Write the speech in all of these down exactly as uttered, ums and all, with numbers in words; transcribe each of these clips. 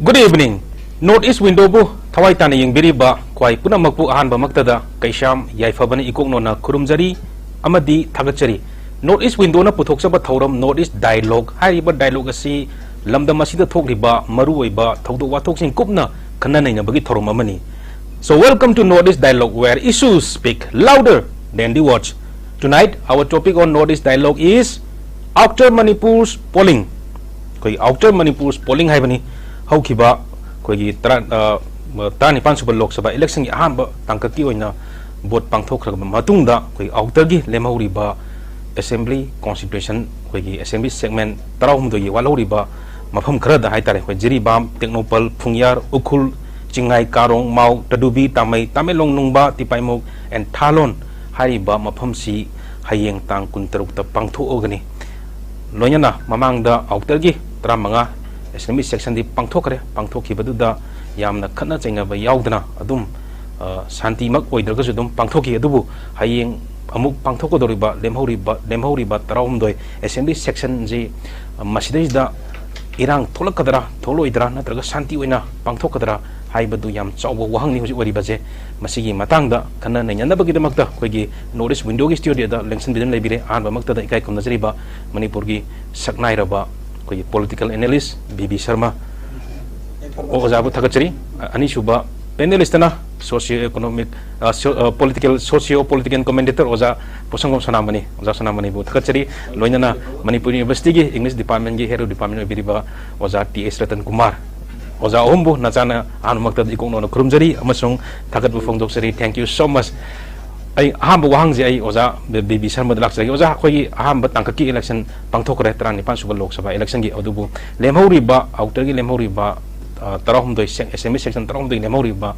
Good evening. North East Window ꯕꯨ ꯊꯋꯥꯏ ꯇꯥꯅ ꯌꯦꯡꯕꯤꯔꯤꯕ ꯈ꯭ꯋꯥꯏ ꯄꯨꯝꯅꯃꯛꯄꯨ ꯑꯍꯥꯟꯕꯃꯛꯇꯗ ꯀꯩꯁꯥꯝ ꯌꯥꯏꯐꯕꯅ ꯏꯀꯣꯛꯅꯣꯅ ꯈꯨꯔꯨꯝꯖꯔꯤ ꯑꯃꯗꯤ ꯊꯥꯒꯠꯆꯔꯤ꯫ North East Window ꯅ ꯄꯨꯊꯣꯛꯆꯕ ꯊꯧꯔꯝ North East Dialogue ꯍꯥꯏꯔꯤꯕ dialogue ꯑꯁꯤ ꯂꯝꯗꯝ ꯑꯁꯤꯗ ꯊꯣꯛꯂꯤꯕ ꯃꯔꯨꯑꯣꯏꯕ ꯊꯧꯗꯣꯛ ꯋꯥꯊꯣꯛꯁꯤꯡ ꯀꯨꯞꯅ ꯈꯟꯅ ꯅꯩꯅꯕꯒꯤ ꯊꯧꯔꯝ ꯑꯃꯅꯤ꯫ So welcome to North East Dialogue, where issues speak louder than the words. Tonight our topic on North East Dialogue is Outer Manipur's polling. ꯑꯩꯈꯣꯏ Outer Manipur's polling ꯍꯥꯏꯕꯅꯤ꯫ ꯍꯧꯈꯤꯕ ꯑꯩꯈꯣꯏꯒꯤ ꯇꯔꯥ-, ꯑ, ꯇꯔꯥꯅꯤꯄꯥꯟ ꯁꯨꯕ ꯂꯣꯛ ꯁꯚꯥ election ꯒꯤ ꯑꯍꯥꯟꯕ ꯇꯥꯡꯀꯛꯀꯤ ꯑꯣꯏꯅ vote ꯄꯥꯡꯊꯣꯛꯈ꯭ꯔꯕ ꯃꯇꯨꯡꯗ ꯑꯩꯈꯣꯏ Outer ꯒꯤ ꯂꯦꯝꯍꯧꯔꯤꯕ assembly constituency, ꯑꯩꯈꯣꯏꯒꯤ assembly segment ꯇꯔꯥꯍꯨꯝꯗꯣꯏꯒꯤ ꯋꯥꯠꯍꯧꯔꯤꯕ ꯃꯐꯝ ꯈꯔꯗ ꯍꯥꯏꯇꯥꯔꯦ, ꯑꯩꯈꯣꯏ ꯖꯤꯔꯤꯕꯥꯝ, ꯇꯦꯡꯅꯧꯄꯜ, ꯐꯨꯡꯌꯥꯔ, ꯎꯈ꯭ꯔꯨꯜ, ꯆꯤꯡꯉꯥꯏ, ꯀꯥꯔꯣꯡ, ꯃꯥꯎ, ꯇꯗꯨꯕꯤ, ꯇꯥꯃꯩ, ꯇꯃꯦꯡꯂꯣꯡ ꯅꯨꯡꯕ, ꯇꯤꯄꯥꯏꯃꯨꯛ and ꯊꯥꯂꯣꯟ ꯍꯥꯏꯔꯤꯕ ꯃꯐꯝꯁꯤ ꯍꯌꯦꯡ ꯇꯥꯡ ꯀꯨꯟꯇꯔꯨꯛꯇ ꯄꯥꯡꯊꯣꯛꯑꯒꯅꯤ꯫ ꯂꯣꯏꯅꯅ ꯃꯃꯥꯡꯗ Outer ꯒꯤ ꯇꯔꯥꯃꯉꯥ assembly section ꯗꯤ ꯄꯥꯡꯊꯣꯛꯈ꯭ꯔꯦ꯫ ꯄꯥꯡꯊꯣꯛꯈꯤꯕꯗꯨꯗ ꯌꯥꯝꯅ ꯈꯠꯅ ꯆꯩꯅꯕ ꯌꯥꯎꯗꯅ ꯑꯗꯨꯝ, ꯑ, ꯁꯥꯟꯇꯤꯃꯛ ꯑꯣꯏꯗ꯭ꯔꯒꯁꯨ ꯑꯗꯨꯝ ꯄꯥꯡꯊꯣꯛꯈꯤ꯫ ꯑꯗꯨꯕꯨ ꯍꯌꯦꯡ ꯑꯃꯨꯛ ꯄꯥꯡꯊꯣꯛꯀꯗꯧꯔꯤꯕ ꯂꯦꯝꯍꯧꯔꯤꯕ, ꯂꯦꯝꯍꯧꯔꯤꯕ ꯇꯔꯥꯍꯨꯝꯗꯣꯏ assembly section ꯁꯤ, ꯑ, ꯃꯁꯤꯗꯩꯁꯤꯗ ꯏꯔꯥꯡ ꯊꯣꯛꯂꯛꯀꯗ꯭ꯔꯥ, ꯊꯣꯛꯂꯣꯏꯗ꯭ꯔꯥ, ꯅꯠꯇ꯭ꯔꯒ ꯁꯥꯟꯇꯤ ꯑꯣꯏꯅ ꯄꯥꯡꯊꯣꯛꯀꯗ꯭ꯔꯥ ꯍꯥꯏꯕꯗꯨ ꯌꯥꯝ ꯆꯥꯎꯕ ꯋꯥꯍꯪꯅꯤ ꯍꯧꯖꯤꯛ ꯑꯣꯏꯔꯤꯕꯁꯦ꯫ ꯃꯁꯤꯒꯤ ꯃꯇꯥꯡꯗ ꯈꯟꯅ ꯅꯩꯅꯅꯕꯒꯤꯗꯃꯛꯇ ꯑꯩꯈꯣꯏꯒꯤ North East Window ꯒꯤ studio ꯗ ꯂꯦꯡꯁꯤꯟꯕꯤꯗꯨꯅ ꯂꯩꯕꯤꯔꯦ꯫ ꯑꯍꯥꯟꯕꯃꯛꯇꯗ ꯏꯀꯥꯏ ꯈꯨꯝꯅꯖꯔꯤꯕ ꯃꯅꯤꯄꯨꯔꯒꯤ ꯁꯛꯅꯥꯏꯔꯕ ꯑꯩꯈꯣꯏꯒꯤ political analyst B B Sharma, ꯑꯣꯖꯥꯕꯨ ꯊꯥꯒꯠꯆꯔꯤ꯫ ꯑꯅꯤꯁꯨꯕ panelist ꯇꯅ socio economic, ꯑ, so-, ꯑ, political, socio political commentator ꯑꯣꯖꯥ ꯄꯣꯁꯪꯕꯝ ꯁꯅꯥꯃꯅꯤ, ꯑꯣꯖꯥ ꯁꯅꯥꯃꯅꯤꯕꯨ ꯊꯥꯒꯠꯆꯔꯤ꯫ ꯂꯣꯏꯅꯅ ꯃꯅꯤꯄꯨꯔ University ꯒꯤ English department ꯒꯤ head of department ꯑꯣꯏꯕꯤꯔꯤꯕ ꯑꯣꯖꯥ ꯇꯤ ꯑꯦꯁ ꯔꯇꯟ ꯀꯨꯃꯥꯔ, ꯑꯣꯖꯥ ꯑꯍꯨꯝꯕꯨ ꯅꯆꯥꯅ ꯑꯍꯥꯟꯕꯃꯛꯇꯗ ꯏꯀꯣꯛꯅꯣꯅ ꯈꯨꯔꯨꯝꯖꯔꯤ ꯑꯃꯁꯨꯡ ꯊꯥꯒꯠꯄ ꯐꯣꯡꯗꯣꯛꯆꯔꯤ꯫ Thank you so much꯫ ꯑꯩ ꯑꯍꯥꯟꯕ ꯋꯥꯍꯪꯁꯦ ꯑꯩ ꯑꯣꯖꯥ ꯕꯤ ꯕꯤ ꯁꯔꯃꯗ ꯂꯥꯛꯆꯔꯒꯦ꯫ ꯑꯣꯖꯥ, ꯑꯩꯈꯣꯏꯒꯤ ꯑꯍꯥꯟꯕ ꯇꯥꯡꯀꯛꯀꯤ election ꯄꯥꯡꯊꯣꯛꯈ꯭ꯔꯦ, ꯇꯔꯥꯅꯤꯄꯥꯟ ꯁꯨꯕ ꯂꯣꯛ ꯁꯚꯥ election ꯒꯤ꯫ ꯑꯗꯨꯕꯨ ꯂꯦꯝꯍꯧꯔꯤꯕ, Outer ꯒꯤ ꯂꯦꯝꯍꯧꯔꯤꯕ, ꯑ, ꯇꯔꯥꯍꯨꯝꯗꯣꯏ sec-, assembly section ꯇꯔꯥꯍꯨꯝꯗꯣꯏꯒꯤ ꯂꯦꯝꯍꯧꯔꯤꯕ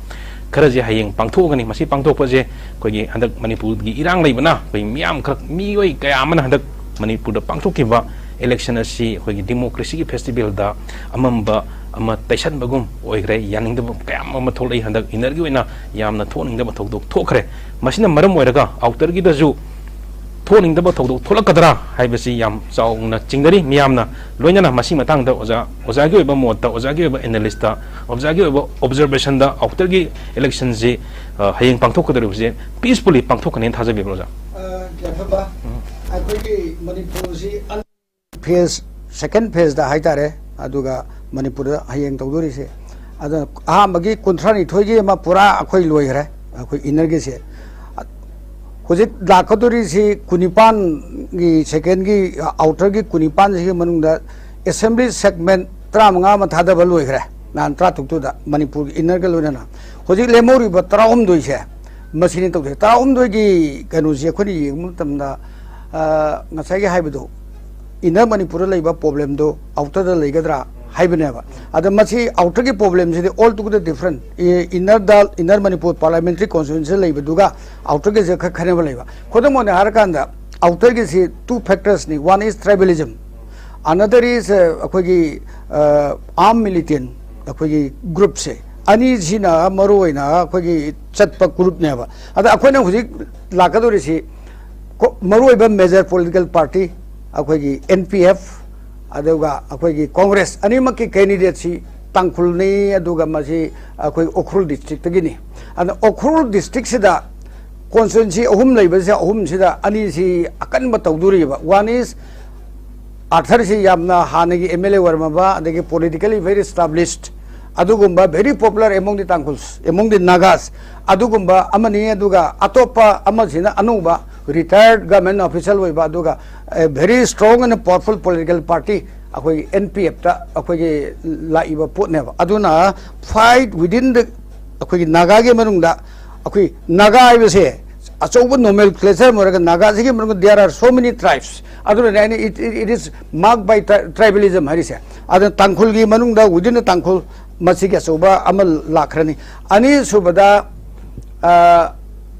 ꯈꯔꯁꯦ ꯍꯌꯦꯡ ꯄꯥꯡꯊꯣꯛꯑꯒꯅꯤ꯫ ꯃꯁꯤ ꯄꯥꯡꯊꯣꯛꯄꯁꯦ ꯑꯩꯈꯣꯏꯒꯤ ꯍꯟꯗꯛ ꯃꯅꯤꯄꯨꯔꯒꯤ ꯏꯔꯥꯡ ꯂꯩꯕꯅ ꯑꯩꯈꯣꯏ ꯃꯤꯌꯥꯝ ꯈꯔ, ꯃꯤꯑꯣꯏ ꯀꯌꯥ ꯑꯃꯅ ꯍꯟꯗꯛ ꯃꯅꯤꯄꯨꯔꯗ ꯄꯥꯡꯊꯣꯛꯈꯤꯕ election ꯑꯁꯤ ꯑꯩꯈꯣꯏꯒꯤ democracy ꯒꯤ festival ꯗ ꯑꯃꯝꯕ ꯑꯃ ꯇꯩꯁꯟꯕꯒꯨꯝ ꯑꯣꯏꯈ꯭ꯔꯦ꯫ ꯌꯥꯅꯤꯡꯗꯕ ꯀꯌꯥ ꯑꯃ ꯊꯣꯛꯂꯛꯏ꯫ ꯍꯟꯗꯛ inner ꯒꯤ ꯑꯣꯏꯅ ꯌꯥꯝꯅ ꯊꯣꯛꯅꯤꯡꯗꯕ ꯊꯧꯗꯣꯛ ꯊꯣꯛꯈ꯭ꯔꯦ꯫ ꯃꯁꯤꯅ ꯃꯔꯝ ꯑꯣꯏꯔꯒ Outer ꯒꯤꯗꯁꯨ ꯊꯣꯛꯍꯟꯅꯤꯡꯗꯕ ꯊꯧꯗꯣꯛ ꯊꯣꯛꯂꯛꯀꯗ꯭ꯔꯥ ꯍꯥꯏꯕꯁꯤ ꯌꯥꯝ ꯆꯥꯎꯅ ꯆꯤꯡꯅꯔꯤ꯫ ꯃꯤꯌꯥꯝꯅ ꯂꯣꯏꯅꯅ ꯃꯁꯤꯒꯤ ꯃꯇꯥꯡꯗ ꯑꯣꯖꯥ, ꯑꯣꯖꯥꯒꯤ ꯑꯣꯏꯕ ꯃꯣꯠꯇ, ꯑꯣꯖꯥꯒꯤ ꯑꯣꯏꯕ ꯑꯦꯅꯥꯂꯤꯁꯇ, ꯑꯣꯖꯥꯒꯤ ꯑꯣꯏꯕ ꯑꯣꯕꯖꯔꯕꯦꯁꯟꯗ ꯑꯥꯎꯇꯔꯒꯤ ꯏꯂꯦꯛꯁꯟꯁꯤ, ꯑ, ꯍꯌꯦꯡ ꯄꯥꯡꯊꯣꯛꯀꯗꯧꯔꯤꯕꯁꯤ ꯄꯤꯁꯐꯨꯜꯂꯤ ꯄꯥꯡꯊꯣꯛꯀꯅꯤ ꯊꯥꯖꯕꯤꯕ꯭ꯔꯥ, ꯑꯣꯖꯥ? ꯑ, ꯌꯥꯏꯐꯕ, ꯑꯩꯈꯣꯏꯒꯤ ꯃꯅꯤꯄꯨꯔꯁꯤ ꯑꯟ-, ꯐꯦꯁ, ꯁꯦꯀꯦꯟ ꯐꯦꯁꯇ ꯍꯥꯏꯇꯥꯔꯦ, ꯑꯗꯨꯒ ꯃꯅꯤꯄꯨꯔꯗ ꯍꯌꯦꯡ ꯇꯧꯗꯣꯔꯤꯁꯦ, ꯑꯗꯨꯅ ꯑꯍꯥꯟꯕꯒꯤ ꯀꯨꯟꯊ꯭ꯔꯥꯅꯤꯊꯣꯏꯒꯤ ꯑꯃ ꯄꯨꯔꯥ ꯑꯩꯈꯣꯏ ꯂꯣꯏꯈ꯭ꯔꯦ, ꯑꯩꯈꯣꯏ ꯏꯟꯅꯔꯒꯤꯁꯦ꯫ ꯍꯧꯖꯤꯛ ꯂꯥꯛꯀꯗꯣꯔꯤꯁꯤ ꯀꯨꯟꯅꯤꯄꯥꯟꯒꯤ, ꯁꯦꯀꯦꯟꯒꯤ, ꯑꯥꯎꯇꯔꯒꯤ ꯀꯨꯟꯅꯤꯄꯥꯟꯁꯤꯒꯤ ꯃꯅꯨꯡꯗ ꯑꯦꯁꯦꯝꯕ꯭ꯂꯤ ꯁꯦꯒꯃꯦꯟ ꯇꯔꯥꯃꯉꯥ ꯑꯃ ꯊꯥꯗꯕ ꯂꯣꯏꯈ꯭ꯔꯦ, ꯅꯍꯥꯟ ꯇꯔꯥꯇꯔꯨꯛꯇꯨꯗ ꯃꯅꯤꯄꯨꯔꯒꯤ ꯏꯟꯅꯔꯒ ꯂꯣꯏꯅꯅ꯫ ꯍꯧꯖꯤꯛ ꯂꯦꯝꯍꯧꯔꯤꯕ ꯇꯔꯥꯍꯨꯝꯗꯣꯏꯁꯦ, ꯃꯁꯤꯅꯤ ꯇꯧꯗꯣꯏꯁꯦ꯫ ꯇꯔꯥꯍꯨꯝꯗꯣꯏꯒꯤ ꯀꯩꯅꯣꯁꯦ ꯑꯩꯈꯣꯏꯅ ꯌꯦꯡꯕ ꯃꯇꯝꯗ, ꯑ, ꯉꯁꯥꯏꯒꯤ ꯍꯥꯏꯕꯗꯣ, ꯏꯟꯅꯔ ꯃꯅꯤꯄꯨꯔꯗ ꯂꯩꯕ ꯄ꯭ꯔꯣꯕ꯭ꯂꯦꯝꯗꯣ ꯑꯥꯎꯇꯔꯗ ꯂꯩꯒꯗ꯭ꯔꯥ ꯍꯥꯏꯕꯅꯦꯕ꯫ ꯑꯗ ꯃꯁꯤ ꯑꯥꯎꯇꯔꯒꯤ ꯄ꯭ꯔꯣꯕ꯭ꯂꯦꯝꯁꯤꯗꯤ all together different꯫ E-, ꯏꯟꯅꯔꯗ, inner Manipur parliamentary ꯀꯣꯟꯁꯇꯤꯇ꯭ꯌꯨꯟꯁꯤ ꯂꯩꯕꯗꯨꯒ ꯑꯥꯎꯇꯔꯒꯤꯁꯦ ꯈꯔ ꯈꯦꯠꯅꯕ ꯂꯩꯕ꯫ ꯈꯨꯗꯝ ꯑꯣꯏꯅ ꯍꯥꯏꯔꯀꯥꯟꯗ, ꯑꯥꯎꯇꯔꯒꯤꯁꯤ two factors ꯅꯤ꯫ One is tribalism, another is, ꯑ, ꯑꯩꯈꯣꯏꯒꯤ, ꯑ, armed militant, ꯑꯩꯈꯣꯏꯒꯤ ꯒ꯭ꯔꯨꯞꯁꯦ ꯑꯅꯤꯁꯤꯅ ꯃꯔꯨ ꯑꯣꯏꯅ ꯑꯩꯈꯣꯏꯒꯤ ꯆꯠꯄ ꯒ꯭ꯔꯨꯞꯅꯦꯕ꯫ ꯑꯗ ꯑꯩꯈꯣꯏꯅ ꯍꯧꯖꯤꯛ ꯂꯥꯛꯀꯗꯧꯔꯤꯁꯤ ꯀꯣ-, ꯃꯔꯨꯑꯣꯏꯕ ꯃꯦꯖꯔ ꯄꯣꯂꯤꯇꯤꯀꯦꯜ ꯄꯥꯔꯇꯤ, ꯑꯩꯈꯣꯏꯒꯤ ꯑꯦꯟ ꯄꯤ ꯑꯦꯐ, ꯑꯗꯨꯒ ꯑꯩꯈꯣꯏꯒꯤ ꯀꯣꯡꯒ꯭ꯔꯦꯁ ꯑꯅꯤꯃꯛꯀꯤ ꯀꯦꯟꯗꯤꯗꯦꯠꯁꯤ ꯇꯥꯡꯈꯨꯜꯅꯤ, ꯑꯗꯨꯒ ꯃꯁꯤ ꯑꯩꯈꯣꯏ ꯎꯈ꯭ꯔꯨꯜ ꯗꯤꯁꯇ꯭ꯔꯤꯛꯇꯒꯤꯅꯤ꯫ ꯑꯗ ꯎꯈ꯭ꯔꯨꯜ ꯗꯤꯁꯇ꯭ꯔꯤꯛꯁꯤꯗ ꯀꯣꯟꯁꯇꯤꯇ꯭ꯋꯦꯟꯁꯤ ꯑꯍꯨꯝ ꯂꯩꯕꯁꯦ, ꯑꯍꯨꯝꯁꯤꯗ ꯑꯅꯤꯁꯤ ꯑꯀꯟꯕ ꯇꯧꯗꯣꯔꯤꯕ꯫ One is ꯑꯥꯔꯊꯔꯁꯤ ꯌꯥꯝꯅ ꯍꯥꯟꯅꯒꯤ ꯑꯦꯝ ꯑꯦꯜ ꯑꯦ ꯑꯣꯏꯔꯝꯃꯕ, ꯑꯗꯒꯤ politically very established, ꯑꯗꯨꯒꯨꯝꯕ very popular among the Tangkhuls, among the Nagas, ꯑꯗꯨꯒꯨꯝꯕ ꯑꯃꯅꯤ꯫ ꯑꯗꯨꯒ ꯑꯇꯣꯞꯄ ꯑꯃꯁꯤꯅ ꯑꯅꯧꯕ retired government official ꯑꯣꯏꯕ, ꯑꯗꯨꯒ, ꯑꯦ, very strong and powerful political party ꯑꯩꯈꯣꯏꯒꯤ ꯑꯦꯟ ꯄꯤ ꯑꯦꯐꯇ ꯑꯩꯈꯣꯏꯒꯤ ꯂꯥꯛꯏꯕ ꯄꯣꯠꯅꯦꯕ꯫ ꯑꯗꯨꯅ fight within the ꯑꯩꯈꯣꯏꯒꯤ ꯅꯥꯒꯥꯒꯤ ꯃꯅꯨꯡꯗ ꯑꯩꯈꯣꯏ ꯅꯥꯒꯥ ꯍꯥꯏꯕꯁꯦ ꯑꯆꯧꯕ nomenclature ꯑꯃ ꯑꯣꯏꯔꯒ, ꯅꯥꯒꯥꯁꯤꯒꯤ ꯃꯅꯨꯡꯗ there are so many tribes꯫ ꯑꯗꯨꯅꯅꯦ ꯑꯩꯅ it, it, it is marked by tri-, tribalism ꯍꯥꯏꯔꯤꯁꯦ꯫ ꯑꯗꯨꯅ ꯇꯥꯡꯈꯨꯜꯒꯤ ꯃꯅꯨꯡꯗ within the ꯇꯥꯡꯈꯨꯜ ꯃꯁꯤꯒꯤ ꯑꯆꯧꯕ ꯑꯃ ꯂꯥꯛꯈ꯭ꯔꯅꯤ꯫ ꯑꯅꯤꯁꯨꯕꯗ, ꯑ,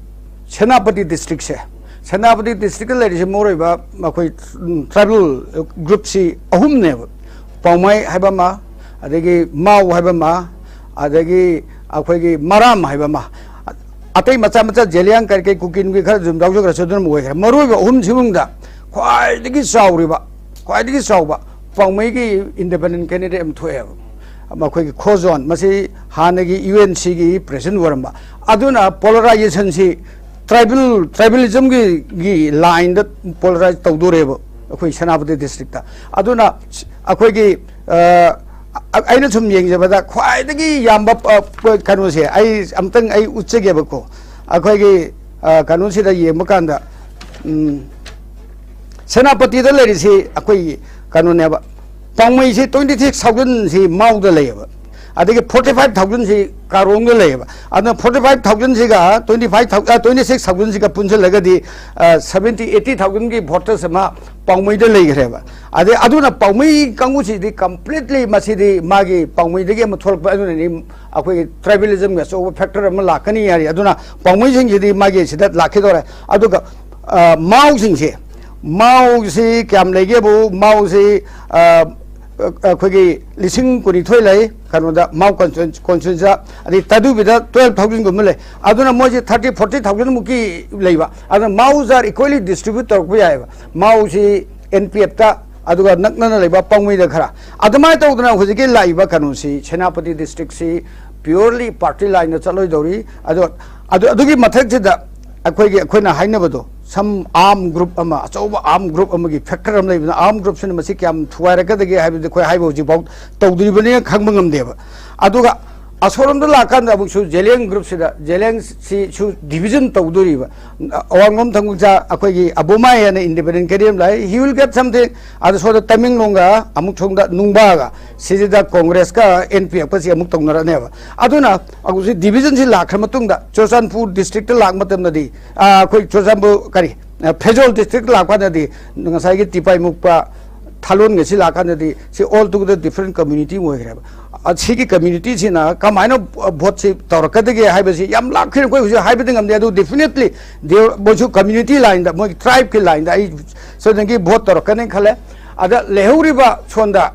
ꯁꯦꯅꯥꯄꯇꯤ ꯗꯤꯁꯇ꯭ꯔꯤꯛꯁꯦ, ꯁꯦꯅꯥꯄꯇꯤ ꯗꯤꯁꯇ꯭ꯔꯤꯛꯇ ꯂꯩꯔꯤꯁꯦ ꯃꯔꯨꯑꯣꯏꯕ ꯑꯩꯈꯣꯏ, ꯎꯝ, ꯇ꯭ꯔꯥꯏꯕꯦꯜ ꯒ꯭ꯔꯨꯞꯁꯤ ꯑꯍꯨꯝꯅꯦꯕ: ꯄꯥꯎꯃꯥꯏ ꯍꯥꯏꯕ ꯑꯃ, ꯑꯗꯒꯤ ꯃꯥꯎ ꯍꯥꯏꯕ ꯑꯃ, ꯑꯗꯒꯤ ꯑꯩꯈꯣꯏꯒꯤ ꯃꯔꯥꯝ ꯍꯥꯏꯕ ꯑꯃ꯫ ꯑꯇꯩ ꯃꯆꯥ ꯃꯆꯥ ꯖꯦꯂꯤꯌꯥꯡ ꯀꯔꯤ ꯀꯔꯤ ꯀꯨꯀꯤꯟꯒꯤ ꯈꯔ ꯑꯗꯨꯝ ꯌꯥꯎꯖꯈ꯭ꯔꯁꯨ ꯑꯗꯨꯅ ꯑꯣꯏꯈ꯭ꯔꯦ꯫ ꯃꯔꯨ ꯑꯣꯏꯕ ꯑꯍꯨꯝꯁꯤꯃꯨꯡꯗ ꯈ꯭ꯋꯥꯏꯗꯒꯤ ꯆꯥꯎꯔꯤꯕ, ꯈ꯭ꯋꯥꯏꯗꯒꯤ ꯆꯥꯎꯕ ꯄꯥꯎꯃꯩꯒꯤ ꯏꯟꯗꯤꯄꯦꯟꯗꯦꯟ ꯀꯦꯟꯗꯤꯗꯦꯠ ꯑꯃ ꯊꯣꯛꯑꯦꯕ, ꯃꯈꯣꯏꯒꯤ ꯈꯣꯖꯣꯟ, ꯃꯁꯤ ꯍꯥꯟꯅꯒꯤ ꯌꯨ ꯑꯦꯟ ꯁꯤꯒꯤ ꯄ꯭ꯔꯦꯁꯤꯗꯦꯟ ꯑꯣꯏꯔꯝꯕ꯫ ꯑꯗꯨꯅ ꯄꯣꯂꯔꯥꯏꯖꯦꯁꯟꯁꯤ ꯇ꯭ꯔꯥꯏꯕꯦꯜ, ꯇ꯭ꯔꯥꯏꯕꯦꯂꯤꯖꯝꯒꯤ ꯒꯤ ꯂꯥꯏꯟꯗ ꯄꯣꯂꯔꯥꯏꯖ ꯇꯧꯗꯣꯔꯦꯕ ꯑꯩꯈꯣꯏ ꯁꯦꯅꯥꯄꯇꯤ ꯗꯤꯁꯇ꯭ꯔꯤꯛꯇ꯫ ꯑꯗꯨꯅ ꯑꯩꯈꯣꯏꯒꯤ, ꯑ, ꯑꯩꯅ ꯁꯨꯝ ꯌꯦꯡꯖꯕꯗ ꯈ꯭ꯋꯥꯏꯗꯒꯤ ꯌꯥꯝꯕ, ꯑ, ꯀꯩꯅꯣꯁꯦ ꯑꯩ ꯑꯝꯇꯪ ꯑꯩ ꯎꯠꯆꯒꯦꯕꯀꯣ꯫ ꯑꯩꯈꯣꯏꯒꯤ, ꯑ, ꯀꯩꯅꯣꯁꯤꯗ ꯌꯦꯡꯕ ꯀꯥꯟꯗ, ꯎꯝ, ꯁꯦꯅꯥꯄꯇꯤꯗ ꯂꯩꯔꯤꯁꯤ ꯑꯩꯈꯣꯏꯒꯤ ꯀꯩꯅꯣꯅꯦꯕ, ꯄꯥꯎꯃꯩꯁꯤ ꯇ꯭ꯋꯦꯟꯇꯤ ꯁꯤꯛꯁ ꯊꯥꯎꯖꯟꯁꯤ ꯃꯥꯎꯗ ꯂꯩꯌꯦꯕ, ꯑꯗꯒꯤ ꯐꯣꯔꯇꯤ ꯐꯥꯏꯚ ꯊꯥꯎꯖꯟꯁꯤ ꯀꯥꯔꯣꯡꯗ ꯂꯩꯌꯦꯕ꯫ ꯑꯗꯨꯅ ꯐꯣꯔꯇꯤ ꯐꯥꯏꯚ ꯊꯥꯎꯖꯟꯁꯤꯒ twenty five thousand, twenty six ꯊꯥꯎꯖꯟꯁꯤꯒ ꯄꯨꯟꯁꯤꯜꯂꯒꯗꯤ, ꯁꯕꯦꯟꯇꯤ ꯑꯩꯠꯇꯤ ꯊꯥꯎꯖꯟꯒꯤ ꯚꯣꯇꯔꯁ ꯑꯃ ꯄꯥꯎꯃꯩꯗ ꯂꯩꯈ꯭ꯔꯦꯕ꯫ ꯑꯗꯩ ꯑꯗꯨꯅ ꯄꯥꯎꯃꯩ ꯀꯥꯡꯕꯨꯁꯤꯗꯤ ꯀꯝꯄ꯭ꯂꯤꯠꯂꯤ ꯃꯁꯤꯗꯤ ꯃꯥꯒꯤ ꯄꯥꯎꯃꯩꯗꯒꯤ ꯑꯃ ꯊꯣꯛꯂꯛꯄ, ꯑꯗꯨꯅꯅꯤ ꯑꯩꯈꯣꯏꯒꯤ ꯇ꯭ꯔꯥꯏꯕꯦꯂꯤꯖꯝꯒꯤ ꯑꯆꯧꯕ ꯐꯦꯛꯇꯔ ꯑꯃ ꯂꯥꯛꯀꯅꯤ ꯍꯥꯏꯔꯤ꯫ ꯑꯗꯨꯅ ꯄꯥꯎꯃꯩꯁꯤꯡꯁꯤꯗꯤ ꯃꯥꯒꯤ ꯁꯤꯗ ꯂꯥꯛꯈꯤꯗꯧꯔꯦ꯫ ꯑꯗꯨꯒ, ꯑ, ꯃꯥꯎꯁꯤꯡꯁꯦ, ꯃꯥꯎꯁꯤ ꯀꯌꯥꯝ ꯂꯩꯒꯦꯕꯨ, ꯃꯥꯎꯁꯤ, ꯑ, ꯑꯩꯈꯣꯏꯒꯤ ꯂꯤꯁꯤꯡ ꯀꯨꯟꯅꯤꯊꯣꯏ ꯂꯩ ꯀꯩꯅꯣꯗ, ꯃꯥꯎ ꯀꯣꯟꯁꯇꯤꯇ꯭ꯋꯦꯟꯁꯤꯗ, ꯑꯗꯩ ꯇꯥꯗꯨꯕꯤꯗ ꯇꯨꯋꯦꯜꯐ ꯊꯥꯎꯖꯟꯒꯨꯝꯕ ꯂꯩ꯫ ꯑꯗꯨꯅ ꯃꯣꯏꯁꯤ ꯊꯥꯔꯇꯤ, ꯐꯣꯔꯇꯤ ꯊꯥꯎꯖꯟꯃꯨꯛꯀꯤ ꯂꯩꯕ꯫ ꯑꯗꯨꯅ ꯃꯥꯎꯁ ꯑꯥꯔ ꯏꯀ꯭ꯋꯦꯂꯤ ꯗꯤꯁꯇ꯭ꯔꯤꯕ꯭ꯌꯨꯠ ꯇꯧꯔꯛꯄ ꯌꯥꯏꯑꯕ꯫ ꯃꯥꯎꯁꯤ ꯑꯦꯟ ꯄꯤ ꯑꯦꯐꯇ, ꯑꯗꯨꯒ ꯅꯛꯅꯅ ꯂꯩꯕ ꯄꯥꯎꯃꯩꯗ ꯈꯔ꯫ ꯑꯗꯨꯃꯥꯏꯅ ꯇꯧꯗꯅ ꯍꯧꯖꯤꯛꯀꯤ ꯂꯥꯛꯏꯕ ꯀꯩꯅꯣꯁꯤ, ꯁꯦꯅꯥꯄꯇꯤ ꯗꯤꯁꯇ꯭ꯔꯤꯛꯁꯤ ꯄ꯭ꯌꯨꯔꯂꯤ ꯄꯥꯔꯇꯤ ꯂꯥꯏꯟꯗ ꯆꯠꯂꯣꯏꯗꯧꯔꯤ꯫ ꯑꯗꯣ, ꯑꯗꯨ, ꯑꯗꯨꯒꯤ ꯃꯊꯛꯁꯤꯗ ꯑꯩꯈꯣꯏꯒꯤ, ꯑꯩꯈꯣꯏꯅ ꯍꯥꯏꯅꯕꯗꯣ, ꯁꯝ ꯑꯥꯔꯝ ꯒ꯭ꯔꯨꯞ ꯑꯃ, ꯑꯆꯧꯕ ꯑꯥꯔꯝ ꯒ꯭ꯔꯨꯞ ꯑꯃꯒꯤ ꯐꯦꯛꯇꯔ ꯑꯃ ꯂꯩꯕꯅ, ꯑꯥꯔꯝ ꯒ꯭ꯔꯨꯞꯁꯤꯅ ꯃꯁꯤ ꯀꯌꯥꯝ ꯊꯨꯒꯥꯏꯔꯛꯀꯗꯒꯦ ꯍꯥꯏꯕꯗꯤ ꯑꯩꯈꯣꯏ ꯍꯥꯏꯕ ꯍꯧꯖꯤꯛꯐꯥꯎ ꯇꯧꯗ꯭ꯔꯤꯕꯅꯤꯅ ꯈꯪꯕ ꯉꯝꯗꯦꯕ꯫ ꯑꯗꯨꯒ ꯑꯁꯣꯝꯂꯣꯝꯗ ꯂꯥꯛꯀꯥꯟꯗ ꯑꯃꯨꯛꯁꯨ ꯖꯦꯂꯤꯌꯥꯡ ꯒ꯭ꯔꯨꯞꯁꯤꯗ, ꯖꯦꯂꯤꯌꯥꯡꯁꯤꯁꯨ ꯗꯤꯕꯤꯖꯟ ꯇꯧꯗꯣꯔꯤꯕ꯫ ꯑꯋꯥꯡꯂꯣꯝ ꯊꯪꯕ ꯑꯩꯈꯣꯏꯒꯤ ꯑꯕꯨꯃꯥꯏ ꯍꯥꯏꯅ ꯏꯟꯗꯤꯄꯦꯟꯗꯦꯟ ꯀꯦꯟꯗꯤꯗꯦꯠ ꯑꯃ ꯂꯥꯛꯏ, he will get something꯫ ꯑꯗ ꯁꯣꯝꯗ ꯇꯃꯦꯡꯂꯣꯡꯒ ꯑꯃꯨꯛ ꯁꯣꯝꯗ ꯅꯨꯡꯕꯥꯒ, ꯁꯤꯁꯤꯗ ꯀꯣꯡꯒ꯭ꯔꯦꯁꯀ ꯑꯦꯟ ꯄꯤ ꯑꯦꯐꯀꯁꯤ ꯑꯃꯨꯛ ꯇꯧꯅꯔꯛꯅꯦꯕ꯫ ꯑꯗꯨꯅ ꯍꯧꯖꯤꯛ ꯗꯤꯕꯤꯖꯟꯁꯤ ꯂꯥꯛꯈ꯭ꯔ ꯃꯇꯨꯡꯗ ꯆꯨꯔꯆꯥꯟꯄꯨꯔ ꯗꯤꯁꯇ꯭ꯔꯤꯛꯇ ꯂꯥꯛꯄ ꯃꯇꯝꯗꯗꯤ, ꯑ, ꯑꯩꯈꯣꯏ ꯆꯨꯔꯆꯥꯟꯄꯨꯔ, ꯀꯔꯤ, ꯑ, ꯐꯦꯖꯣꯜ ꯗꯤꯁꯇ꯭ꯔꯤꯛꯇ ꯂꯥꯛꯄ ꯀꯥꯟꯗꯗꯤ ꯉꯁꯥꯏꯒꯤ ꯇꯤꯄꯥꯏꯃꯨꯛꯄ, ꯊꯥꯂꯣꯟꯒꯁꯤ ꯂꯥꯛꯀꯥꯟꯗꯗꯤ ꯁꯤ ꯑꯣꯜ ꯇꯨꯒꯦꯗꯔ ꯗꯤꯐ꯭ꯔꯦꯟ ꯀꯝꯃ꯭ꯌꯨꯅꯤꯇꯤ ꯑꯣꯏꯈ꯭ꯔꯦꯕ꯫ ꯑ, ꯁꯤꯒꯤ ꯀꯝꯃ꯭ꯌꯨꯅꯤꯇꯤꯁꯤꯅ ꯀꯃꯥꯏꯅ ꯚꯣꯠꯁꯤ ꯇꯧꯔꯛꯀꯗꯒꯦ ꯍꯥꯏꯕꯁꯤ ꯌꯥꯝ ꯂꯥꯞꯈꯤꯅ ꯑꯩꯈꯣꯏ ꯍꯧꯖꯤꯛ ꯍꯥꯏꯕꯗꯤ ꯉꯝꯗꯦ꯫ ꯑꯗꯨ ꯗꯦꯐꯤꯅꯦꯠꯂꯤ ꯃꯣꯏꯁꯨ ꯀꯝꯃ꯭ꯌꯨꯅꯤꯇꯤ ꯂꯥꯏꯟꯗ, ꯃꯣꯏꯒꯤ ꯇ꯭ꯔꯥꯏꯕꯀꯤ ꯂꯥꯏꯟꯗ ꯑꯩ ꯁꯣꯏꯗꯅꯒꯤ ꯚꯣꯠ ꯇꯧꯔꯛꯀꯅꯤ ꯈꯜꯂꯦ꯫ ꯑꯗ ꯂꯩꯍꯧꯔꯤꯕ ꯁꯣꯝꯗ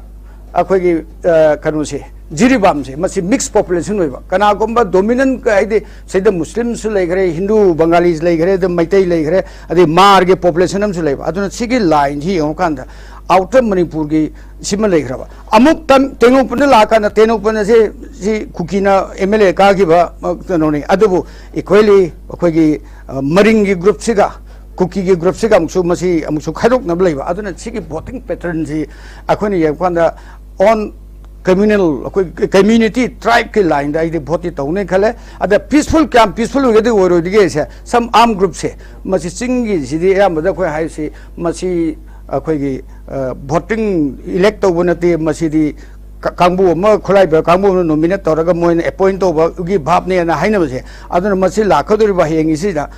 ꯑꯩꯈꯣꯏꯒꯤ, ꯑ, ꯀꯩꯅꯣꯁꯦ, ꯖꯤꯔꯤꯕꯥꯝꯁꯦ ꯃꯁꯤ ꯃꯤꯛꯁ ꯄꯣꯄꯨꯂꯦꯁꯟ ꯑꯣꯏꯕ, ꯀꯅꯥꯒꯨꯝꯕ ꯗꯣꯃꯤꯅꯦꯟ ꯍꯥꯏꯗꯤ ꯁꯤꯗ ꯃꯨꯁꯂꯤꯝꯁꯨ ꯂꯩꯈ꯭ꯔꯦ, ꯍꯤꯟꯗꯨ ꯕꯪꯒꯥꯂꯤꯁ ꯂꯩꯈ꯭ꯔꯦ, ꯑꯗꯨ ꯃꯩꯇꯩ ꯂꯩꯈ꯭ꯔꯦ, ꯑꯗꯩ ꯃꯥꯔꯒꯤ ꯄꯣꯄꯨꯂꯦꯁꯟ ꯑꯃꯁꯨ ꯂꯩꯕ꯫ ꯑꯗꯨꯅ ꯁꯤꯒꯤ ꯂꯥꯏꯟꯁꯤ ꯌꯦꯡꯉꯨꯀꯥꯟꯗ ꯑꯥꯎꯇꯔ ꯃꯅꯤꯄꯨꯔꯒꯤ ꯁꯤꯃ ꯂꯩꯈ꯭ꯔꯕ꯫ ꯑꯃꯨꯛ ꯇꯝ-, ꯇꯦꯡꯅꯧꯄꯜꯗ ꯂꯥꯛꯑꯀꯥꯟꯗ ꯇꯦꯡꯅꯧꯄꯜ ꯑꯁꯦ ꯁꯤ ꯀꯨꯀꯤꯅ ꯑꯦꯝ ꯑꯦꯜ ꯑꯦ ꯀꯥꯈꯤꯕ, ꯑ, ꯀꯩꯅꯣꯅꯤ꯫ ꯑꯗꯨꯕꯨ ꯏꯀ꯭ꯋꯦꯂꯤ ꯑꯩꯈꯣꯏꯒꯤ, ꯑ, ꯃꯔꯤꯡꯒꯤ ꯒ꯭ꯔꯨꯞꯁꯤꯒ ꯀꯨꯀꯤꯒꯤ ꯒ꯭ꯔꯨꯞꯁꯤꯒ ꯑꯃꯨꯛꯁꯨ ꯃꯁꯤ ꯑꯃꯨꯛꯁꯨ ꯈꯥꯏꯗꯣꯛꯅꯕ ꯂꯩꯕ꯫ ꯑꯗꯨꯅ ꯁꯤꯒꯤ ꯚꯣꯇꯤꯡ ꯄꯦꯇꯔꯟꯁꯤ ꯑꯩꯈꯣꯏꯅ ꯌꯦꯡꯕ ꯀꯥꯟꯗ ꯑꯣꯟ ꯀꯝꯃ꯭ꯌꯨꯅꯦꯜ, ꯑꯩꯈꯣꯏ ꯀꯝꯃ꯭ꯌꯨꯅꯤꯇꯤ ꯇ꯭ꯔꯥꯏꯕꯀꯤ ꯂꯥꯏꯟꯗ ꯑꯩꯗꯤ ꯚꯣꯠꯇꯤ ꯇꯧꯅꯤ ꯈꯜꯂꯦ꯫ ꯑꯗ ꯄꯤꯁꯐꯨꯜ, ꯀꯌꯥꯝ ꯄꯤꯁꯐꯨꯜ ꯑꯣꯏꯒꯗꯤ ꯑꯣꯏꯔꯣꯏꯗꯒꯦꯁꯦ, ꯁꯝ ꯑꯥꯔꯝ ꯒ꯭ꯔꯨꯞꯁꯦ, ꯃꯁꯤ ꯆꯤꯡꯒꯤꯁꯤꯗꯤ ꯑꯌꯥꯝꯕꯗ ꯑꯩꯈꯣꯏ ꯍꯥꯏꯔꯤꯁꯤ, ꯃꯁꯤ ꯑꯩꯈꯣꯏꯒꯤ, ꯑ, ꯚꯣꯇꯤꯡ, ꯏꯂꯦꯛ ꯇꯧꯕ ꯅꯠꯇꯦ, ꯃꯁꯤꯗꯤ ꯀ-, ꯀꯥꯡꯕꯨ ꯑꯃ, ꯈꯨꯠꯂꯥꯏꯕ ꯀꯥꯡꯕꯨ ꯑꯃꯅ ꯅꯣꯃꯤꯅꯦꯠ ꯇꯧꯔꯒ ꯃꯣꯏꯅ ꯑꯦꯄꯣꯏꯟ ꯇꯧꯕꯒꯤ ꯚꯥꯞꯅꯦꯅ ꯍꯥꯏꯅꯕꯁꯦ꯫ ꯑꯗꯨꯅ ꯃꯁꯤ ꯂꯥꯛꯀꯗꯧꯔꯤꯕ ꯍꯌꯦꯡꯒꯤꯁꯤꯗ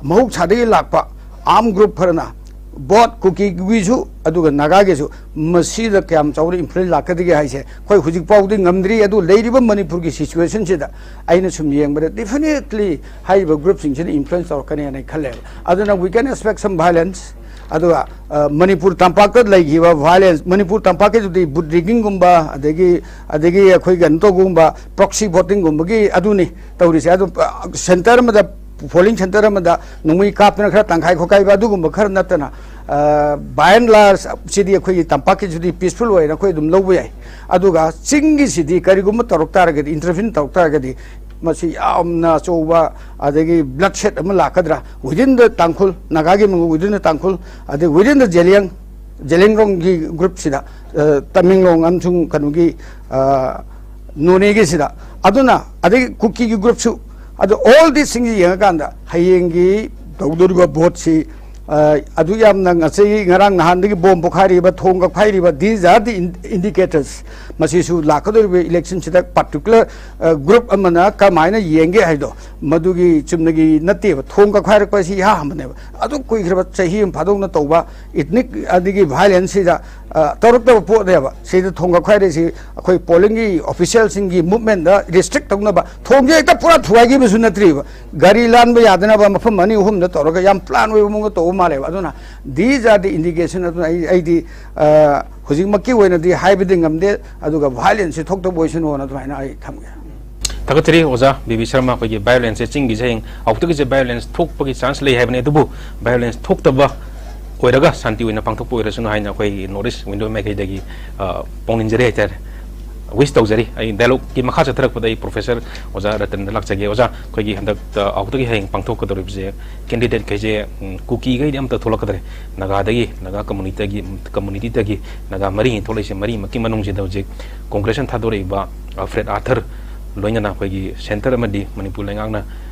ꯃꯍꯧꯁꯥꯗꯒꯤ ꯂꯥꯛꯄ ꯑꯥꯔꯝ ꯒ꯭ꯔꯨꯞ ꯈꯔꯅ ꯕꯣꯠ ꯀꯨꯀꯤꯒꯤꯁꯨ ꯑꯗꯨꯒ ꯅꯥꯒꯥꯒꯤꯁꯨ ꯃꯁꯤꯗ ꯀꯌꯥꯝ ꯆꯥꯎꯅ ꯏꯟꯐ꯭ꯂꯨꯌꯦꯟꯁ ꯂꯥꯛꯀꯗꯒꯦ ꯍꯥꯏꯁꯦ ꯑꯩꯈꯣꯏ ꯍꯧꯖꯤꯛ ꯐꯥꯎꯗꯤ ꯉꯝꯗ꯭ꯔꯤ꯫ ꯑꯗꯨ ꯂꯩꯔꯤꯕ ꯃꯅꯤꯄꯨꯔꯒꯤ ꯁꯤꯆꯨꯋꯦꯁꯟꯁꯤꯗ ꯑꯩꯅ ꯁꯨꯝ ꯌꯦꯡꯕꯗ definitely ꯍꯥꯏꯔꯤꯕ ꯒ꯭ꯔꯨꯞꯁꯤꯡꯁꯤꯅ ꯏꯟꯐ꯭ꯂꯨꯌꯦꯟꯁ ꯇꯧꯔꯛꯀꯅꯤ ꯍꯥꯏꯅ ꯑꯩ ꯈꯜꯂꯦꯕ꯫ ꯑꯗꯨꯅ we can expect some violence꯫ ꯑꯗꯨꯒ, ꯑ, ꯃꯅꯤꯄꯨꯔ ꯇꯝꯄꯥꯛꯇ ꯂꯩꯈꯤꯕ ꯚꯥꯏꯂꯦꯟꯁ, ꯃꯅꯤꯄꯨꯔ ꯇꯝꯄꯥꯛꯀꯤꯗꯨꯗꯤ ꯕꯨꯠ ꯔꯤꯒꯤꯡꯒꯨꯝꯕ, ꯑꯗꯒꯤ, ꯑꯗꯒꯤ ꯑꯩꯈꯣꯏ ꯀꯩꯅꯣ ꯇꯧꯕꯒꯨꯝꯕ, ꯄ꯭ꯔꯣꯛꯁꯤ ꯚꯣꯇꯤꯡꯒꯨꯝꯕꯒꯤ ꯑꯗꯨꯅꯤ ꯇꯧꯔꯤꯁꯦ꯫ ꯑꯗꯨ, ꯑ, ꯁꯦꯟꯇꯔ ꯑꯃꯗ, ꯄꯣꯂꯤꯡ ꯁꯦꯟꯇꯔ ꯑꯃꯗ ꯅꯣꯡꯃꯩ ꯀꯥꯞꯇꯅ ꯈꯔ ꯇꯪꯈꯥꯏ ꯈꯣꯠꯈꯥꯏꯕ ꯑꯗꯨꯒꯨꯝꯕ ꯈꯔ ꯅꯠꯇꯅ, ꯑ, by and large ꯁꯤꯗꯤ ꯑꯩꯈꯣꯏꯒꯤ ꯇꯝꯄꯥꯛꯀꯤꯁꯤꯗꯤ ꯄꯤꯁꯐꯨꯜ ꯑꯣꯏꯅ ꯑꯩꯈꯣꯏ ꯑꯗꯨꯝ ꯂꯧꯕ ꯌꯥꯏ꯫ ꯑꯗꯨꯒ ꯆꯤꯡꯒꯤꯁꯤꯗꯤ ꯀꯔꯤꯒꯨꯝꯕ ꯇꯧꯔꯛ ꯇꯥꯔꯒꯗꯤ, ꯏꯟꯇꯔꯚꯤꯟ ꯇꯧꯔꯛ ꯇꯥꯔꯒꯗꯤ, ꯃꯁꯤ ꯌꯥꯝꯅ ꯑꯆꯧꯕ ꯑꯗꯒꯤ ꯕ꯭ꯂꯠ ꯁꯦꯠ ꯑꯃ ꯂꯥꯛꯀꯗ꯭ꯔꯥ, within the ꯇꯥꯡꯈꯨꯜ, ꯅꯥꯒꯥꯒꯤ ꯃꯅꯨꯡ within the ꯇꯥꯡꯈꯨꯜ, ꯑꯗꯩ within the ꯖꯦꯂꯤꯌꯥꯡ, ꯖꯦꯂꯤꯌꯥꯡꯔꯣꯡꯒꯤ ꯒ꯭ꯔꯨꯞꯁꯤꯗ, ꯑ, ꯇꯃꯦꯡꯂꯣꯡ ꯑꯃꯁꯨꯡ ꯀꯩꯅꯣꯒꯤ, ꯑ, ꯅꯣꯅꯦꯒꯤꯁꯤꯗ, ꯑꯗꯨꯅ ꯑꯗꯒꯤ ꯀꯨꯀꯤꯒꯤ ꯒ꯭ꯔꯨꯞꯁꯨ, ꯑꯗꯨ all these things ꯌꯦꯡꯉꯀꯥꯟꯗ ꯍꯌꯦꯡꯒꯤ ꯇꯧꯗꯣꯔꯤꯕ ꯚꯣꯠꯁꯤ, ꯑ, ꯑꯗꯨ ꯌꯥꯝꯅ ꯉꯁꯤ ꯉꯔꯥꯡ ꯅꯍꯥꯟꯗꯒꯤ ꯕꯣꯝ ꯄꯣꯈꯥꯏꯔꯤꯕ, ꯊꯣꯡ ꯀꯛꯐꯥꯏꯔꯤꯕ, these are the in-, indicators꯫ ꯃꯁꯤꯁꯨ ꯂꯥꯛꯀꯗꯧꯔꯤꯕ ꯏꯂꯦꯛꯁꯟꯁꯤꯗ ꯄꯥꯔꯇꯤꯀꯨꯂꯔ, ꯑ, ꯒ꯭ꯔꯨꯞ ꯑꯃꯅ ꯀꯃꯥꯏꯅ ꯌꯦꯡꯒꯦ ꯍꯥꯏꯗꯣ ꯃꯗꯨꯒꯤ ꯆꯨꯝꯅꯒꯤ ꯅꯠꯇꯦꯕ꯫ ꯊꯣꯡ ꯀꯛꯐꯥꯏꯔꯛꯄ ꯑꯁꯤ ꯏꯍꯥ ꯍꯥꯟꯕꯅꯦꯕ꯫ ꯑꯗꯨꯛ ꯀꯨꯏꯈ꯭ꯔꯕ ꯆꯍꯤ ꯑꯃ ꯐꯥꯗꯣꯛꯅ ꯇꯧꯕ ꯏꯊꯅꯤꯛ ꯑꯗꯒꯤ ꯚꯥꯏꯂꯦꯟꯁꯁꯤꯗ, ꯑ, ꯇꯧꯔꯛꯇꯕ ꯄꯣꯠꯅꯦꯕ꯫ ꯁꯤꯗ ꯊꯣꯡ ꯀꯛꯈꯥꯏꯔꯤꯁꯤ ꯑꯩꯈꯣꯏ ꯄꯣꯂꯤꯡꯒꯤ ꯑꯣꯐꯤꯁꯤꯌꯦꯜꯁꯤꯡꯒꯤ ꯃꯨꯞꯃꯦꯟꯗ ꯔꯤꯁꯇ꯭ꯔꯤꯛ ꯇꯧꯅꯕ, ꯊꯣꯡꯁꯦ ꯍꯦꯛꯇ ꯄꯨꯔꯥ ꯊꯨꯒꯥꯏꯈꯤꯕꯁꯨ ꯅꯠꯇ꯭ꯔꯤꯕ꯫ ꯒꯥꯔꯤ ꯂꯥꯟꯕ ꯌꯥꯗꯅꯕ ꯃꯐꯝ ꯑꯅꯤ ꯑꯍꯨꯝꯗ ꯇꯧꯔꯒ ꯌꯥꯝ ꯄ꯭ꯂꯥꯟ ꯑꯣꯏꯕ ꯃꯑꯣꯡꯗ ꯇꯧꯕ ꯃꯥꯜꯂꯦꯕ꯫ ꯑꯗꯨꯅ these are the indication꯫ ꯑꯗꯨꯅ ꯑꯩ, ꯑꯩꯗꯤ, ꯑ, ꯍꯧꯖꯤꯛꯃꯛꯀꯤ ꯑꯣꯏꯅꯗꯤ ꯍꯥꯏꯕꯗꯤ ꯉꯝꯗꯦ, ꯑꯗꯨꯒ ꯚꯥꯏꯂꯦꯟꯁꯁꯤ ꯊꯣꯛꯇꯕ ꯑꯣꯏꯁꯅꯨꯅ ꯑꯗꯨꯃꯥꯏꯅ ꯑꯩ ꯊꯝꯒꯦ꯫ ꯊꯥꯒꯠꯆꯔꯤ ꯑꯣꯖꯥ ꯕꯤ ꯕꯤ ꯁꯔꯃ꯫ ꯑꯩꯈꯣꯏꯒꯤ ꯚꯥꯏꯑꯣꯂꯦꯟꯁꯁꯦ ꯆꯤꯡꯒꯤꯁꯦ ꯍꯌꯦꯡ ꯍꯧꯖꯤꯛꯇꯒꯤꯁꯦ ꯚꯥꯏꯑꯣꯂꯦꯟꯁ ꯊꯣꯛꯄꯒꯤ ꯆꯥꯟꯁ ꯂꯩ ꯍꯥꯏꯕꯅꯤ, ꯑꯗꯨꯕꯨ ꯚꯥꯏꯑꯣꯂꯦꯟꯁ ꯊꯣꯛꯇꯕ ꯑꯣꯏꯔꯒ ꯁꯥꯟꯇꯤ ꯑꯣꯏꯅ ꯄꯥꯡꯊꯣꯛꯄ ꯑꯣꯏꯔꯁꯅꯨ ꯍꯥꯏꯅ ꯑꯩꯈꯣꯏꯒꯤ ꯅꯣꯔꯠ ꯏꯁ ꯋꯤꯟꯗꯣ ꯃꯥꯏꯀꯩꯗꯒꯤ, ꯑ, ꯄꯥꯎꯅꯤꯡꯖꯔꯤ ꯍꯥꯏꯇꯥꯔꯦ, ꯋꯤꯁ ꯇꯧꯖꯔꯤ꯫ ꯑꯩ ꯗꯥꯏꯂꯣꯒꯀꯤ ꯃꯈꯥ ꯆꯠꯊꯔꯛꯄꯗ ꯑꯩ ꯄ꯭ꯔꯣꯐꯦꯁꯔ ꯑꯣꯖꯥ ꯔꯇꯟꯗ ꯂꯥꯛꯆꯒꯦ꯫ ꯑꯣꯖꯥ, ꯑꯩꯈꯣꯏꯒꯤ ꯍꯟꯗꯛꯇ ꯍꯧꯖꯤꯛꯇꯒꯤ ꯍꯌꯦꯡ ꯄꯥꯡꯊꯣꯛꯀꯗꯧꯔꯤꯕꯁꯦ ꯀꯦꯟꯗꯤꯗꯦꯠꯈꯩꯁꯦ, ꯎꯝ, ꯀꯨꯀꯤꯈꯩꯗꯤ ꯑꯝꯇ ꯊꯣꯛꯂꯛꯀꯗ꯭ꯔꯦ꯫ ꯅꯥꯒꯥꯗꯒꯤ, ꯅꯥꯒꯥ ꯀꯝꯃꯨꯅꯤꯇꯤꯒꯤ, ꯀꯝꯃꯨꯅꯤꯇꯤꯗꯒꯤ ꯅꯥꯒꯥ ꯃꯔꯤꯅꯤ ꯊꯣꯛꯂꯛꯏꯁꯦ, ꯃꯔꯤꯃꯛꯀꯤ ꯃꯅꯨꯡꯁꯤꯗ ꯍꯧꯖꯤꯛ ꯀꯣꯡꯒ꯭ꯔꯦꯁꯅ ꯊꯥꯗꯣꯔꯛꯏꯕ ꯑꯜꯐ꯭ꯔꯦꯗ ꯑꯥꯊꯔ, ꯂꯣꯏꯅꯅ ꯑꯩꯈꯣꯏꯒꯤ ꯁꯦꯟꯇꯔ ꯑꯃꯗꯤ ꯃꯅꯤꯄꯨꯔ ꯂꯩꯉꯥꯛꯅ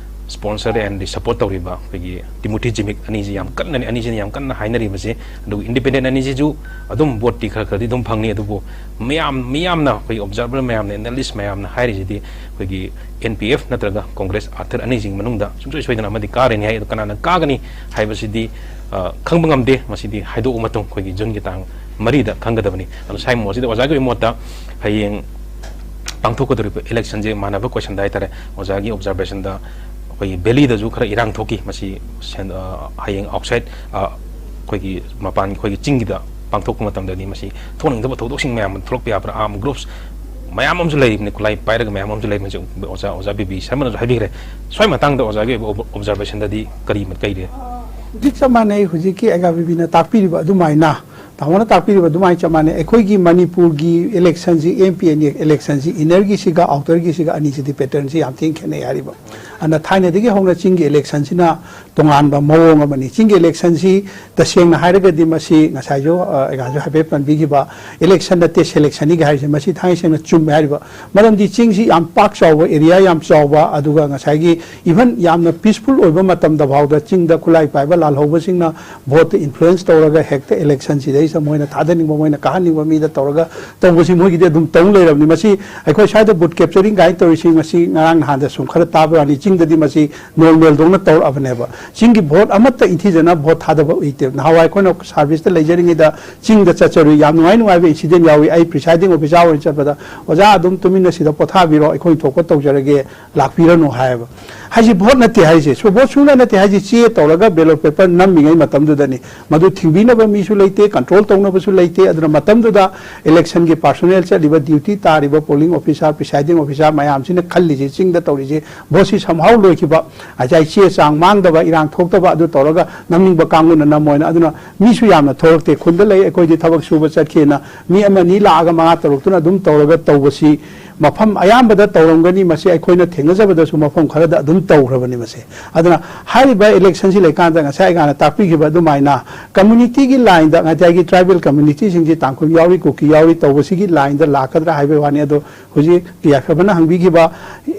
sponsor and support ꯇꯧꯔꯤꯕ ꯑꯩꯈꯣꯏꯒꯤ ꯇꯤꯃꯣꯊꯤ ꯖꯤꯃꯤꯛ ꯑꯅꯤꯁꯤ ꯌꯥꯝ ꯀꯟꯅ, ꯑꯅꯤꯁꯤꯅ ꯌꯥꯝ ꯀꯟꯅ ꯍꯥꯏꯅꯔꯤꯕꯁꯦ꯫ ꯑꯗꯨꯒ ꯏꯟꯗꯤꯄꯦꯟꯗꯦꯟ ꯑꯅꯤꯁꯤꯁꯨ ꯑꯗꯨꯝ ꯚꯣꯠꯇꯤ ꯈꯔ ꯈꯔꯗꯤ ꯑꯗꯨꯝ ꯐꯪꯅꯤ, ꯑꯗꯨꯕꯨ ꯃꯌꯥꯝ, ꯃꯤꯌꯥꯝꯅ, ꯑꯩꯈꯣꯏꯒꯤ ꯑꯣꯕꯖꯥꯔꯚꯔ ꯃꯌꯥꯝꯅ, ꯑꯦꯅꯥꯂꯤꯁ ꯃꯌꯥꯝꯅ ꯍꯥꯏꯔꯤꯁꯤꯗꯤ ꯑꯩꯈꯣꯏꯒꯤ ꯑꯦꯟ ꯄꯤ ꯑꯦꯐ ꯅꯠꯇ꯭ꯔꯒ ꯀꯣꯡꯒ꯭ꯔꯦꯁ ꯑꯥꯊꯔ ꯑꯅꯤꯁꯤꯒꯤ ꯃꯅꯨꯡꯗ ꯁꯨꯡꯁꯣꯏ ꯁꯣꯏꯗꯅ ꯑꯃꯗꯤ ꯀꯥꯔꯅꯤ ꯍꯥꯏ꯫ ꯑꯗꯣ ꯀꯅꯥꯅ ꯀꯥꯒꯅꯤ ꯍꯥꯏꯕꯁꯤꯗꯤ, ꯑ, ꯈꯪꯕ ꯉꯝꯗꯦ꯫ ꯃꯁꯤꯗꯤ ꯍꯥꯏꯗꯣꯛꯑ ꯃꯇꯨꯡ ꯑꯩꯈꯣꯏꯒꯤ ꯖꯨꯟꯒꯤ ꯇꯥꯡ ꯃꯔꯤꯗ ꯈꯪꯒꯗꯕꯅꯤ꯫ ꯑꯗꯣ ꯁ꯭ꯋꯥꯏ ꯃꯣꯠꯁꯤꯗ ꯑꯣꯖꯥꯒꯤ ꯑꯣꯏꯕ ꯃꯣꯠꯇ ꯍꯌꯦꯡ ꯄꯥꯡꯊꯣꯛꯀꯗꯧꯔꯤꯕ ꯏꯂꯦꯛꯁꯟꯁꯦ ꯃꯥꯟꯅꯕ ꯀꯣꯏꯁꯟꯗ ꯍꯥꯏꯇꯥꯔꯦ, ꯑꯣꯖꯥꯒꯤ ꯑꯣꯕꯖꯥꯔꯕꯦꯁꯟꯗ ꯑꯩꯈꯣꯏꯒꯤ ꯚꯦꯂꯤꯗꯁꯨ ꯈꯔ ꯏꯔꯥꯡ ꯊꯣꯛꯈꯤ꯫ ꯃꯁꯤ ꯁꯦꯟ-, ꯑ, ꯍꯌꯦꯡ ꯑꯥꯎꯠꯁꯥꯏꯠ, ꯑ, ꯑꯩꯈꯣꯏꯒꯤ ꯃꯄꯥꯟ, ꯑꯩꯈꯣꯏꯒꯤ ꯆꯤꯡꯒꯤꯗ ꯄꯥꯡꯊꯣꯛꯄ ꯃꯇꯝꯗꯗꯤ ꯃꯁꯤ ꯊꯣꯛꯅꯤꯡꯗꯕ ꯊꯧꯗꯣꯛꯁꯤꯡ ꯃꯌꯥꯝ ꯑꯃ ꯊꯣꯛꯂꯛꯄ ꯌꯥꯕ꯭ꯔꯥ? ꯑꯥꯔꯝ ꯒ꯭ꯔꯨꯞꯁ ꯃꯌꯥꯝ ꯑꯃꯁꯨ ꯂꯩꯔꯤꯕꯅꯤ, ꯈꯨꯠꯂꯥꯏ ꯄꯥꯏꯔꯒ ꯃꯌꯥꯝ ꯑꯃꯁꯨ ꯂꯩꯔꯤꯕꯅꯤ꯫ ꯍꯧꯖꯤꯛ ꯑꯣꯖꯥ, ꯑꯣꯖꯥ ꯕꯤ ꯕꯤ ꯁꯔꯃꯅꯁꯨ ꯍꯥꯏꯕꯤꯈ꯭ꯔꯦ꯫ ꯁ꯭ꯋꯥꯏ ꯃꯇꯥꯡꯗ ꯑꯣꯖꯥꯒꯤ ꯑꯣꯏꯕ ꯑꯣꯕ-, ꯑꯣꯕꯖꯥꯔꯕꯦꯁꯟꯗꯗꯤ ꯀꯔꯤ ꯃ-, ꯀꯔꯤ ꯂꯩ? ꯍꯧꯖꯤꯛ ꯆꯞ ꯃꯥꯟꯅꯩ꯫ ꯍꯧꯖꯤꯛꯀꯤ ꯑꯦꯒꯥꯕꯤꯕꯤꯅ ꯇꯥꯛꯄꯤꯔꯤꯕ ꯑꯗꯨꯃꯥꯏꯅ, ꯇꯥꯃꯣꯅ ꯇꯥꯛꯄꯤꯔꯤꯕ ꯑꯗꯨꯃꯥꯏꯅ ꯆꯞ ꯃꯥꯟꯅꯩ꯫ ꯑꯩꯈꯣꯏꯒꯤ ꯃꯅꯤꯄꯨꯔꯒꯤ ꯏꯂꯦꯛꯁꯟꯁꯤ, ꯑꯦꯝ ꯄꯤ ꯑꯦꯟ ꯏꯂꯦꯛꯁꯟꯁꯤ ꯏꯟꯅꯔꯒꯤꯁꯤꯒ ꯑꯥꯎꯇꯔꯒꯤꯁꯤꯒ ꯑꯅꯤꯁꯤꯗꯤ ꯄꯦꯇꯔꯟꯁꯤ ꯌꯥꯝ ꯊꯤꯅ ꯈꯦꯠꯅꯩ ꯍꯥꯏꯔꯤꯕ꯫ ꯑꯗꯨꯅ ꯊꯥꯏꯅꯗꯒꯤ ꯍꯧꯅ ꯆꯤꯡꯒꯤ ꯏꯂꯦꯛꯁꯟꯁꯤꯅ ꯇꯣꯉꯥꯟꯕ ꯃꯑꯣꯡ ꯑꯃꯅꯤ꯫ ꯆꯤꯡꯒꯤ ꯏꯂꯦꯛꯁꯟꯁꯤ ꯇꯁꯦꯡꯅ ꯍꯥꯏꯔꯒꯗꯤ ꯃꯁꯤ ꯉꯁꯥꯏꯁꯨ, ꯑ, ꯑꯩꯒꯥꯁꯨ ꯍꯥꯏꯐꯦꯠ ꯄꯟꯕꯤꯈꯤꯕ, ꯏꯂꯦꯛꯁꯟ ꯅꯠꯇꯦ, ꯁꯦꯂꯦꯛꯁꯟꯅꯤꯒ ꯍꯥꯏꯔꯤꯁꯦ, ꯃꯁꯤ ꯊꯥꯡꯉꯩ ꯁꯦꯡꯅ ꯆꯨꯝꯃꯦ ꯍꯥꯏꯔꯤꯕ꯫ ꯃꯔꯝꯗꯤ ꯆꯤꯡꯁꯤ ꯌꯥꯝ ꯄꯥꯛ ꯆꯥꯎꯕ, ꯑꯦꯔꯤꯌꯥ ꯌꯥꯝ ꯆꯥꯎꯕ, ꯑꯗꯨꯒ ꯉꯁꯥꯏꯒꯤ ꯏꯚꯟ ꯌꯥꯝꯅ ꯄꯤꯁꯐꯨꯜ ꯑꯣꯏꯕ ꯃꯇꯝꯗ ꯐꯥꯎꯗ ꯆꯤꯡꯗ ꯈꯨꯠꯂꯥꯏ ꯄꯥꯏꯕ ꯂꯥꯜꯍꯧꯕꯁꯤꯡꯅ ꯚꯣꯠꯇ ꯏꯟꯐ꯭ꯂꯨꯌꯦꯟꯁ ꯇꯧꯔꯒ ꯍꯦꯛꯇ ꯏꯂꯦꯛꯁꯟꯁꯤꯗꯩ ꯁꯤꯗ ꯃꯣꯏꯅ ꯊꯥꯗꯅꯤꯡꯕ, ꯃꯣꯏꯅ ꯀꯥꯍꯟꯅꯤꯡꯕ ꯃꯤꯗ ꯇꯧꯔꯒ ꯇꯧꯕꯁꯤ ꯃꯣꯏꯒꯤꯗꯤ ꯑꯗꯨꯝ ꯇꯧ ꯂꯩꯔꯕꯅꯤ꯫ ꯃꯁꯤ ꯑꯩꯈꯣꯏ ꯁ꯭ꯋꯥꯏꯗ ꯕꯨꯠ ꯀꯦꯞꯆꯔꯤꯡ ꯀꯥꯏꯅ ꯇꯧꯔꯤꯁꯤ ꯃꯁꯤ ꯉꯔꯥꯡ ꯅꯍꯥꯟꯗ ꯁꯨꯝ ꯈꯔ ꯇꯥꯕ ꯋꯥꯅꯤ꯫ ꯆꯤꯡꯗꯗꯤ ꯃꯁꯤ ꯅꯣꯔꯃꯦꯜꯗꯧꯅ ꯇꯧꯔꯛꯑꯕꯅꯦꯕ꯫ ꯆꯤꯡꯒꯤ ꯚꯣꯠ ꯑꯃꯠꯇ ꯏꯟꯊꯤꯖꯅ ꯚꯣꯠ ꯊꯥꯗꯕ ꯎꯏꯇꯦ꯫ ꯅꯍꯥꯟꯋꯥꯏ ꯑꯩꯈꯣꯏꯅ ꯁꯥꯔꯚꯤꯁꯇ ꯂꯩꯖꯔꯤꯉꯩꯗ ꯆꯤꯡꯗ ꯆꯠꯆꯔꯨꯏ꯫ ꯌꯥꯝ ꯅꯨꯡꯉꯥꯏ ꯅꯨꯡꯉꯥꯏꯕ ꯏꯟꯁꯤꯗꯦꯟ ꯌꯥꯎꯏ꯫ ꯑꯩ ꯄ꯭ꯔꯤꯁꯥꯏꯗꯤꯡ ꯑꯣꯐꯤꯁꯥꯔ ꯑꯣꯏꯅ ꯆꯠꯄꯗ, "ꯑꯣꯖꯥ, ꯑꯗꯨꯝ ꯇꯨꯃꯤꯟꯅ ꯁꯤꯗ ꯄꯣꯊꯥꯕꯤꯔꯣ, ꯑꯩꯈꯣꯏ ꯊꯣꯛꯄ ꯇꯧꯖꯔꯒꯦ, ꯂꯥꯛꯄꯤꯔꯅꯨ" ꯍꯥꯏꯌꯦꯕ꯫ ꯍꯥꯏꯁꯤ ꯚꯣꯠ ꯅꯠꯇꯦ ꯍꯥꯏꯁꯦ꯫ ꯁꯣ ꯚꯣꯠ ꯁꯨꯡꯅ ꯅꯠꯇꯦ ꯍꯥꯏꯁꯦ꯫ ꯆꯦ ꯇꯧꯔꯒ ꯕꯦꯂꯣꯠ ꯄꯦꯄꯔ ꯅꯝꯃꯤꯉꯩ ꯃꯇꯝꯗꯨꯗꯅꯤ꯫ ꯃꯗꯨ ꯊꯤꯡꯕꯤꯅꯕ ꯃꯤꯁꯨ ꯂꯩꯇꯦ, ꯀꯟꯇ꯭ꯔꯣꯜ ꯇꯧꯅꯕꯁꯨ ꯂꯩꯇꯦ꯫ ꯑꯗꯨꯅ ꯃꯇꯝꯗꯨꯗ ꯏꯂꯦꯛꯁꯟꯒꯤ ꯄꯥꯔꯁꯣꯅꯦꯜ ꯆꯠꯂꯤꯕ, ꯗ꯭ꯌꯨꯇꯤ ꯇꯥꯔꯤꯕ ꯄꯣꯂꯤꯡ ꯑꯣꯐꯤꯁꯥꯔ, ꯄ꯭ꯔꯤꯁꯥꯏꯗꯤꯡ ꯑꯣꯐꯤꯁꯥꯔ ꯃꯌꯥꯝꯁꯤꯅ ꯈꯜꯂꯤꯁꯦ, ꯆꯤꯡꯗ ꯇꯧꯔꯤꯁꯦ, ꯚꯣꯠꯁꯤ ꯁꯝꯍꯥꯎ ꯂꯣꯏꯈꯤꯕ, ꯉꯁꯥꯏ ꯆꯦ ꯆꯥꯡ ꯃꯥꯡꯗꯕ, ꯏꯔꯥꯡ ꯊꯣꯛꯇꯕ, ꯑꯗꯨ ꯇꯧꯔꯒ ꯅꯝꯅꯤꯡꯕ ꯀꯥꯡꯕꯨꯅ ꯅꯝꯃꯣꯏꯅ꯫ ꯑꯗꯨꯅ ꯃꯤꯁꯨ ꯌꯥꯝꯅ ꯊꯣꯛꯂꯛꯇꯦ꯫ ꯈꯨꯟꯗ ꯂꯩ, ꯑꯩꯈꯣꯏꯗꯤ ꯊꯕꯛ ꯁꯨꯕ ꯆꯠꯈꯤꯅ ꯃꯤ ꯑꯃ ꯑꯅꯤ ꯂꯥꯛꯑꯒ ꯃꯉꯥ ꯇꯔꯨꯛꯇꯨꯅ ꯑꯗꯨꯝ ꯇꯧꯔꯒ ꯇꯧꯕꯁꯤ ꯃꯐꯝ ꯑꯌꯥꯝꯕꯗ ꯇꯧꯔꯝꯒꯅꯤ꯫ ꯃꯁꯤ ꯑꯩꯈꯣꯏꯅ ꯊꯦꯡꯅꯖꯕꯗꯁꯨ ꯃꯐꯝ ꯈꯔꯗ ꯑꯗꯨꯝ ꯇꯧꯈ꯭ꯔꯕꯅꯤ꯫ ꯃꯁꯤ ꯑꯗꯨꯅ ꯍꯥꯏꯔꯤꯕ ꯏꯂꯦꯛꯁꯟꯁꯤ ꯂꯩꯀꯥꯟꯗ ꯉꯁꯥꯏ ꯑꯩꯒꯥꯅ ꯇꯥꯛꯄꯤꯈꯤꯕ ꯑꯗꯨꯃꯥꯏꯅ ꯀꯝꯃꯨꯅꯤꯇꯤꯒꯤ ꯂꯥꯏꯟꯗ, ꯉꯁꯥꯏꯒꯤ ꯇ꯭ꯔꯥꯏꯕꯦꯜ ꯀꯝꯃꯨꯅꯤꯇꯤꯁꯤꯡꯁꯤ ꯇꯥꯡꯈꯨꯜ ꯌꯥꯎꯔꯤ, ꯀꯨꯀꯤ ꯌꯥꯎꯔꯤ ꯇꯧꯕꯁꯤꯒꯤ ꯂꯥꯏꯟꯗ ꯂꯥꯛꯀꯗ꯭ꯔꯥ ꯍꯥꯏꯕꯒꯤ ꯋꯥꯅꯤ꯫ ꯑꯗꯣ ꯍꯧꯖꯤꯛ ꯄꯤꯌꯥꯈ꯭ꯔꯕꯅ ꯍꯪꯕꯤꯈꯤꯕ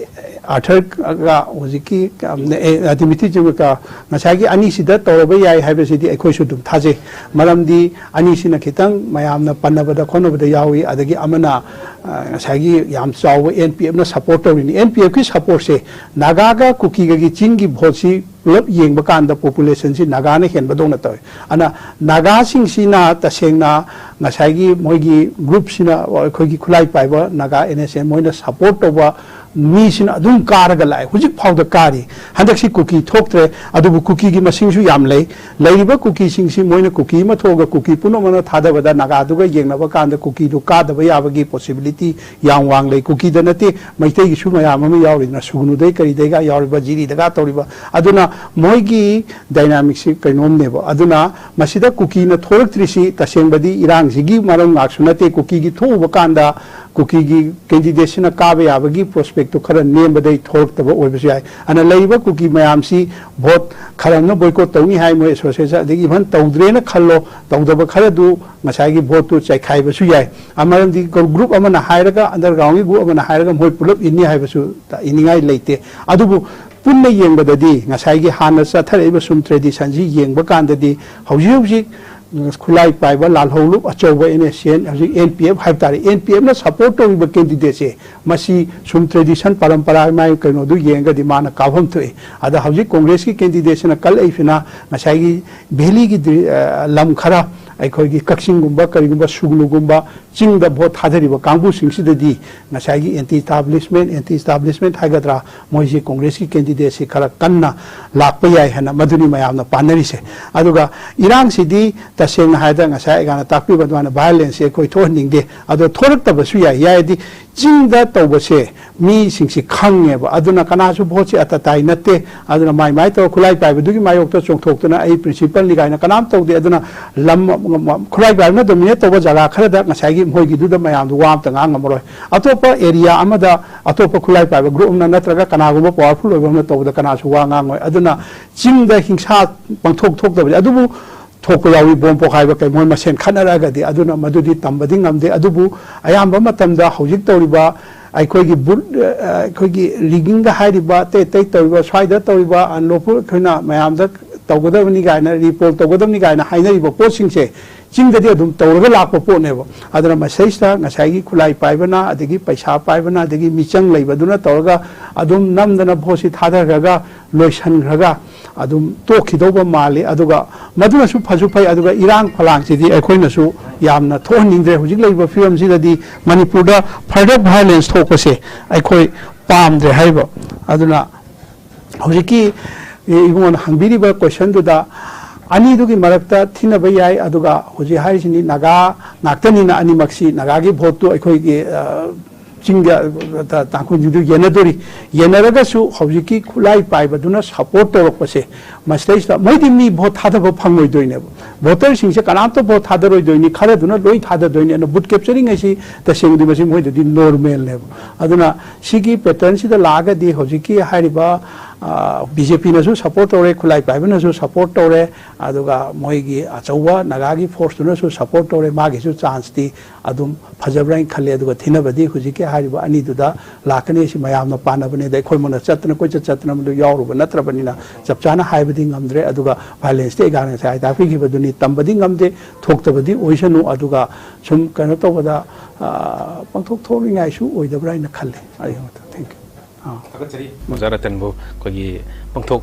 ꯑꯥꯔꯊꯔꯒ ꯍꯧꯖꯤꯛꯀꯤ, ꯑꯦ, ꯗꯤꯃꯤꯇ꯭ꯔꯤ ꯆꯤꯡꯕꯀ ꯉꯁꯥꯏꯒꯤ ꯑꯅꯤꯁꯤꯗ ꯇꯧꯔꯕ ꯌꯥꯏ ꯍꯥꯏꯕꯁꯤꯗꯤ ꯑꯩꯈꯣꯏꯁꯨ ꯑꯗꯨꯝ ꯊꯥꯖꯩ꯫ ꯃꯔꯝꯗꯤ ꯑꯅꯤꯁꯤꯅ ꯈꯤꯇꯪ ꯃꯌꯥꯝꯅ ꯄꯟꯅꯕꯗ ꯈꯣꯠꯅꯕꯗ ꯌꯥꯎꯏ꯫ ꯑꯗꯒꯤ ꯑꯃꯅ, ꯑ, ꯉꯁꯥꯏꯒꯤ ꯌꯥꯝ ꯆꯥꯎꯕ ꯑꯦꯟ ꯄꯤ ꯑꯦꯐꯅ ꯁꯄꯣꯔꯠ ꯇꯧꯔꯤꯅꯤ꯫ ꯑꯦꯟ ꯄꯤ ꯑꯦꯐꯀꯤ ꯁꯄꯣꯔꯠꯁꯦ ꯅꯥꯒꯥꯒ ꯀꯨꯀꯤꯒꯒꯤ ꯆꯤꯡꯒꯤ ꯚꯣꯠꯁꯤ ꯄꯨꯂꯞ ꯌꯦꯡꯕ ꯀꯥꯟꯗ ꯄꯣꯄꯨꯂꯦꯁꯟꯁꯤ ꯅꯥꯒꯥꯅ ꯍꯦꯟꯕꯗꯧꯅ ꯇꯧꯏ꯫ ꯑꯗꯨꯅ ꯅꯥꯒꯥꯁꯤꯡꯁꯤꯅ ꯇꯁꯦꯡꯅ ꯉꯁꯥꯏꯒꯤ ꯃꯣꯏꯒꯤ ꯒ꯭ꯔꯨꯞꯁꯤꯅ, ꯑꯩꯈꯣꯏꯒꯤ ꯈꯨꯠꯂꯥꯏ ꯄꯥꯏꯕ ꯅꯥꯒꯥ ꯑꯦꯟ ꯑꯦꯁ ꯑꯦꯟ, ꯃꯣꯏꯅ ꯁꯄꯣꯔꯠ ꯇꯧꯕ ꯃꯤꯁꯤꯅ ꯑꯗꯨꯝ ꯀꯥꯔꯒ ꯂꯥꯛꯑꯦ, ꯍꯧꯖꯤꯛ ꯐꯥꯎꯗ ꯀꯥꯔꯤ꯫ ꯍꯟꯗꯛꯁꯤ ꯀꯨꯀꯤ ꯊꯣꯛꯇ꯭ꯔꯦ, ꯑꯗꯨꯕꯨ ꯀꯨꯀꯤꯒꯤ ꯃꯁꯤꯡꯁꯨ ꯌꯥꯝ ꯂꯩ꯫ ꯂꯩꯔꯤꯕ ꯀꯨꯀꯤꯁꯤꯡꯁꯤ ꯃꯣꯏꯅ ꯀꯨꯀꯤ ꯑꯃ ꯊꯣꯛꯑꯒ ꯀꯨꯀꯤ ꯄꯨꯝꯅꯃꯛꯅ ꯊꯥꯗꯕꯗ ꯅꯥꯒꯥꯗꯨꯒ ꯌꯦꯡꯅꯕ ꯀꯥꯟꯗ ꯀꯨꯀꯤꯗꯨ ꯀꯥꯗꯕ ꯌꯥꯕꯒꯤ ꯄꯣꯁꯤꯕꯤꯂꯤꯇꯤ ꯌꯥꯝ ꯋꯥꯡ ꯂꯩ꯫ ꯀꯨꯀꯤꯗ ꯅꯠꯇꯦ, ꯃꯩꯇꯩꯒꯤꯁꯨ ꯃꯌꯥꯝ ꯑꯃ ꯌꯥꯎꯔꯤꯗꯅ, ꯁꯨꯒꯅꯨꯗꯩ ꯀꯔꯤꯗꯩꯒ ꯌꯥꯎꯔꯤꯕ, ꯖꯤꯔꯤꯗꯒ ꯇꯧꯔꯤꯕ꯫ ꯑꯗꯨꯅ ꯃꯣꯏꯒꯤ ꯗꯥꯏꯅꯥꯃꯤꯛꯁꯤ ꯀꯩꯅꯣꯝꯅꯦꯕ꯫ ꯑꯗꯨꯅ ꯃꯁꯤꯗ ꯀꯨꯀꯤꯅ ꯊꯣꯛꯂꯛꯇ꯭ꯔꯤꯁꯤ ꯇꯁꯦꯡꯕꯗꯤ ꯏꯔꯥꯡꯁꯤꯒꯤ ꯃꯔꯝ ꯉꯥꯛꯁꯨ ꯅꯠꯇꯦ꯫ ꯀꯨꯀꯤꯒꯤ ꯊꯣꯛꯎꯕ ꯀꯥꯟꯗ ꯀꯨꯀꯤꯒꯤ ꯀꯦꯟꯗꯤꯗꯦꯠꯁꯤꯅ ꯀꯥꯕ ꯌꯥꯕꯒꯤ ꯄ꯭ꯔꯣꯁꯄꯦꯛꯇꯨ ꯈꯔ ꯅꯦꯝꯕꯗꯩ ꯊꯣꯛꯂꯛꯇꯕ ꯑꯣꯏꯕꯁꯨ ꯌꯥꯏ꯫ ꯑꯗꯨꯅ ꯂꯩꯔꯤꯕ ꯀꯨꯀꯤ ꯃꯌꯥꯝꯁꯤ ꯚꯣꯠ ꯈꯔ ꯑꯃꯅ ꯕꯣꯏꯀꯣꯠ ꯇꯧꯅꯤ ꯍꯥꯏ, ꯃꯣꯏ ꯑꯦꯁꯣꯁꯤꯌꯦꯁꯟ, ꯑꯗꯒꯤ ꯏꯚꯟ ꯇꯧꯗ꯭ꯔꯦꯅ ꯈꯜꯂꯣ, ꯇꯧꯗꯕ ꯈꯔꯗꯨ ꯉꯁꯥꯏꯒꯤ ꯚꯣꯠꯇꯨ ꯆꯥꯏꯈꯥꯏꯕꯁꯨ ꯌꯥꯏ꯫ ꯑ, ꯃꯔꯝꯗꯤ ꯒ꯭ꯔꯨꯞ ꯑꯃꯅ ꯍꯥꯏꯔꯒ, ꯑꯟꯗꯔꯒ꯭ꯔꯥꯎꯟꯒꯤ ꯒ꯭ꯔꯨꯞ ꯑꯃꯅ ꯍꯥꯏꯔꯒ ꯃꯣꯏ ꯄꯨꯂꯞ ꯏꯟꯅꯤ ꯍꯥꯏꯕꯁꯨ ꯏꯅꯤꯡꯉꯥꯏ ꯂꯩꯇꯦ꯫ ꯑꯗꯨꯕꯨ ꯄꯨꯟꯅ ꯌꯦꯡꯕꯗꯗꯤ ꯉꯁꯥꯏꯒꯤ ꯍꯥꯟꯅ ꯆꯠꯊꯔꯛꯏꯕ ꯁꯨꯝ ꯇ꯭ꯔꯦꯗꯤꯁꯟꯁꯤ ꯌꯦꯡꯕ ꯀꯥꯟꯗꯗꯤ ꯍꯧꯖꯤꯛ ꯍꯧꯖꯤꯛ ꯈꯨꯠꯂꯥꯏ ꯄꯥꯏꯕ ꯂꯥꯜꯍꯧꯂꯨꯞ ꯑꯆꯧꯕ NSCN, ꯍꯧꯖꯤꯛ NPF ꯍꯥꯏꯕ ꯇꯥꯔꯦ, NPFꯅ support ꯇꯧꯔꯤꯕ candidateꯁꯦ, ꯃꯁꯤ ꯁꯨꯝ tradition, ꯄꯔꯝꯄꯔꯥ, ꯃꯥꯒꯤ ꯀꯩꯅꯣꯗꯨ ꯌꯦꯡꯉꯒꯗꯤ ꯃꯥꯅ ꯀꯥꯐꯝ ꯊꯣꯛꯏ꯫ ꯑꯗ ꯍꯧꯖꯤꯛ Congressꯀꯤ candidateꯁꯤꯅ ꯀꯜꯂꯛꯏꯁꯤꯅ ꯉꯁꯥꯏꯒꯤ valleyꯒꯤ ꯗ꯭ꯔꯤ-, ꯑ, ꯂꯝ ꯈꯔ, ꯑꯩꯈꯣꯏꯒꯤ ꯀꯛꯆꯤꯡꯒꯨꯝꯕ, ꯀꯔꯤꯒꯨꯝꯕ, ꯁꯨꯒꯅꯨꯒꯨꯝꯕ, ꯆꯤꯡꯗ vote ꯊꯥꯗꯔꯤꯕ ꯀꯥꯡꯕꯨꯁꯤꯡꯁꯤꯗꯗꯤ ꯉꯁꯥꯏꯒꯤ anti establishment, anti establishment ꯍꯥꯏꯒꯗ꯭ꯔꯥ, ꯃꯣꯏꯁꯤ Congressꯀꯤ candidateꯁꯤ ꯈꯔ ꯀꯟꯅ ꯂꯥꯛꯄ ꯌꯥꯏ ꯍꯥꯏꯅ ꯃꯗꯨꯅꯤ ꯃꯌꯥꯝꯅ ꯄꯥꯅꯔꯤꯁꯦ꯫ ꯑꯗꯨꯒ ꯏꯔꯥꯡꯁꯤꯗꯤ ꯇꯁꯦꯡꯅ ꯍꯥꯏꯔꯗ ꯉꯁꯥꯏ ꯑꯩꯒꯥꯅ ꯇꯥꯛꯄꯤꯕ ꯑꯗꯨꯃꯥꯏꯅ violenceꯁꯦ ꯑꯩꯈꯣꯏ ꯊꯣꯛꯍꯟꯅꯤꯡꯗꯦ꯫ ꯑꯗꯣ ꯊꯣꯔꯛꯇꯕꯁꯨ ꯌꯥꯏ꯫ ꯌꯥꯏꯗꯤ ꯆꯤꯡꯗ ꯇꯧꯕꯁꯦ ꯃꯤꯁꯤꯡꯁꯤ ꯈꯪꯉꯦꯕ, ꯑꯗꯨꯅ ꯀꯅꯥꯁꯨ voteꯁꯤ ꯑꯇꯇꯥꯏ ꯅꯠꯇꯦ꯫ ꯑꯗꯨꯅ ꯃꯥꯏ ꯃꯥꯏ ꯇꯧꯔ ꯈꯨꯠꯂꯥꯏ ꯄꯥꯏꯕꯗꯨꯒꯤ ꯃꯥꯌꯣꯛꯇ ꯆꯣꯡꯊꯣꯛꯇꯨꯅ ꯑꯩ principalꯅꯤ ꯀꯥꯏꯅ ꯀꯅꯥꯝ ꯇꯧꯗꯦ꯫ ꯑꯗꯨꯅ ꯂꯝ, ꯈꯨꯠꯂꯥꯏ ꯄꯥꯏꯕꯅ dominate ꯇꯧꯕ ꯖꯒꯥ ꯈꯔꯗ ꯉꯁꯥꯏꯒꯤ ꯃꯣꯏꯒꯤꯗꯨꯗ ꯃꯌꯥꯝꯗꯣ ꯋꯥ ꯑꯝꯇ ꯉꯥꯡ ꯉꯝꯃꯔꯣꯏ꯫ ꯑꯇꯣꯞꯄ area ꯑꯃꯗ ꯑꯇꯣꯞꯄ ꯈꯨꯠꯂꯥꯏ ꯄꯥꯏꯕ group ꯑꯃꯅ ꯅꯠꯇ꯭ꯔꯒ ꯀꯅꯥꯒꯨꯝꯕ powerful ꯑꯣꯏꯕ ꯑꯃꯅ ꯇꯧꯕꯗ ꯀꯅꯥꯁꯨ ꯋꯥ ꯉꯥꯡꯉꯣꯏ꯫ ꯑꯗꯨꯅ ꯆꯤꯡꯗ ꯍꯤꯡꯁꯥ ꯄꯪꯊꯣꯛ ꯊꯣꯛꯇꯕꯅꯤ꯫ ꯑꯗꯨꯕꯨ ꯊꯣꯛꯄ ꯌꯥꯎꯏ, bomb ꯄꯣꯈꯥꯏꯕ ꯀꯩ, ꯃꯣꯏ ꯃꯁꯦꯟ ꯈꯠꯅꯔꯛꯑꯒꯗꯤ, ꯑꯗꯨꯅ ꯃꯗꯨꯗꯤ ꯇꯝꯕꯗꯤ ꯉꯝꯗꯦ꯫ ꯑꯗꯨꯕꯨ ꯑꯌꯥꯝꯕ ꯃꯇꯝꯗ ꯍꯧꯖꯤꯛ ꯇꯧꯔꯤꯕ ꯑꯩꯈꯣꯏꯒꯤ ꯕꯨꯠ, ꯑ, ꯑꯩꯈꯣꯏꯒꯤ riggingꯒ ꯍꯥꯏꯔꯤꯕ, ꯑꯇꯩ ꯑꯇꯩ ꯇꯧꯔꯤꯕ, ꯁ꯭ꯋꯥꯏꯗ ꯇꯧꯔꯤꯕ unlawful, ꯑꯩꯈꯣꯏꯅ ꯃꯌꯥꯝꯗ ꯇꯧꯒꯗꯕꯅꯤ ꯀꯥꯏꯅ, report ꯇꯧꯒꯗꯕꯅꯤ ꯀꯥꯏꯅ ꯍꯥꯏꯅꯔꯤꯕ ꯄꯣꯠꯁꯤꯡꯁꯦ ꯆꯤꯡꯗꯗꯤ ꯑꯗꯨꯝ ꯇꯧꯔꯒ ꯂꯥꯛꯄ ꯄꯣꯠꯅꯦꯕ꯫ ꯑꯗꯨꯅ ꯃꯁꯤꯗꯩꯁꯤꯗ ꯉꯁꯥꯏꯒꯤ ꯈꯨꯠꯂꯥꯏ ꯄꯥꯏꯕꯅ, ꯑꯗꯒꯤ ꯄꯩꯁꯥ ꯄꯥꯏꯕꯅ, ꯑꯗꯒꯤ ꯃꯤꯆꯪ ꯂꯩꯕꯗꯨꯅ ꯇꯧꯔꯒ ꯑꯗꯨꯝ ꯅꯝꯗꯅ voteꯁꯤ ꯊꯥꯗꯈ꯭ꯔꯒ ꯂꯣꯏꯁꯤꯟꯈ꯭ꯔꯒ ꯑꯗꯨꯝ ꯇꯣꯛꯈꯤꯗꯧꯕ ꯃꯥꯜꯂꯤ꯫ ꯑꯗꯨꯒ ꯃꯗꯨꯅꯁꯨ ꯐꯁꯨ ꯐꯩ꯫ ꯑꯗꯨꯒ ꯏꯔꯥꯡ ꯐꯂꯥꯡꯁꯤꯗꯤ ꯑꯩꯈꯣꯏꯅꯁꯨ ꯌꯥꯝꯅ ꯊꯣꯛꯍꯟꯅꯤꯡꯗ꯭ꯔꯦ꯫ ꯍꯧꯖꯤꯛ ꯂꯩꯔꯤꯕ ꯐꯤꯕꯝꯁꯤꯗꯗꯤ ꯃꯅꯤꯄꯨꯔꯗ further violence ꯊꯣꯛꯄꯁꯦ ꯑꯩꯈꯣꯏ ꯄꯥꯝꯗ꯭ꯔꯦ ꯍꯥꯏꯕ꯫ ꯑꯗꯨꯅ ꯍꯧꯖꯤꯛꯀꯤ ꯏꯕꯨꯡꯉꯣꯅ ꯍꯪꯕꯤꯔꯤꯕ questionꯗꯨꯗ ꯑꯅꯤꯗꯨꯒꯤ ꯃꯔꯛꯇ ꯊꯤꯅꯕ ꯌꯥꯏ꯫ ꯑꯗꯨꯒ ꯍꯧꯖꯤꯛ ꯍꯥꯏꯔꯤꯁꯤꯅꯤ, ꯅꯥꯒꯥ ꯉꯥꯛꯇꯅꯤꯅ ꯑꯅꯤꯃꯛꯁꯤ, ꯅꯥꯒꯥꯒꯤ voteꯇꯨ ꯑꯩꯈꯣꯏꯒꯤ, ꯑ, ꯆꯤꯡꯗ, ꯑ, ꯇꯥꯡꯈꯨꯜꯁꯤꯡꯗꯨ ꯌꯦꯟꯅꯗꯣꯔꯤ꯫ ꯌꯦꯟꯅꯔꯒꯁꯨ ꯍꯧꯖꯤꯛꯀꯤ ꯈꯨꯠꯂꯥꯏ ꯄꯥꯏꯕꯗꯨꯅ support ꯇꯧꯔꯛꯄꯁꯦ, ꯃꯁꯤꯗꯩꯁꯤꯗ ꯃꯣꯏꯗꯤ ꯃꯤ vote ꯊꯥꯗꯕ ꯐꯪꯉꯣꯏꯗꯣꯏꯅꯦꯕ꯫ Voterꯁꯤꯡꯁꯦ ꯀꯅꯥꯝꯇ vote ꯊꯥꯗꯔꯣꯏꯗꯣꯏꯅꯤ, ꯈꯔꯗꯨꯅ ꯂꯣꯏ ꯊꯥꯗꯗꯣꯏꯅꯤ꯫ ꯑꯗꯨꯅ vote capturing ꯍꯥꯏꯁꯤ ꯇꯁꯦꯡꯕꯗꯤ ꯃꯁꯤ ꯃꯣꯏꯗꯗꯤ normalꯅꯦꯕ꯫ ꯑꯗꯨꯅ ꯁꯤꯒꯤ patternꯁꯤꯗ ꯂꯥꯛꯑꯒꯗꯤ ꯍꯧꯖꯤꯛꯀꯤ ꯍꯥꯏꯔꯤꯕ ꯕꯤ ꯖꯦ ꯄꯤꯅꯁꯨ ꯁꯄꯣꯔꯠ ꯇꯧꯔꯦ, ꯈꯨꯠꯂꯥꯏ ꯄꯥꯏꯕꯅꯁꯨ ꯁꯄꯣꯔꯠ ꯇꯧꯔꯦ, ꯑꯗꯨꯒ ꯃꯣꯏꯒꯤ ꯑꯆꯧꯕ ꯅꯥꯒꯥꯒꯤ ꯐꯣꯔꯁꯇꯨꯅꯁꯨ ꯁꯄꯣꯔꯠ ꯇꯧꯔꯦ꯫ ꯃꯥꯒꯤꯁꯨ ꯆꯥꯟꯁꯇꯤ ꯑꯗꯨꯝ ꯐꯖꯕ꯭ꯔꯥ ꯍꯥꯏꯅ ꯈꯜꯂꯦ꯫ ꯑꯗꯨꯒ ꯊꯤꯅꯕꯗꯤ ꯍꯧꯖꯤꯛꯀꯤ ꯍꯥꯏꯔꯤꯕ ꯑꯅꯤꯗꯨꯗ ꯂꯥꯛꯀꯅꯤ꯫ ꯁꯤ ꯃꯌꯥꯝꯅ ꯄꯥꯅꯕꯅꯤꯗ, ꯑꯩꯈꯣꯏꯃꯛꯅ ꯆꯠꯇꯅ ꯀꯣꯏꯆꯠ ꯆꯠꯇꯅ ꯃꯗꯨ ꯌꯥꯎꯔꯨꯕ ꯅꯠꯇ꯭ꯔꯕꯅꯤꯅ ꯆꯞ ꯆꯥꯅ ꯍꯥꯏꯕꯗꯤ ꯉꯝꯗ꯭ꯔꯦ꯫ ꯑꯗꯨꯒ violence-ꯇꯤ ꯑꯩꯒ ꯉꯁꯥꯏ ꯇꯥꯛꯄꯤꯈꯤꯕꯗꯨꯅꯤ, ꯇꯝꯕꯗꯤ ꯉꯝꯗꯦ, ꯊꯣꯛꯇꯕꯗꯤ ꯑꯣꯏꯁꯅꯨ꯫ ꯑꯗꯨꯒ ꯁꯨꯝ ꯀꯩꯅꯣ ꯇꯧꯕꯗ, ꯑ, ꯄꯥꯡꯊꯣꯛ ꯊꯣꯛꯅꯤꯡꯉꯥꯏꯁꯨ ꯑꯣꯏꯗꯕ꯭ꯔꯥ ꯍꯥꯏꯅ ꯈꯜꯂꯦ꯫ ꯑꯩ ꯊꯦꯡꯀ꯭ꯌꯨ꯫ ꯑꯥ꯫ ꯊꯥꯒꯠꯆꯔꯤ ꯑꯣꯖꯥ ꯔꯇꯟꯕꯨ꯫ ꯑꯩꯈꯣꯏꯒꯤ ꯄꯥꯡꯊꯣꯛ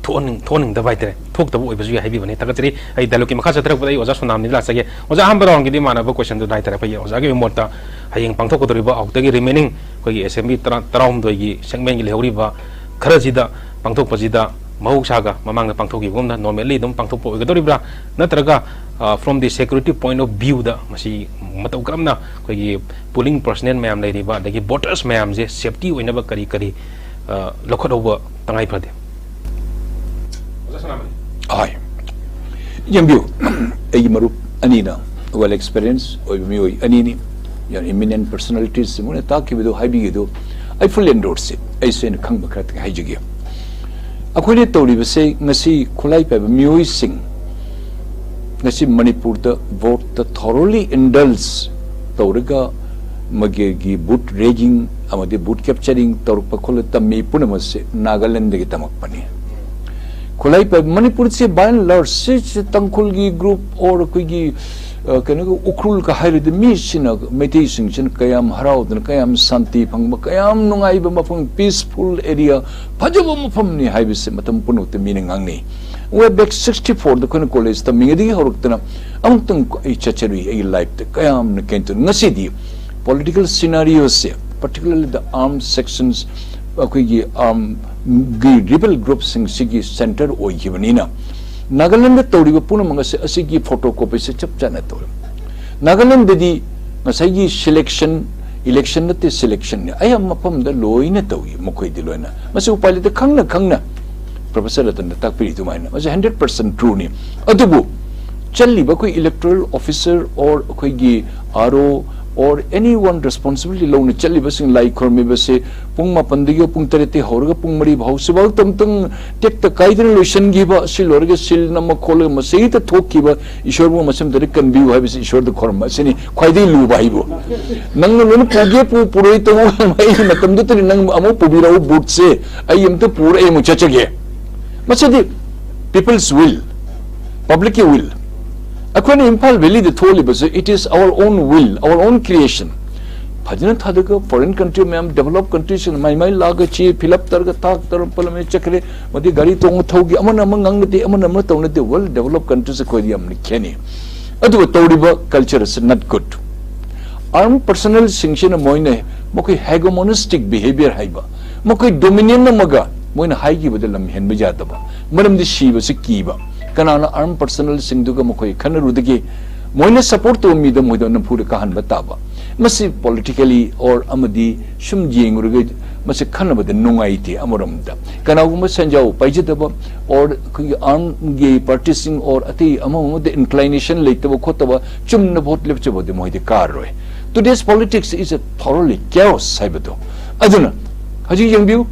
ꯊꯣꯛꯍꯟꯅꯤꯡ-, ꯊꯣꯛꯍꯟꯅꯤꯡꯗꯕ ꯍꯥꯏꯇꯥꯔꯦ, ꯊꯣꯛꯇꯕ ꯑꯣꯏꯕꯁꯨ ꯌꯥꯏ ꯍꯥꯏꯕꯤꯕꯅꯤ꯫ ꯊꯥꯒꯠꯆꯔꯤ꯫ ꯑꯩ dialogue-ꯀꯤ ꯃꯈꯥ ꯆꯠꯊꯔꯛꯄꯗ ꯑꯩ ꯑꯣꯖꯥ ꯁꯣꯅꯥꯝꯅꯤꯗ ꯂꯥꯛꯆꯒꯦ꯫ ꯑꯣꯖꯥ, ꯑꯍꯥꯟꯕ round-ꯀꯤꯗꯤ ꯃꯥꯟꯅꯕ question-ꯗꯨ ꯍꯥꯏꯇꯥꯔꯦ, ꯑꯩꯈꯣꯏꯒꯤ ꯑꯣꯖꯥꯒꯤ ꯑꯣꯏꯕ ꯃꯣꯠꯇ ꯍꯌꯦꯡ ꯄꯥꯡꯊꯣꯛꯀꯗꯧꯔꯤꯕ ꯍꯧꯖꯤꯛꯇꯒꯤ remaining ꯑꯩꯈꯣꯏꯒꯤ assembly ꯇꯔꯥ, ꯇꯔꯥꯍꯨꯝꯗꯣꯏꯒꯤ segment-ꯀꯤ ꯂꯩꯍꯧꯔꯤꯕ ꯈꯔꯁꯤꯗ ꯄꯥꯡꯊꯣꯛꯄꯁꯤꯗ ꯃꯍꯧꯁꯥꯒ ꯃꯃꯥꯡꯗ ꯄꯥꯡꯊꯣꯛꯈꯤꯕꯒꯨꯝꯅ normally ꯑꯗꯨꯝ ꯄꯥꯡꯊꯣꯛꯄ ꯑꯣꯏꯒꯗꯧꯔꯤꯕ꯭ꯔꯥ? ꯅꯠꯇ꯭ꯔꯒ, ꯑ, from the security point of view-ꯗ ꯃꯁꯤ ꯃꯇꯧ ꯀꯔꯝꯅ ꯑꯩꯈꯣꯏꯒꯤ polling personnel ꯃꯌꯥꯝ ꯂꯩꯔꯤꯕ, ꯑꯗꯒꯤ voters ꯃꯌꯥꯝꯁꯦ safety ꯑꯣꯏꯅꯕ ꯀꯔꯤ ꯀꯔꯤ, ꯑ, ꯂꯧꯈꯠꯍꯧꯕ ꯇꯉꯥꯏ ꯐꯗꯦ? ꯑꯣꯖꯥ ꯁꯅꯥꯃꯍꯤ꯫ ꯍꯣꯏ꯫ ꯌꯦꯡꯕꯤꯌꯨ, ꯑꯩꯒꯤ ꯃꯔꯨꯞ ꯑꯅꯤꯅ well experience ꯑꯣꯏꯕ ꯃꯤꯑꯣꯏ ꯑꯅꯤꯅꯤ, ꯌꯥꯝ eminent personalities꯫ ꯃꯣꯏꯅ ꯇꯥꯛꯈꯤꯕꯗꯨ, ꯍꯥꯏꯕꯤꯈꯤꯕꯗꯨ ꯑꯩ full endorse ꯁꯤ꯫ ꯑꯩꯁꯨ ꯑꯩꯅ ꯈꯪꯕ ꯈꯔ ꯍꯥꯏꯖꯒꯦ꯫ ꯑꯩꯈꯣꯏꯅ ꯇꯧꯔꯤꯕꯁꯦ ꯉꯁꯤ ꯈꯨꯠꯂꯥꯏ ꯄꯥꯏꯕ ꯃꯤꯑꯣꯏꯁꯤꯡ ꯉꯁꯤ ꯃꯅꯤꯄꯨꯔꯗ vote-ꯇ thoroughly indulge ꯇꯧꯔꯒ ꯃꯥꯒꯤ vote rigging ꯑꯃꯗꯤ vote capturing ꯇꯧꯔꯛꯄ ꯈꯣꯠꯂ ꯇꯝꯃꯤ ꯄꯨꯝꯅꯃꯛꯁꯦ ꯅꯥꯒꯥꯂꯦꯟꯗꯒꯤ ꯇꯝꯃꯛꯄꯅꯤ꯫ ꯈꯨꯠꯂꯥꯏ ꯄꯥꯏꯕ ꯃꯅꯤꯄꯨꯔꯁꯦ by and large ꯁꯤ, ꯁꯤ ꯇꯥꯡꯈꯨꯜꯒꯤ group or ꯑꯩꯈꯣꯏꯒꯤ, ꯑ, ꯀꯩꯅꯣꯒ ꯎꯈ꯭ꯔꯨꯜꯒ ꯍꯥꯏꯔꯗꯤ ꯃꯤꯁꯤꯅ, ꯃꯩꯇꯩꯁꯤꯡꯁꯤꯅ ꯀꯌꯥꯝ ꯍꯔꯥꯎꯗꯅ, ꯀꯌꯥꯝ ꯁꯥꯟꯇꯤ ꯐꯪꯕ, ꯀꯌꯥꯝ ꯅꯨꯡꯉꯥꯏꯕ ꯃꯐꯝ, peaceful area, ꯐꯖꯕ ꯃꯐꯝꯅꯤ ꯍꯥꯏꯕꯁꯦ ꯃꯇꯝ ꯄꯨꯝꯅꯃꯛꯇ ꯃꯤꯅ ꯉꯥꯡꯅꯩ꯫ Way back sixty four-ꯗ ꯑꯩꯈꯣꯏꯅ college ꯇꯝꯃꯤꯉꯩꯗꯒꯤ ꯍꯧꯔꯛꯇꯅ ꯑꯃꯨꯛꯇꯪ ꯑꯩ ꯆꯠꯆꯔꯨꯏ ꯑꯩꯒꯤ life-ꯇ꯫ ꯀꯌꯥꯝꯅ ꯀꯩꯅꯣ ꯇꯧ-, ꯉꯁꯤꯗꯤ political scenario-ꯁꯦ, particularly the armed sections, ꯑꯩꯈꯣꯏꯒꯤ armed-ꯒꯤ rebel group-ꯁꯤꯡꯁꯤꯒꯤ centre ꯑꯣꯏꯈꯤꯕꯅꯤꯅ, ꯅꯥꯒꯥꯂꯦꯟꯗ ꯇꯧꯔꯤꯕ ꯄꯨꯝꯅꯃꯛ ꯑꯁꯤ, ꯑꯁꯤꯒꯤ photocopy-ꯁꯦ ꯆꯞ ꯆꯥꯅ ꯇꯧꯔꯦ꯫ ꯅꯥꯒꯥꯂꯦꯟꯗꯗꯤ ꯉꯁꯥꯏꯒꯤ selection, election ꯅꯠꯇꯦ, selection-ꯅꯤ꯫ ꯑꯌꯥꯝꯕ ꯃꯐꯝꯗ ꯂꯣꯏꯅ ꯇꯧꯏ, ꯃꯈꯣꯏꯗꯤ ꯂꯣꯏꯅ꯫ ꯃꯁꯤ ꯎꯄꯥꯏ ꯂꯩꯇꯦ, ꯈꯪꯅ ꯈꯪꯅ Professor ꯔꯇꯟꯅ ꯇꯥꯛꯄꯤꯔꯤ ꯑꯗꯨꯃꯥꯏꯅ꯫ ꯃꯁꯤ hundred percent true-ꯅꯤ꯫ ꯑꯗꯨꯕꯨ ꯆꯠꯂꯤꯕ ꯑꯩꯈꯣꯏ electoral officer or ꯑꯩꯈꯣꯏꯒꯤ R O, or anyone responsibility ꯂꯧꯅ ꯆꯠꯂꯤꯕꯁꯤꯡ ꯂꯥꯏ ꯈꯨꯔꯨꯝꯃꯤꯕꯁꯦ ꯄꯨꯡ ꯃꯥꯄꯟꯗꯒꯤ ꯄꯨꯡ ꯇꯔꯦꯠꯇꯒꯤ ꯍꯧꯔꯒ ꯄꯨꯡ ꯃꯔꯤ ꯐꯥꯎ ꯁꯤꯐꯥꯎ ꯇꯝꯇꯪ ꯇꯦꯛꯇ ꯀꯥꯏꯗꯅ ꯂꯣꯏꯁꯤꯟꯈꯤꯕ, ꯁꯤ ꯂꯣꯏꯔꯒ ꯁꯤꯜ ꯅꯝꯃ ꯈꯣꯠꯂꯒ ꯃꯁꯤꯗ ꯊꯣꯛꯈꯤꯕ ꯏꯁꯣꯔꯕꯨ ꯃꯁꯤꯃꯇꯗꯤ ꯀꯟꯕꯤꯌꯨ ꯍꯥꯏꯕꯁꯤ ꯏꯁꯣꯔꯗ ꯈꯨꯔꯨꯝꯕ ꯑꯁꯤꯅꯤ ꯈ꯭ꯋꯥꯏꯗꯒꯤ ꯂꯨꯕ ꯍꯥꯏꯕꯨ꯫ ꯅꯪꯅ ꯂꯣꯏꯅ ꯄꯨꯒꯦ ꯄꯨ, ꯄꯨꯔꯣꯏ ꯇꯧꯕ ꯑꯩ ꯃꯇꯝꯗꯨꯗꯗꯤ ꯅꯪ ꯑꯃꯨꯛ ꯄꯨꯕꯤꯔꯛꯎ ꯕꯨꯠꯁꯦ, ꯑꯩ ꯑꯝꯇ ꯄꯨꯔ ꯑꯩ ꯑꯃꯨꯛ ꯆꯠꯆꯒꯦ꯫ ꯃꯁꯤꯗꯤ people's will, publicꯀꯤ will꯫ ꯑꯩꯈꯣꯏꯅ ꯏꯝꯐꯥꯜ ꯚꯦꯂꯤꯗ ꯊꯣꯛꯂꯤꯕꯁꯦ, it is our own will, our own creation꯫ ꯐꯖꯅ ꯊꯥꯗꯒ foreign country ꯃꯌꯥꯝ, developed countryꯁꯤꯡ ꯃꯥꯏ ꯃꯥꯏ ꯂꯥꯛꯑꯒ ꯆꯦ fill up ꯇꯧꯔꯒ ꯊꯥꯛ ꯇꯧꯔ ꯄꯂꯝ ꯆꯠꯈ꯭ꯔꯦ꯫ ꯃꯗꯤ ꯒꯥꯔꯤ ꯇꯣꯡꯉ ꯊꯧꯒꯤ, ꯑꯃꯅ ꯑꯃ ꯉꯥꯡꯅꯗꯦ, ꯑꯃꯅ ꯑꯃ ꯇꯧꯅꯗꯦ꯫ Well developed countries ꯑꯩꯈꯣꯏꯗꯤ ꯌꯥꯝꯅ ꯈꯦꯠꯅꯩ꯫ ꯑꯗꯨꯒ ꯇꯧꯔꯤꯕ culture ꯑꯁꯤ not good꯫ Armed personnelꯁꯤꯡꯁꯤꯅ ꯃꯣꯏꯅ, ꯃꯈꯣꯏ hegemonistic behavior ꯍꯥꯏꯕ, ꯃꯈꯣꯏ dominion ꯑꯃꯒ ꯃꯣꯏꯅ ꯍꯥꯏꯈꯤꯕꯗ ꯂꯝ ꯍꯦꯟꯕ ꯌꯥꯗꯕ, ꯃꯔꯝꯗꯤ ꯁꯤꯕꯁꯤ ꯀꯤꯕ꯫ ꯀꯅꯥꯅ armed personnelꯁꯤꯡꯗꯨꯒ ꯃꯈꯣꯏ ꯈꯟꯅꯔꯨꯗꯒꯦ? ꯃꯣꯏꯅ support ꯇꯧꯕ ꯃꯤꯗ ꯃꯣꯏꯗ ꯅꯝꯐꯨꯗ ꯀꯥꯍꯟꯕ ꯇꯥꯕ꯫ ꯃꯁꯤ politically or ꯑꯃꯗꯤ ꯁꯨꯝ ꯌꯦꯡꯉꯨꯔꯒ ꯃꯁꯤ ꯈꯟꯅꯕꯗ ꯅꯨꯡꯉꯥꯏꯇꯦ꯫ ꯑꯃꯔꯣꯝꯗ ꯀꯅꯥꯒꯨꯝꯕ ꯁꯦꯟꯖꯥꯎ ꯄꯥꯏꯖꯗꯕ or ꯑꯩꯈꯣꯏꯒꯤ armꯒꯤ partyꯁꯤꯡ or ꯑꯇꯩ ꯑꯃ ꯑꯃꯗ inclination ꯂꯩꯇꯕ ꯈꯣꯠꯇꯕ ꯆꯨꯝꯅ vote ꯂꯦꯞꯆꯕꯗꯤ ꯃꯣꯏꯗꯤ ꯀꯥꯔꯔꯣꯏ꯫ Today's politics is a thoroughly chaos ꯍꯥꯏꯕꯗꯣ꯫ ꯑꯗꯨꯅ ꯍꯧꯖꯤꯛ ꯌꯦꯡꯕꯤꯌꯨ,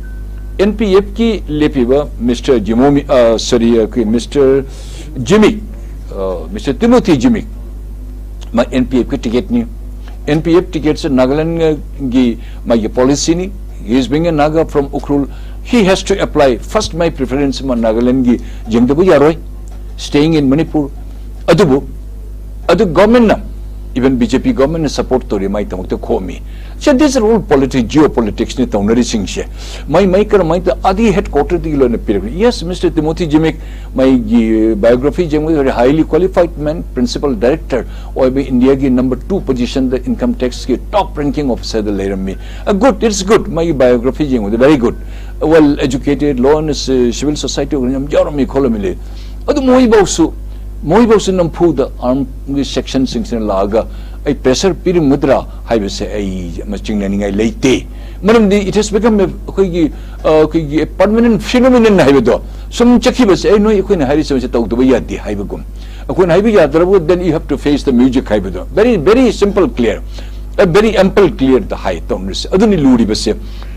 NPFꯀꯤ ꯂꯦꯞꯄꯤꯕ Mister Jimomi, ꯑ, sorry, ꯑꯩꯈꯣꯏ Mister Zimik, ꯑ, Mister Timothy Zimik, ꯃꯥ NPFꯀꯤ ticketꯅꯤ꯫ NPF ticketꯁꯦ ꯅꯥꯒꯥꯂꯦꯟꯒꯤ ꯃꯥꯒꯤ policyꯅꯤ꯫ He is being a Naga from Ukhrul, he has to apply first my preference꯫ ꯃꯥ ꯅꯥꯒꯥꯂꯦꯟꯒꯤ ꯌꯦꯡꯗꯕ ꯌꯥꯔꯣꯏ, staying in Manipur꯫ ꯑꯗꯨꯕꯨ ꯑꯗꯨ governmentꯅ, even BJP governmentꯅ support ꯇꯧꯔꯤ, ꯃꯥꯏ ꯊꯕꯛꯇ ꯈꯣꯝꯃꯤ꯫ So these are all politics, geopoliticsꯅꯤ ꯇꯧꯅꯔꯤꯁꯤꯡꯁꯦ꯫ ꯃꯥꯏ ꯃꯥꯏ ꯀꯔꯝꯍꯥꯏꯅ ꯇꯧ-, ꯑꯥꯗꯤ headquarterꯗꯒꯤ ꯂꯣꯏꯅ ꯄꯤꯔꯛꯄꯅꯤ꯫ Yes, Mister Timothy Zimik, ꯃꯥꯒꯤ biography ꯌꯦꯡꯕꯗ very highly qualified man, principal director ꯑꯣꯏꯕ, Indiaꯒꯤ number two positionꯗ income taxꯀꯤ top ranking officerꯗ ꯂꯩꯔꯝꯃꯤ꯫ Uh, good, it's good꯫ ꯃꯥꯒꯤ biography ꯌꯦꯡꯕꯗ very good, well educated, law and, uh, civil society organization ꯌꯥꯝ ꯌꯥꯎꯔꯝꯃꯤ ꯈꯣꯠꯂꯝꯃꯤ ꯂꯩ꯫ ꯑꯗꯨ ꯃꯣꯏꯐꯧꯁꯨ, ꯃꯣꯏꯐꯧꯁꯨ ꯅꯝꯐꯨꯗ armꯒꯤ sectionꯁꯤꯡꯁꯤꯅ ꯂꯥꯛꯑꯒ ꯑꯩ pressure ꯄꯤꯔꯝꯒꯗ꯭ꯔꯥ ꯍꯥꯏꯕꯁꯦ ꯑꯩ ꯑꯃ ꯆꯤꯡꯅꯅꯤꯡꯉꯥꯏ ꯂꯩꯇꯦ꯫ ꯃꯔꯝꯗꯤ it has become a, ꯑꯩꯈꯣꯏꯒꯤ, ꯑ, ꯑꯩꯈꯣꯏꯒꯤ permanent phenomenon ꯍꯥꯏꯕꯗꯣ ꯁꯨꯝ ꯆꯠꯈꯤꯕꯁꯦ, ꯑꯩ ꯅꯣꯏ ꯑꯩꯈꯣꯏꯅ ꯍꯥꯏꯔꯤꯁꯦ ꯃꯁꯤ ꯇꯧꯗꯕ ꯌꯥꯗꯦ ꯍꯥꯏꯕꯒꯨꯝ꯫ ꯑꯩꯈꯣꯏꯅ ꯍꯥꯏꯕ ꯌꯥꯗ꯭ꯔꯕ, then you have to face the music ꯍꯥꯏꯕꯗꯣ꯫ Very, very simple, clear꯫ A very ample clear the high ꯇꯧꯅꯔꯤꯁꯦ꯫ ꯑꯗꯨꯅꯤ ꯂꯨꯔꯤꯕꯁꯦ꯫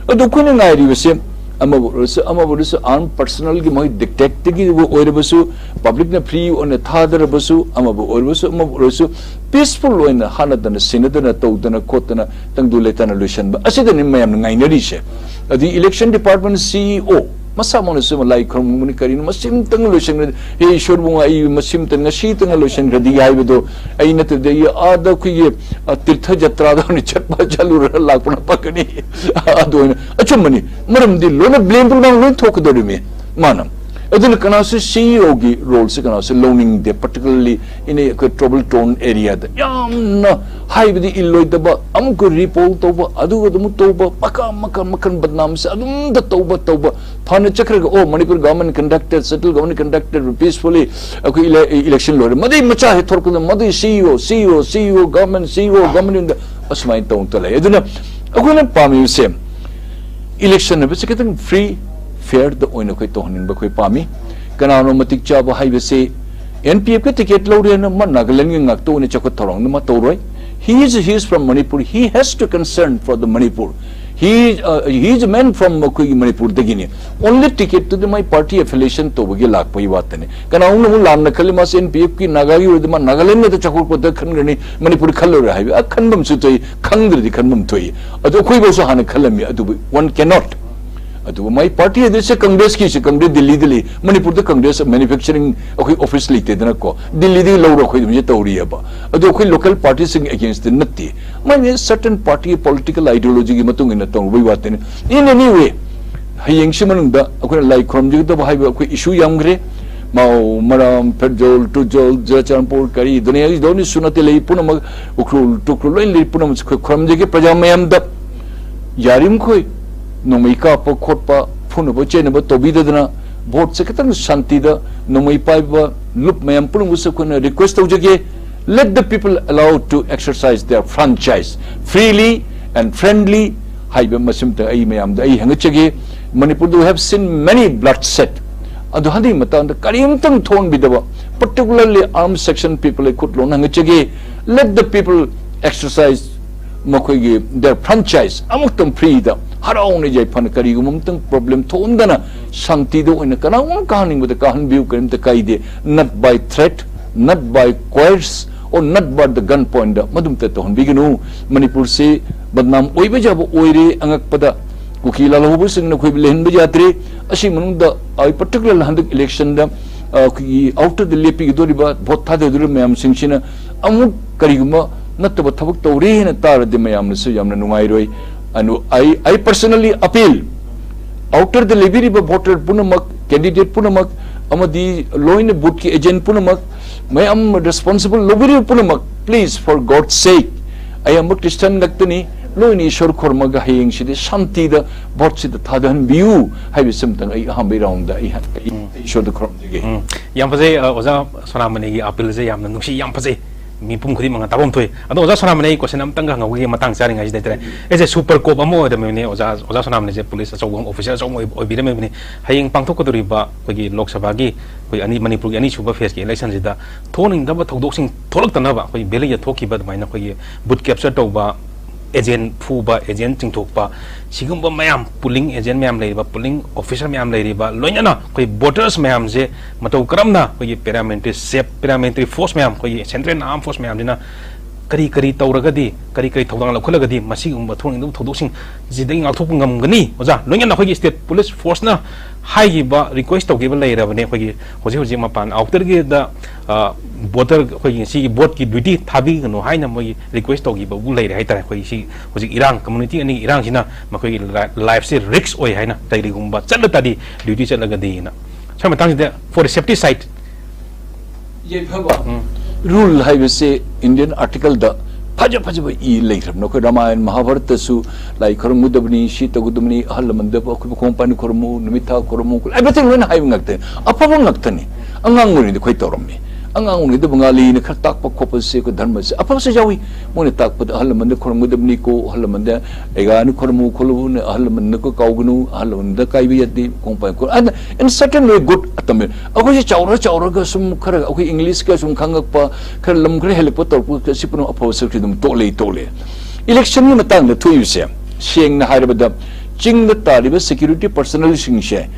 ꯑꯗꯨ ꯑꯩꯈꯣꯏꯅ ꯉꯥꯏꯔꯤꯕꯁꯦ, ꯑꯃꯕꯨ ꯑꯣꯏꯔꯁꯨ, ꯑꯃꯕꯨ ꯑꯣꯏꯔꯁꯨ, armed personnel ꯒꯤ ꯃꯣꯏ dictator ꯒꯤꯕꯨ ꯑꯣꯏꯔꯕꯁꯨ, public ꯅ free ꯑꯣꯏꯅ ꯊꯥꯗꯔꯕꯁꯨ, ꯑꯃꯕꯨ ꯑꯣꯏꯔꯕꯁꯨ, ꯑꯃꯕꯨ ꯑꯣꯏꯔꯁꯨ, peaceful ꯑꯣꯏꯅ ꯍꯥꯠꯅꯗꯅ, ꯁꯤꯅꯗꯅ, ꯇꯧꯗꯅ, ꯈꯣꯠꯇꯅ, ꯇꯪꯗꯨ ꯂꯩꯇꯥꯅ ꯂꯣꯏꯁꯤꯟꯕ ꯑꯁꯤꯗꯅꯤ ꯃꯌꯥꯝꯅ ꯉꯥꯏꯅꯔꯤꯁꯦ꯫ ꯑꯗꯨꯗꯤ election department C E O ꯃꯁꯥꯃꯛꯅꯁꯨ ꯂꯥꯏ ꯈꯨꯔꯨꯝꯒꯨꯝꯕꯅꯤ, ꯀꯔꯤꯅꯣ, ꯃꯁꯤꯝꯇꯪ ꯂꯣꯏꯁꯤꯟꯈ꯭ꯔꯗꯤ, "ꯍꯦ ꯏꯁꯣꯔꯕꯨ ꯉꯥꯏ, ꯃꯁꯤꯝꯇꯪ, ꯉꯁꯤꯇꯪ ꯂꯣꯏꯁꯤꯟꯈ꯭ꯔꯗꯤ" ꯍꯥꯏꯕꯗꯣ ꯑꯩ ꯅꯠꯇ꯭ꯔꯗꯤ, ꯑꯩ ꯑꯥꯗ ꯑꯩꯈꯣꯏꯒꯤ, ꯑ, ꯇꯤꯔꯊ ꯖꯇ꯭ꯔꯥꯗ ꯑꯣꯏꯅ ꯆꯠꯄ ꯆꯠꯂꯨꯔꯒ ꯂꯥꯛꯄꯅ ꯐꯒꯅꯤ꯫ ꯑꯗꯨ ꯑꯣꯏꯅ ꯑꯆꯨꯝꯕꯅꯤ꯫ ꯃꯔꯝꯗꯤ ꯂꯣꯏꯅ blame ꯄꯨꯝꯅꯃꯛ ꯂꯣꯏ ꯊꯣꯛꯀꯗꯧꯔꯤꯃꯤ ꯃꯥꯅ꯫ ꯑꯗꯨꯅ ꯀꯅꯥꯁꯨ C E O ꯒꯤ role ꯁꯦ ꯀꯅꯥꯁꯨ ꯂꯧꯅꯤꯡꯗꯦ, particularly in a ꯑꯩꯈꯣꯏ trouble torn area ꯗ꯫ ꯌꯥꯝꯅ ꯍꯥꯏꯕꯗꯤ ꯏꯜꯂꯣꯏꯗꯕ, ꯑꯃꯨꯛꯀ repoll ꯇꯧꯕ, ꯑꯗꯨꯒ ꯑꯃꯨꯛ ꯇꯧꯕ, ꯃꯈꯜ, ꯃꯈꯜ, ꯃꯈꯜ ꯕꯗꯅꯥꯝꯁꯦ ꯑꯗꯨꯝꯗ ꯇꯧꯕ, ꯇꯧꯕ꯫ ꯐꯅ ꯆꯠꯈ꯭ꯔꯒ, "ꯑꯣ, Manipur government conducted, central government conducted peacefully, ꯑꯩꯈꯣꯏ ele-, election ꯂꯣꯏꯔꯦ"꯫ ꯃꯗꯨꯏ ꯃꯆꯥ ꯍꯦꯛ ꯊꯣꯔꯛꯄꯗ, ꯃꯗꯨꯏ C E O, C E O, C E O, government, C E O, government ꯑꯁꯨꯃꯥꯏꯅ ꯇꯧꯅ ꯂꯩ꯫ ꯑꯗꯨꯅ ꯑꯩꯈꯣꯏꯅ ꯄꯥꯝꯃꯤꯕꯁꯦ, election ꯍꯥꯏꯕꯁꯤ ꯈꯤꯇꯪ free, fair ꯗ ꯑꯣꯏꯅ ꯑꯩꯈꯣꯏ ꯇꯧꯍꯟꯅꯤꯡꯕ ꯑꯩꯈꯣꯏ ꯄꯥꯝꯃꯤ꯫ ꯀꯅꯥꯅꯣ ꯃꯇꯤꯛ ꯆꯥꯕ ꯍꯥꯏꯕꯁꯤ N P F ꯀꯤ ticket ꯂꯧꯔꯦꯅ ꯃꯥ ꯅꯥꯒꯥꯂꯦꯟꯒꯤ ꯉꯥꯛꯇ ꯑꯣꯏꯅ ꯆꯥꯎꯈꯠ ꯊꯧꯔꯥꯡꯗ ꯃꯥ ꯇꯧꯔꯣꯏ꯫ He is, he is from Manipur. He has to concern for the Manipur. He, uh, he is a man from ꯑꯩꯈꯣꯏꯒꯤ ꯃꯅꯤꯄꯨꯔꯗꯒꯤꯅꯤ꯫ Only ticket ꯇꯨꯗꯤ ꯃꯥꯏ party affiliation ꯇꯧꯕꯒꯤ ꯂꯥꯛꯄꯒꯤ ꯋꯥꯇꯅꯤ꯫ ꯀꯅꯥꯒꯨꯝꯕꯅ ꯑꯃꯨꯛ ꯂꯥꯟꯅ ꯈꯜꯂꯤ, ꯃꯥꯁꯦ N P F ꯀꯤ ꯅꯥꯒꯥꯒꯤ ꯑꯣꯏꯔꯗꯤ ꯃꯥ ꯅꯥꯒꯥꯂꯦꯟꯗ ꯆꯥꯎꯈꯠꯄꯗ ꯈꯟꯒꯅꯤ, ꯃꯅꯤꯄꯨꯔ ꯈꯜꯂꯔꯣꯏ ꯍꯥꯏꯕ꯫ ꯑ, ꯈꯟꯐꯝꯁꯨ ꯊꯣꯛꯏ, ꯈꯪꯗ꯭ꯔꯗꯤ ꯈꯟꯐꯝ ꯊꯣꯛꯏ꯫ ꯑꯗꯨ ꯑꯩꯈꯣꯏꯐꯥꯎꯁꯨ ꯍꯥꯟꯅ ꯈꯜꯂꯝꯃꯤ, ꯑꯗꯨꯕꯨ one cannot꯫ ꯑꯗꯨꯒ ꯃꯥꯏ party ꯑꯗꯨꯁꯦ Congress ꯀꯤꯁꯦ, Congress ꯗꯤꯜꯂꯤꯗ ꯂꯩ, ꯃꯅꯤꯄꯨꯔꯗ Congress manufacturing ꯑꯩꯈꯣꯏ office ꯂꯩꯇꯦꯗꯅꯀꯣ, ꯗꯤꯜꯂꯤꯗꯒꯤ ꯂꯧꯔ ꯑꯩꯈꯣꯏ ꯑꯗꯨꯝꯁꯦ ꯇꯧꯔꯤꯑꯕ꯫ ꯑꯗꯨ ꯑꯩꯈꯣꯏ local party ꯁꯤꯡ against ꯗ ꯅꯠꯇꯦ, ꯃꯥꯏꯅ certain party ꯒꯤ political ideology ꯒꯤ ꯃꯇꯨꯡ ꯏꯟꯅ ꯇꯧꯔꯨꯕꯩ ꯋꯥꯇꯅꯤ꯫ In any way, ꯍꯌꯦꯡꯁꯤ ꯃꯅꯨꯡꯗ ꯑꯩꯈꯣꯏꯅ ꯂꯥꯏ ꯈꯨꯔꯨꯝꯖꯒꯗꯕ ꯍꯥꯏꯕ ꯑꯩꯈꯣꯏ issue ꯌꯥꯝꯈ꯭ꯔꯦ꯫ ꯃꯥꯎ, ꯃꯔꯥꯝ, ꯐꯦꯔꯖꯧꯜ, ꯇꯨꯖꯧꯜ, ꯆꯨꯔꯆꯥꯟꯄꯨꯔ, ꯀꯔꯤ, ꯗꯨꯅꯤꯌꯥꯒꯤ ꯂꯣꯏꯅ ꯁꯨꯅ ꯇꯦ ꯂꯩ ꯄꯨꯝꯅꯃꯛ, ꯎꯈ꯭ꯔꯨꯜ, ꯇꯨꯈ꯭ꯔꯨꯜ ꯂꯣꯏꯅ ꯂꯩ ꯄꯨꯝꯅꯃꯛꯁꯦ ꯑꯩꯈꯣꯏ ꯈꯨꯔꯨꯝꯖꯒꯦ꯫ ꯄ꯭ꯔꯖꯥ ꯃꯌꯥꯝꯗ ꯌꯥꯔꯤꯃꯈꯣꯏ ꯅꯣꯡꯃꯩ ꯀꯥꯞꯄ ꯈꯣꯠꯄ, ꯐꯨꯅꯕ ꯆꯩꯅꯕ ꯇꯧꯕꯤꯗꯗꯅ, vote ꯁꯦ ꯈꯤꯇꯪ ꯁꯥꯟꯇꯤꯗ, ꯅꯣꯡꯃꯩ ꯄꯥꯏꯕ ꯂꯨꯞ ꯃꯌꯥꯝ ꯄꯨꯝꯅꯃꯛꯁꯨ ꯑꯩꯈꯣꯏꯅ request ꯇꯧꯖꯒꯦ꯫ Let the people allow to exercise their franchise freely and friendly ꯍꯥꯏꯕ ꯃꯁꯤꯃꯇ ꯑꯩ ꯃꯌꯥꯝꯗ ꯑꯩ ꯍꯪꯒꯠꯆꯒꯦ꯫ ꯃꯅꯤꯄꯨꯔꯗ we have seen many bloodshed꯫ ꯑꯗꯨ ꯍꯟꯗꯛꯀꯤ ꯃꯇꯥꯡꯗ ꯀꯔꯤꯝꯇꯪ ꯊꯣꯛꯍꯟꯕꯤꯗꯕ, particularly armed section people ꯈꯨꯠ ꯂꯣꯟ ꯍꯪꯒꯠꯆꯒꯦ꯫ Let the people exercise ꯃꯈꯣꯏꯒꯤ their franchise ꯑꯃꯨꯛꯇꯪ freeꯗ ꯍꯔꯥꯎꯅ ꯌꯥꯏꯐꯅ ꯀꯔꯤꯒꯨꯝꯕ ꯑꯃꯇꯪ problem ꯊꯣꯛꯍꯟꯗꯅ ꯁꯥꯟꯇꯤꯗ ꯑꯣꯏꯅ ꯀꯅꯥꯒꯨꯝꯕ ꯀꯥꯍꯟꯅꯤꯡꯕꯗ ꯀꯥꯍꯟꯕꯤꯌꯨ, ꯀꯔꯤꯝꯇ ꯀꯥꯏꯗꯦ, not by threat, not by coerce or not by the gun pointꯗ ꯃꯗꯨꯝꯇ ꯇꯧꯍꯟꯕꯤꯒꯅꯨ꯫ ꯃꯅꯤꯄꯨꯔꯁꯤ ꯕꯗꯅꯥꯝ ꯑꯣꯏꯕ ꯌꯥꯕ ꯑꯣꯏꯔꯦ꯫ ꯑꯉꯛꯄꯗ ꯀꯨꯀꯤ ꯂꯥꯜꯍꯧꯕꯁꯤꯡꯅ ꯑꯩꯈꯣꯏꯕꯨ ꯂꯩꯍꯟꯕ ꯌꯥꯗ꯭ꯔꯦ꯫ ꯑꯁꯤ ꯃꯅꯨꯡꯗ ꯑꯩ particular ꯍꯟꯗꯛ electionꯗ ꯑꯩꯈꯣꯏꯒꯤ outerꯗ ꯂꯦꯞꯄꯤꯒꯗꯧꯔꯤꯕ vote ꯊꯥꯗꯗꯧꯔꯤꯕ ꯃꯌꯥꯝꯁꯤꯡꯁꯤꯅ ꯑꯃꯨꯛ ꯀꯔꯤꯒꯨꯝꯕ ꯅꯠꯇꯕ ꯊꯕꯛ ꯇꯧꯔꯦ ꯍꯥꯏꯅ ꯇꯥꯔꯗꯤ ꯃꯌꯥꯝꯅꯁꯨ ꯌꯥꯝꯅ ꯅꯨꯡꯉꯥꯏꯔꯣꯏ꯫ ꯑꯗꯨ ꯑꯩ ꯑꯩ personally appeal, outerꯗ ꯂꯩꯕꯤꯔꯤꯕ voter ꯄꯨꯝꯅꯃꯛ, candidate ꯄꯨꯝꯅꯃꯛ ꯑꯃꯗꯤ ꯂꯣꯏꯅ bootꯀꯤ agent ꯄꯨꯝꯅꯃꯛ, ꯃꯌꯥꯝ responsible ꯂꯧꯕꯤꯔꯤꯕ ꯄꯨꯝꯅꯃꯛ, please, for God's sake, ꯑꯌꯥꯝꯕ Christian ꯉꯥꯛꯇꯅꯤ, ꯂꯣꯏꯅ ꯏꯁꯣꯔ ꯈꯨꯔꯨꯝꯃꯒ ꯍꯌꯦꯡꯁꯤꯗꯤ ꯁꯥꯟꯇꯤꯗ voteꯁꯤꯗ ꯊꯥꯗꯍꯟꯕꯤꯌꯨ ꯍꯥꯏꯕꯁꯤ ꯑꯃꯇꯪ ꯑꯩ ꯑꯍꯥꯟꯕ roundꯗ ꯑꯩ ꯑꯩ ꯎꯝ꯫ ꯏꯁꯣꯔꯗ ꯈꯨꯔꯨꯝꯖꯒꯦ꯫ ꯎꯝ꯫ ꯌꯥꯝ ꯐꯖꯩ, ꯑ, ꯑꯣꯖꯥ ꯁꯣꯅꯥꯃꯅꯤꯒꯤ appealꯁꯦ ꯌꯥꯝꯅ ꯅꯨꯡꯁꯤ, ꯌꯥꯝ ꯐꯖꯩ꯫ ꯃꯤꯄꯨꯝ ꯈꯨꯗꯤꯡꯃꯛꯅ ꯇꯥꯐꯝ ꯊꯣꯛꯏ꯫ ꯑꯗꯣ ꯑꯣꯖꯥ ꯁꯣꯅꯥꯃꯅꯤ, ꯑꯩ question ꯑꯝꯇꯪꯒ ꯍꯪꯍꯧꯈꯤꯒꯦ ꯃꯇꯥꯡ ꯆꯥꯔꯤꯉꯩꯁꯤꯗ ꯍꯥꯏꯇꯥꯔꯦ꯫ ꯑꯩꯁꯦ super cop ꯑꯃ ꯑꯣꯏꯔꯝꯃꯤꯕꯅꯦ ꯑꯣꯖꯥ, ꯑꯣꯖꯥ ꯁꯣꯅꯥꯃꯅꯤꯁꯦ police ꯑꯆꯧꯕ ꯑꯃ, officer ꯑꯆꯧꯕ ꯑꯃ ꯑꯣꯏ-, ꯑꯣꯏꯕꯤꯔꯝꯃꯤꯕꯅꯤ꯫ ꯍꯌꯦꯡ ꯄꯥꯡꯊꯣꯛꯀꯗꯧꯔꯤꯕ ꯑꯩꯈꯣꯏꯒꯤ ꯂꯣꯛ ꯁꯚꯥꯒꯤ ꯑꯩꯈꯣꯏ ꯑꯅꯤ, ꯃꯅꯤꯄꯨꯔꯒꯤ ꯑꯅꯤꯁꯨꯕ phaseꯀꯤ electionꯁꯤꯗ ꯊꯣꯛꯍꯟꯅꯤꯡꯗꯕ ꯊꯧꯗꯣꯛꯁꯤꯡ ꯊꯣꯛꯂꯛꯇꯅꯕ ꯑꯩꯈꯣꯏ ꯚꯦꯂꯤꯗ ꯊꯣꯛꯈꯤꯕ ꯑꯗꯨꯃꯥꯏꯅ ꯑꯩꯈꯣꯏꯒꯤ booth capture ꯇꯧꯕ, agent ꯐꯨꯕ, agent ꯆꯤꯡꯊꯣꯛꯄ, ꯁꯤꯒꯨꯝꯕ ꯃꯌꯥꯝ, polling agent ꯃꯌꯥꯝ ꯂꯩꯔꯤꯕ, polling officer ꯃꯌꯥꯝ ꯂꯩꯔꯤꯕ, ꯂꯣꯏꯅꯅ ꯑꯩꯈꯣꯏ voters ꯃꯌꯥꯝꯁꯦ ꯃꯇꯧ ꯀꯔꯝꯅ ꯑꯩꯈꯣꯏꯒꯤ paramilitary ꯁꯦꯞ, paramilitary force ꯃꯌꯥꯝ, ꯑꯩꯈꯣꯏꯒꯤ central armed force ꯃꯌꯥꯝꯁꯤꯅ ꯀꯔꯤ ꯀꯔꯤ ꯇꯧꯔꯒꯗꯤ, ꯀꯔꯤ ꯀꯔꯤ ꯊꯧꯗꯥꯡ ꯂꯧꯈꯠꯂꯒꯗꯤ ꯃꯁꯤꯒꯨꯝꯕ ꯊꯣꯛꯅꯤꯡꯗꯕ ꯊꯧꯗꯣꯛꯁꯤꯡꯁꯤꯗꯒꯤ ꯉꯥꯛꯊꯣꯛꯄ ꯉꯝꯒꯅꯤ? ꯑꯣꯖꯥ, ꯂꯣꯏꯅꯅ ꯑꯩꯈꯣꯏꯒꯤ state police forceꯅ ꯍꯥꯏꯈꯤꯕ, request ꯇꯧꯈꯤꯕ ꯂꯩꯔꯕꯅꯦ꯫ ꯑꯩꯈꯣꯏꯒꯤ ꯍꯧꯖꯤꯛ ꯍꯧꯖꯤꯛ ꯃꯄꯥꯟ outerꯒꯤꯗ, ꯑ, voter, ꯑꯩꯈꯣꯏꯒꯤ ꯁꯤꯒꯤ voteꯀꯤ duty ꯊꯥꯕꯤꯒꯅꯨ ꯍꯥꯏꯅ ꯃꯣꯏꯒꯤ request ꯇꯧꯈꯤꯕꯕꯨ ꯂꯩꯔꯦ ꯍꯥꯏꯇꯥꯔꯦ꯫ ꯑꯩꯈꯣꯏꯒꯤ ꯁꯤ ꯍꯧꯖꯤꯛ ꯏꯔꯥꯡ, community ꯑꯅꯤꯒꯤ ꯏꯔꯥꯡꯁꯤꯅ ꯃꯈꯣꯏꯒꯤ ꯂꯥꯏ-, lifeꯁꯦ risk ꯑꯣꯏ ꯍꯥꯏꯅ ꯀꯔꯤꯒꯨꯝꯕ ꯆꯠꯂ ꯇꯥꯔꯗꯤ, duty ꯆꯠꯂꯒꯗꯤꯅ꯫ ꯁ꯭ꯋꯥꯏ ꯃꯇꯥꯡꯁꯤꯗ for the safety side꯫ ꯌꯥꯏꯐꯕ꯫ ꯎꯝ꯫ Rule ꯍꯥꯏꯕꯁꯦ Indian articleꯗ ꯐꯖ ꯐꯖꯕ ꯏ ꯂꯩꯈ꯭ꯔꯕꯅꯤ꯫ ꯑꯩꯈꯣꯏ ꯔꯥꯃꯥꯌꯟ ꯃꯍꯥꯚꯥꯔꯠꯇꯁꯨ ꯂꯥꯏ ꯈꯨꯔꯨꯝꯒꯗꯕꯅꯤ, ꯁꯤ ꯇꯧꯒꯗꯕꯅꯤ, ꯑꯍꯜ ꯂꯃꯟꯗ ꯑꯩꯈꯣꯏ ꯈꯣꯡ ꯄꯥꯟ ꯈꯨꯔꯨꯝꯃꯨ, ꯅꯨꯃꯤꯠ ꯊꯥ ꯈꯨꯔꯨꯝꯃꯨ, everything ꯂꯣꯏꯅ ꯍꯥꯏꯕ ꯉꯥꯛꯇꯅꯤ, ꯑꯐꯕ ꯉꯥꯛꯇꯅꯤ꯫ ꯑꯉꯥꯡ ꯑꯣꯏꯔꯤꯉꯩꯗ ꯑꯩꯈꯣꯏ ꯇꯧꯔꯝꯃꯤ꯫ ꯑꯉꯥꯡ ꯑꯣꯏꯔꯤꯉꯩꯗ ꯕꯪꯒꯥꯂꯤꯅ ꯈꯔ ꯇꯥꯛꯄ ꯈꯣꯠꯄꯁꯦ ꯑꯩꯈꯣꯏ ꯙꯔꯃꯁꯦ ꯑꯐꯕꯁꯨ ꯌꯥꯎꯏ꯫ ꯃꯣꯏꯅ ꯇꯥꯛꯄꯗ ꯑꯍꯜ ꯂꯃꯟꯗ ꯈꯨꯔꯨꯝꯒꯗꯕꯅꯤꯀꯣ, ꯑꯍꯜ ꯂꯃꯟꯗ ꯑꯩꯒꯥꯅ ꯈꯨꯔꯨꯝꯃꯨ ꯈꯣꯠꯂꯨꯅ, ꯑꯍꯜ ꯂꯃꯟꯗ ꯀꯥꯎꯒꯅꯨ, ꯑꯍꯜ ꯂꯃꯟꯗ ꯀꯥꯏꯕ ꯌꯥꯗꯦ, ꯈꯣꯡ ꯄꯥꯏ ꯈꯣꯠ-, and in certain way good ꯑꯇꯝꯃꯦ꯫ ꯑꯩꯈꯣꯏꯁꯦ ꯆꯥꯎꯔ ꯆꯥꯎꯔꯒ ꯁꯨꯝ ꯈꯔ ꯑꯩꯈꯣꯏ Englishꯀ ꯁꯨꯝ ꯈꯪꯉꯛꯄ, ꯈꯔ ꯂꯝ ꯈꯔ ꯍꯦꯜꯂꯛꯄ ꯇꯧꯔꯛꯄ ꯁꯤ ꯄꯨꯝꯅꯃꯛ ꯑꯐꯕ ꯁꯔꯨꯛꯁꯦ ꯑꯗꯨꯝ ꯇꯣꯛꯂꯦ, ꯇꯣꯛꯂꯦ꯫ ꯏꯂꯦꯛꯁꯟꯒꯤ ꯃꯇꯥꯡꯗ ꯊꯣꯛꯏꯕꯁꯦ, ꯁꯦꯡꯅ ꯍꯥꯏꯔꯕꯗ, ꯆꯤꯡꯗ ꯇꯥꯔꯤꯕ ꯁꯦꯀ꯭ꯌꯨꯔꯤꯇꯤ ꯄꯔꯁꯅꯦꯜꯁꯤꯡꯁꯦ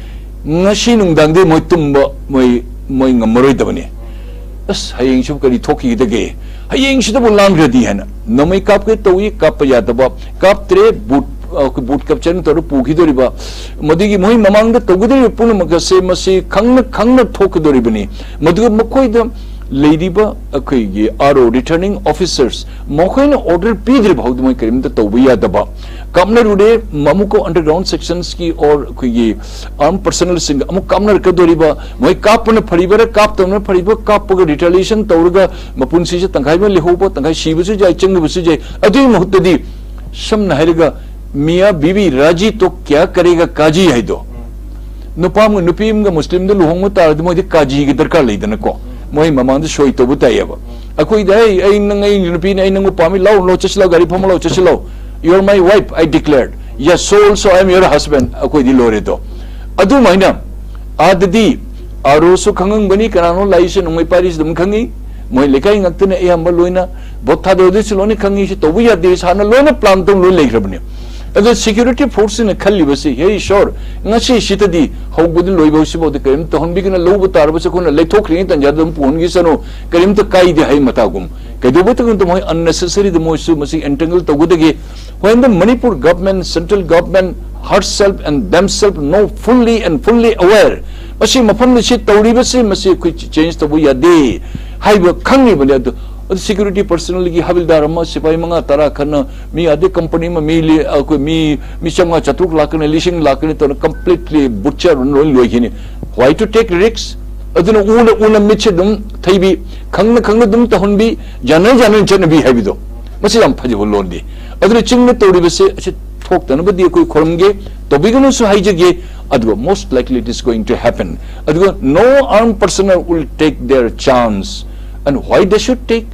ꯉꯁꯤ ꯅꯨꯡꯗꯥꯡꯗꯤ ꯃꯣꯏ ꯇꯨꯝꯕ ꯃꯣꯏ ꯃꯣꯏ ꯉꯝꯃꯔꯣꯏꯗꯕꯅꯤ꯫ ꯑꯁ, ꯍꯌꯦꯡꯁꯤꯕꯨ ꯀꯔꯤ ꯊꯣꯛꯈꯤꯒꯗꯒꯦ, ꯍꯌꯦꯡꯁꯤꯗꯕꯨ ꯂꯥꯟꯈ꯭ꯔꯗꯤ ꯍꯥꯏꯅ ꯅꯣꯡꯃꯩ ꯀꯥꯞꯀꯦ ꯇꯧꯏ, ꯀꯥꯞꯄ ꯌꯥꯗꯕ, ꯀꯥꯞꯇ꯭ꯔꯦ, ꯕꯨꯠ ꯑ, ꯕꯨꯠ ꯀꯞꯆꯟ ꯇꯧꯔ ꯄꯨꯈꯤꯗꯣꯔꯤꯕ, ꯃꯗꯨꯒꯤ ꯃꯣꯏ ꯃꯃꯥꯡꯗ ꯇꯧꯒꯗꯧꯔꯤꯕ ꯄꯨꯝꯅꯃꯛ ꯑꯁꯦ ꯃꯁꯤ ꯈꯪꯅ ꯈꯪꯅ ꯊꯣꯛꯀꯗꯧꯔꯤꯕꯅꯤ꯫ ꯃꯗꯨꯒ ꯃꯈꯣꯏꯗ ꯂꯩꯔꯤꯕ ꯑꯩꯈꯣꯏꯒꯤ ꯑꯥꯔ ꯑꯣ, ꯔꯤꯇꯔꯅꯤꯡ ꯑꯣꯐꯤꯁꯔꯁ, ꯃꯈꯣꯏꯅ ꯑꯣꯔꯗꯔ ꯄꯤꯗ꯭ꯔꯤꯕ ꯐꯥꯎꯗ ꯃꯣꯏ ꯀꯔꯤꯝꯇ ꯇꯧꯕ ꯌꯥꯗꯕ꯫ ꯀꯥꯞꯅꯔꯨꯔꯦ, ꯑꯃꯨꯛꯀ ꯑꯟꯗꯔꯒ꯭ꯔꯥꯎꯟ ꯁꯦꯛꯁꯟꯁꯀꯤ ꯑꯣꯔ ꯑꯩꯈꯣꯏꯒꯤ ꯑꯥꯔꯝ ꯄꯔꯁꯅꯦꯜꯁꯤꯡꯒ ꯑꯃꯨꯛ ꯀꯥꯞꯅꯔꯛꯀꯗꯧꯔꯤꯕ, ꯃꯣꯏ ꯀꯥꯞꯄꯅ ꯐꯔꯤꯕꯔꯥ ꯀꯥꯞꯇꯕꯅ ꯐꯔꯤꯕ, ꯀꯥꯞꯄꯒ ꯔꯤꯇꯥꯂꯤꯌꯦꯁꯟ ꯇꯧꯔꯒ ꯃꯄꯨꯟꯁꯤꯁꯦ ꯇꯪꯈꯥꯏ ꯑꯃ ꯂꯩꯍꯧꯕ, ꯇꯪꯈꯥꯏ ꯁꯤꯕꯁꯨ ꯌꯥꯏ, ꯆꯪꯈꯤꯕꯁꯨ ꯌꯥꯏ꯫ ꯑꯗꯨꯒꯤ ꯃꯍꯨꯠꯇꯗꯤ ꯁꯝꯅ ꯍꯥꯏꯔꯒ ꯃꯤꯌꯥ ꯕꯤꯕꯤ ꯔꯥꯖꯤ ꯇꯣ ꯀꯌꯥ ꯀꯔꯦꯒ ꯀꯥꯖꯤ ꯍꯥꯏꯗꯣ꯫ ꯅꯨꯄꯥ ꯑꯃꯒ ꯅꯨꯄꯤ ꯑꯃꯒ ꯃꯨꯁꯂꯤꯝꯗ ꯂꯨꯍꯣꯡꯕ ꯇꯥꯔꯗꯤ ꯃꯣꯏꯗꯤ ꯀꯥꯖꯤꯒꯤ ꯗꯔꯀꯥꯔ ꯂꯩꯗꯅꯀꯣ꯫ ꯃꯣꯏ ꯃꯃꯥꯡꯗ ꯁꯣꯏ ꯇꯧꯕ ꯇꯥꯏꯌꯦꯕ꯫ ꯑꯩꯈꯣꯏꯗꯤ, "ꯑꯩ ꯑꯩ ꯅꯪ ꯑꯩ ꯅꯨꯄꯤꯅꯤ, ꯑꯩ ꯅꯪꯕꯨ ꯄꯥꯝꯃꯤ, ꯂꯥꯎ ꯂꯥꯎ ꯆꯠꯁꯤ ꯂꯥꯎ, ꯒꯥꯔꯤ ꯐꯝꯃ ꯂꯥꯎ ꯆꯠꯁꯤ ꯂꯥꯎ, you are my wife, I declared, yes, so also I am your husband", ꯑꯩꯈꯣꯏꯗꯤ ꯂꯣꯏꯔꯦꯗꯣ꯫ ꯑꯗꯨꯃꯥꯏꯅ ꯑꯥꯗꯗꯤ ꯑꯥꯔ ꯑꯣꯁꯨ ꯈꯪꯉꯝꯒꯅꯤ ꯀꯅꯥꯅꯣ ꯂꯥꯛꯏꯁꯦ, ꯅꯣꯡꯃꯩ ꯄꯥꯏꯔꯤꯁꯤ ꯑꯗꯨꯝ ꯈꯪꯉꯤ꯫ ꯃꯣꯏ ꯂꯩꯀꯥꯏ ꯉꯥꯛꯇꯅ ꯑꯌꯥꯝꯕ ꯂꯣꯏꯅ ꯚꯣꯠ ꯊꯥꯗꯕꯗꯁꯨ ꯂꯣꯏꯅ ꯈꯪꯉꯤ, ꯁꯤ ꯇꯧꯕ ꯌꯥꯗꯦ, ꯁꯥꯔꯅ ꯂꯣꯏꯅ ꯄ꯭ꯂꯥꯟ ꯇꯧ ꯂꯣꯏ ꯂꯩꯈ꯭ꯔꯕꯅꯤ꯫ ꯑꯗꯣ ꯁꯦꯀ꯭ꯌꯨꯔꯤꯇꯤ ꯐꯣꯔꯁꯁꯤꯅ ꯈꯜꯂꯤꯕꯁꯤ, "ꯍꯦ ꯏꯁꯣꯔ, ꯉꯁꯤꯁꯤꯗꯗꯤ ꯍꯧꯕꯗꯤ ꯂꯣꯏꯕ ꯍꯧꯁꯤꯐꯥꯎꯗꯤ ꯀꯔꯤꯝꯇ ꯇꯧꯍꯟꯕꯤꯒꯅ, ꯂꯧꯕ ꯇꯥꯔꯕꯁꯨ ꯑꯩꯈꯣꯏꯅ ꯂꯩꯊꯣꯛꯈ꯭ꯔꯤꯉꯩ ꯇꯥꯟꯖꯥꯗ ꯑꯗꯨꯝ ꯄꯨꯍꯟꯈꯤꯁꯅꯨ, ꯀꯔꯤꯝꯇ ꯀꯥꯏꯗꯦ" ꯍꯥꯏ ꯃꯇꯥꯒꯨꯝ꯫ ꯀꯩꯗꯧꯕꯇ ꯃꯇꯝꯗ ꯃꯣꯏ ꯑꯟꯅꯦꯁꯦꯁꯔꯤꯗ ꯃꯣꯏꯁꯨ ꯃꯁꯤ ꯑꯦꯟꯇꯦꯡꯒꯜ ꯇꯧꯒꯗꯒꯦ꯫ When the Manipur government, central government herself and themselves know fully and fully aware, ꯃꯁꯤ ꯃꯐꯝꯗ ꯁꯤ ꯇꯧꯔꯤꯕꯁꯤ ꯃꯁꯤ ꯑꯩꯈꯣꯏ ꯆꯦꯟꯖ ꯇꯧꯕ ꯌꯥꯗꯦ ꯍꯥꯏꯕ ꯈꯪꯉꯤꯕꯅꯤ꯫ ꯑꯗꯨ ꯑꯗꯨ ꯁꯦꯀ꯭ꯌꯨꯔꯤꯇꯤ ꯄꯔꯁꯅꯦꯜꯒꯤ ꯍꯕꯤꯜꯗꯥꯔ ꯑꯃ, ꯁꯤꯐꯥꯏ ꯃꯉꯥ ꯇꯔꯥ ꯈꯟꯅ ꯃꯤ ꯑꯗꯩ ꯀꯝꯄꯅꯤ ꯑꯃ ꯃꯤ ꯂꯤ-, ꯑꯩꯈꯣꯏ ꯃꯤ, ꯃꯤ ꯆꯥꯝꯃꯉꯥ ꯆꯥꯇ꯭ꯔꯨꯛ ꯂꯥꯛꯀꯅꯤ, ꯂꯤꯁꯤꯡ ꯂꯥꯛꯀꯅꯤ ꯇꯧꯅ ꯀꯝꯄ꯭ꯂꯤꯠꯂꯤ ꯕꯨꯠꯆꯔ ꯂꯣꯏ ꯂꯣꯏꯈꯤꯅꯤ꯫ Why to take risks? ꯑꯗꯨꯅ ꯎꯅ ꯎꯅ ꯃꯤꯠꯁꯦ ꯑꯗꯨꯝ ꯊꯩꯕꯤ, ꯈꯪꯅ ꯈꯪꯅ ꯑꯗꯨꯝ ꯇꯧꯍꯟꯕꯤ, ꯌꯥꯅ ꯌꯥꯅ ꯆꯠꯅꯕꯤ ꯍꯥꯏꯕꯗꯣ, ꯃꯁꯤ ꯌꯥꯝ ꯐꯖꯕ ꯂꯣꯟꯗꯤ꯫ ꯑꯗꯨꯅ ꯆꯤꯡꯗ ꯇꯧꯔꯤꯕꯁꯦ ꯑꯁꯤ ꯊꯣꯛꯇꯅꯕꯗꯤ ꯑꯩꯈꯣꯏ ꯈꯨꯔꯨꯝꯒꯦ, ꯇꯧꯕꯤꯒꯅꯨꯁꯨ ꯍꯥꯏꯖꯒꯦ꯫ ꯑꯗꯨꯒ most likely it is going to happen. ꯑꯗꯨꯒ no armed personnel will take their chance. And why they should take?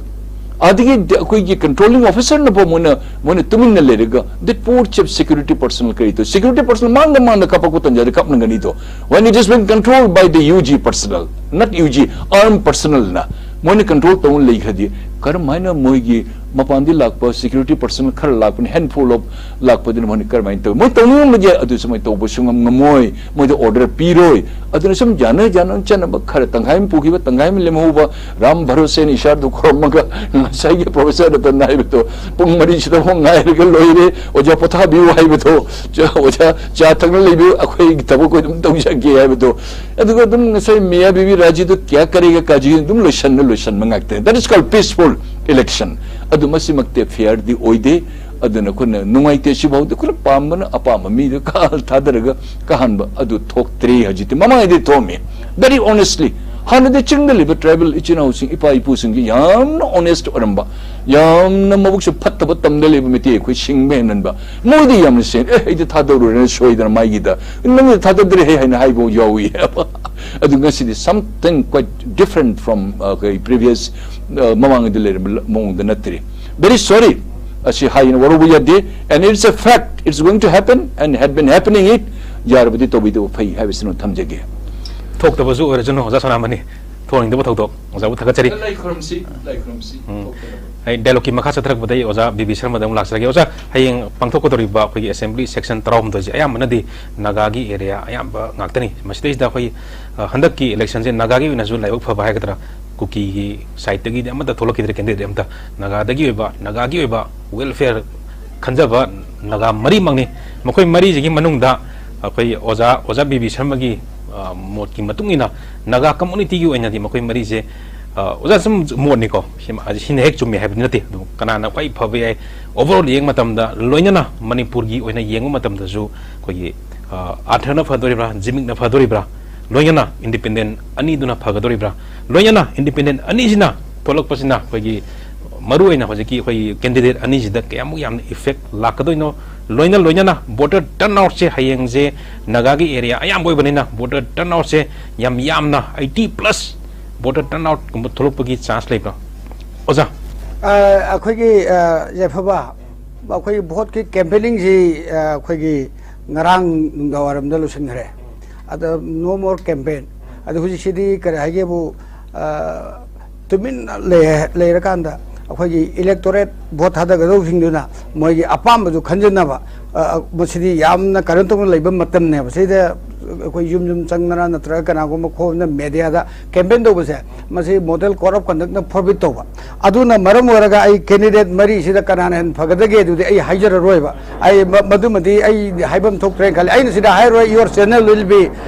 ꯑꯗꯒꯤ ꯑꯩꯈꯣꯏꯒꯤ ꯀꯟꯇ꯭ꯔꯣꯂꯤꯡ ꯑꯣꯐꯤꯁꯔꯅ ꯐꯥꯎ ꯃꯣꯏꯅ, ꯃꯣꯏꯅ ꯇꯨꯃꯤꯟꯅ ꯂꯩꯔꯒ, the poor chief security personnel ꯀꯔꯤ ꯇꯧ? ꯁꯦꯀ꯭ꯌꯨꯔꯤꯇꯤ ꯄꯔꯁꯅꯦꯜ ꯃꯥꯡꯗ ꯃꯥꯡꯗ ꯀꯥꯞꯄꯛꯄ ꯇꯟꯖꯥꯗ ꯀꯥꯞꯅꯒꯅꯤꯗꯣ꯫ When it is being controlled by the U G personnel, not U G, armed personnelꯅ ꯃꯣꯏꯅ ꯀꯟꯇ꯭ꯔꯣꯜ ꯇꯧꯅ ꯂꯩꯈ꯭ꯔꯗꯤ, ꯀꯔꯝ ꯍꯥꯏꯅ ꯃꯣꯏꯒꯤ ꯃꯄꯥꯟꯗꯤ ꯂꯥꯛꯄ security personnel ꯈꯔ ꯂꯥꯛꯄꯅꯤ, handful of ꯂꯥꯛꯄꯗꯨꯅ ꯃꯣꯏꯅ ꯀꯔꯝꯍꯥꯏꯅ ꯇꯧꯏ? ꯃꯣꯏ ꯇꯧꯅꯤꯡꯉꯝꯕꯗꯤ ꯑꯗꯨꯁꯨ ꯃꯣꯏ ꯇꯧꯕꯁꯨ ꯉꯝ-, ꯉꯝꯃꯣꯏ, ꯃꯣꯏꯗ order ꯄꯤꯔꯣꯏ꯫ ꯑꯗꯨꯅ ꯁꯨꯝ ꯌꯥꯅ ꯌꯥꯅ ꯆꯠꯅꯕ ꯈꯔ ꯇꯪꯈꯥꯏ ꯑꯃ ꯄꯨꯈꯤꯕ, ꯇꯪꯈꯥꯏ ꯑꯃ ꯂꯦꯝꯍꯧꯕ, ꯔꯥꯝ ꯚꯔꯣꯁꯦꯅ ꯏꯁꯥꯗꯨ ꯈꯨꯔꯝꯃꯒ ꯉꯁꯥꯏꯒꯤ professor ꯔꯇꯟꯅ ꯍꯥꯏꯕꯗꯣ, "ꯄꯨꯡ ꯃꯔꯤꯁꯤꯗ ꯑꯃꯨꯛ ꯉꯥꯏꯔꯒ ꯂꯣꯏꯔꯦ, ꯑꯣꯖꯥ ꯄꯣꯊꯥꯕꯤꯌꯨ" ꯍꯥꯏꯕꯗꯣ, "ꯑꯣꯖꯥ ꯆꯥ ꯊꯛꯅ ꯂꯩꯕꯤꯌꯨ, ꯑꯩꯈꯣꯏꯒꯤ ꯊꯕꯛ ꯑꯩꯈꯣꯏ ꯑꯗꯨꯝ ꯇꯧꯖꯒꯦ" ꯍꯥꯏꯕꯗꯣ, ꯑꯗꯨꯒ ꯑꯗꯨꯝ ꯉꯁꯥꯏ ꯃꯤꯌꯥ ꯕꯤꯕꯤ ꯔꯥꯖꯤꯗꯨ ꯀꯌꯥ ꯀꯔꯦꯒ ꯀꯥꯖꯤ ꯑꯗꯨꯝ ꯂꯣꯏꯁꯟꯅ ꯂꯣꯏꯁꯟꯕ ꯉꯥꯛꯇꯅꯤ꯫ That is called peaceful election. ꯑꯗꯨ ꯃꯁꯤꯃꯛꯇꯤ fairꯗꯤ ꯑꯣꯏꯗꯦ꯫ ꯑꯗꯨꯅ ꯑꯩꯈꯣꯏꯅ ꯅꯨꯡꯉꯥꯏꯇꯦ꯫ ꯁꯤꯐꯥꯎꯗꯤ ꯑꯩꯈꯣꯏꯅ ꯄꯥꯝꯕꯅ ꯑꯄꯥꯝꯕ ꯃꯤꯗꯨ ꯀꯥ-, ꯊꯥꯗꯔꯒ ꯀꯥꯍꯟꯕ ꯑꯗꯨ ꯊꯣꯛꯇ꯭ꯔꯤ ꯍꯧꯖꯤꯛꯇꯤ꯫ ꯃꯃꯥꯡꯉꯩꯗꯤ ꯊꯣꯛꯑꯝꯃꯤ, very honestly꯫ ꯍꯥꯟꯅꯗꯤ ꯆꯤꯡꯗ ꯂꯩꯕ tribal ꯏꯆꯤꯟ ꯏꯅꯥꯎꯁꯤꯡ, ꯏꯄꯥ ꯏꯄꯨꯁꯤꯡꯁꯤ ꯌꯥꯝꯅ honest ꯑꯣꯏꯔꯝꯕ, ꯌꯥꯝꯅ ꯃꯕꯨꯛꯁꯨ ꯐꯠꯇꯕ ꯇꯝꯗ ꯂꯩꯕ ꯃꯩꯇꯩ ꯑꯩꯈꯣꯏ ꯁꯤꯡꯕ ꯍꯦꯟꯃꯟꯕ, ꯃꯣꯏꯗꯤ ꯌꯥꯝꯅ ꯁꯦꯡ-, "ꯑꯦ, ꯑꯩꯗꯤ ꯊꯥꯗꯧꯔꯣꯏꯅ ꯁꯣꯏꯗꯅ ꯃꯥꯒꯤꯗ, ꯅꯪꯗꯤ ꯊꯥꯗꯗ꯭ꯔꯦꯍꯦ" ꯍꯥꯏꯅ ꯍꯥꯏꯕ ꯌꯥꯎꯏ꯫ ꯑꯗꯨ ꯉꯁꯤꯗꯤ something quite different from, uh, ꯑꯩꯈꯣꯏ previous, uh, ꯃꯃꯥꯡꯗ ꯂꯩꯔꯝꯕ ꯃꯑꯣꯡꯗ ꯅꯠꯇ꯭ꯔꯤ꯫ Very sorry꯫ ꯑꯁꯤ ꯍꯥꯏꯅ ꯋꯥꯔꯧꯕ ꯌꯥꯗꯦ꯫ And it's a fact. It's going to happen and had been happening it. ꯌꯥꯔꯕꯗꯤ ꯇꯧꯕꯤꯗꯕ ꯐꯩ ꯍꯥꯏꯕꯁꯤꯃ ꯊꯝꯖꯒꯦ꯫ ꯊꯣꯛꯇꯕꯁꯨ ꯑꯣꯏꯔꯁꯅꯨ, ꯑꯣꯖꯥ ꯁꯅꯥꯃꯅꯤ꯫ ꯊꯣꯛꯍꯟꯅꯤꯡꯗꯕ ꯊꯧꯗꯣꯛ꯫ ꯑꯣꯖꯥꯕꯨ ꯊꯥꯒꯠꯆꯔꯤ꯫ ꯂꯥꯏ ꯈꯨꯔꯨꯝꯁꯤ, ꯂꯥꯏ ꯈꯨꯔꯨꯝꯁꯤ꯫ ꯎꯝ꯫ ꯊꯣꯛꯇꯅꯕ꯫ ꯑꯩ dialogueꯀꯤ ꯃꯈꯥ ꯆꯠꯊꯔꯛꯄꯗ ꯑꯩ ꯑꯣꯖꯥ ꯕꯤ ꯕꯤ ꯁꯔꯃꯗ ꯑꯃꯨꯛ ꯂꯥꯛꯆꯔꯒꯦ꯫ ꯑꯣꯖꯥ, ꯍꯌꯦꯡ ꯄꯥꯡꯊꯣꯛꯀꯗꯧꯔꯤꯕ ꯑꯩꯈꯣꯏꯒꯤ assembly session ꯇꯔꯥꯍꯨꯝꯗꯣꯏꯁꯦ ꯑꯌꯥꯝꯕꯅꯗꯤ ꯅꯥꯒꯥꯒꯤ area ꯑꯌꯥꯝꯕ ꯉꯥꯛꯇꯅꯤ꯫ ꯃꯁꯤꯗꯩꯁꯤꯗ ꯑꯩꯈꯣꯏ, ꯑ, ꯍꯟꯗꯛꯀꯤ electionꯁꯦ ꯅꯥꯒꯥꯒꯤ ꯑꯣꯏꯅꯁꯨ ꯂꯥꯏꯕꯛ ꯐꯕ ꯍꯥꯏꯒꯗ꯭ꯔꯥ, ꯀꯨꯀꯤꯒꯤ sideꯇꯒꯤꯗꯤ ꯑꯃꯠꯇ ꯊꯣꯛꯂꯛꯈꯤꯗ꯭ꯔꯦ, candidate ꯑꯃꯠꯇ꯫ ꯅꯥꯒꯥꯗꯒꯤ ꯑꯣꯏꯕ, ꯅꯥꯒꯥꯒꯤ ꯑꯣꯏꯕ welfare ꯈꯟꯖꯕ ꯅꯥꯒꯥ ꯃꯔꯤꯃꯛꯅꯤ꯫ ꯃꯈꯣꯏ ꯃꯔꯤꯁꯤꯒꯤ ꯃꯅꯨꯡꯗ ꯑꯩꯈꯣꯏ ꯑꯣꯖꯥ, ꯑꯣꯖꯥ ꯕꯤ ꯕꯤ ꯁꯔꯃꯒꯤ, ꯑ, ꯃꯣꯠꯀꯤ ꯃꯇꯨꯡ ꯏꯟꯅ ꯅꯥꯒꯥ communityꯒꯤ ꯑꯣꯏꯅꯗꯤ ꯃꯈꯣꯏ ꯃꯔꯤꯁꯦ, ꯑ, ꯑꯣꯖꯥ ꯁꯨꯝ ꯃꯣꯠꯅꯤꯀꯣ, ꯁꯤꯃ-, ꯁꯤꯅ ꯍꯦꯛ ꯆꯨꯝꯃꯦ ꯍꯥꯏꯕꯗꯤ ꯅꯠꯇꯦ, ꯑꯗꯨꯕꯨ ꯀꯅꯥꯅ ꯈ꯭ꯋꯥꯏ ꯐꯕ ꯌꯥꯏ, overall ꯌꯦꯡꯕ ꯃꯇꯝꯗ ꯂꯣꯏꯅꯅ ꯃꯅꯤꯄꯨꯔꯒꯤ ꯑꯣꯏꯅ ꯌꯦꯡꯕ ꯃꯇꯝꯗꯁꯨ ꯑꯩꯈꯣꯏꯒꯤ, ꯑ, ꯑꯥꯔꯊꯔꯅ ꯐꯗꯣꯔꯤꯕ꯭ꯔꯥ, ꯖꯤꯃꯤꯛꯅ ꯐꯗꯣꯔꯤꯕ꯭ꯔꯥ, ꯂꯣꯏꯅꯅ independent ꯑꯅꯤꯗꯨꯅ ꯐꯒꯗꯧꯔꯤꯕ꯭ꯔꯥ? ꯂꯣꯏꯅꯅ independent ꯑꯅꯤꯁꯤꯅ ꯊꯣꯛꯂꯛꯄꯁꯤꯅ ꯑꯩꯈꯣꯏꯒꯤ ꯃꯔꯨꯑꯣꯏꯅ ꯍꯧꯖꯤꯛꯀꯤ ꯑꯩꯈꯣꯏꯒꯤ candidate ꯑꯅꯤꯁꯤꯗ ꯀꯌꯥꯃꯨꯛ ꯌꯥꯝꯅ effect ꯂꯥꯛꯀꯗꯣꯏꯅꯣ? ꯂꯣꯏꯅ ꯂꯣꯏꯅꯅ voter turnoutꯁꯦ ꯍꯌꯦꯡꯁꯦ ꯅꯥꯒꯥꯒꯤ area ꯑꯌꯥꯝꯕ ꯑꯣꯏꯕꯅꯤꯅ voter turnoutꯁꯦ ꯌꯥꯝ ꯌꯥꯝꯅ eighty plus voter turnoutꯀꯨꯝꯕ ꯊꯣꯛꯂꯛꯄꯒꯤ chance ꯂꯩꯕ꯭ꯔꯥ, ꯑꯣꯖꯥ? ꯑ, ꯑꯩꯈꯣꯏꯒꯤ, ꯑ, ꯌꯥꯏꯐꯕ, ꯑꯩꯈꯣꯏꯒꯤ voteꯀꯤ campaignꯁꯤ, ꯑ, ꯑꯩꯈꯣꯏꯒꯤ ꯉꯔꯥꯡ ꯅꯨꯡꯗꯥꯡꯋꯥꯏꯔꯝꯗ ꯂꯣꯏꯁꯤꯟꯈ꯭ꯔꯦ꯫ ꯑꯗ no more campaign꯫ ꯑꯗ ꯍꯧꯖꯤꯛꯁꯤꯗꯤ ꯀꯔꯤ ꯍꯥꯏꯒꯦꯕꯨ, ꯑ, ꯇꯨꯃꯤꯟꯅ ꯂꯩ-, ꯂꯩꯔꯀꯥꯟꯗ ꯑꯩꯈꯣꯏꯒꯤ electorate vote ꯊꯥꯗꯒꯗꯧꯕꯁꯤꯡꯗꯨꯅ ꯃꯣꯏꯒꯤ ꯑꯄꯥꯝꯕꯗꯨ ꯈꯟꯖꯅꯕ, ꯑ, ꯑ, ꯃꯁꯤꯗꯤ ꯌꯥꯝꯅ ꯀꯩꯅꯣ ꯇꯧꯅ ꯂꯩꯕ ꯃꯇꯝꯅꯦꯕ꯫ ꯁꯤꯗ ꯑꯩꯈꯣꯏ ꯌꯨꯝ ꯌꯨꯝ ꯆꯪꯗꯅ ꯅꯠꯇ꯭ꯔꯒ ꯀꯅꯥꯒꯨꯝꯕ ꯈꯣꯝꯗꯅ media ꯗ campaign ꯇꯧꯕꯁꯦ, ꯃꯁꯤ model code of conduct ꯅ forbid ꯇꯧꯕ꯫ ꯑꯗꯨꯅ ꯃꯔꯝ ꯑꯣꯏꯔꯒ ꯑꯩ candidate ꯃꯔꯤꯁꯤꯗ ꯀꯅꯥꯅ ꯍꯦꯟꯅ ꯐꯒꯗꯒꯦ ꯑꯗꯨꯗꯤ ꯑꯩ ꯍꯥꯏꯖꯔꯔꯣꯏꯕ꯫ ꯑꯩ ꯃ-, ꯃꯗꯨꯃꯗꯤ ꯑꯩ ꯍꯥꯏꯐꯝ ꯊꯣꯛꯇ꯭ꯔꯦꯅ ꯈꯜꯂꯤ꯫ ꯑꯩꯅ ꯁꯤꯗ ꯍꯥꯏꯔꯣꯏ, your channel will be,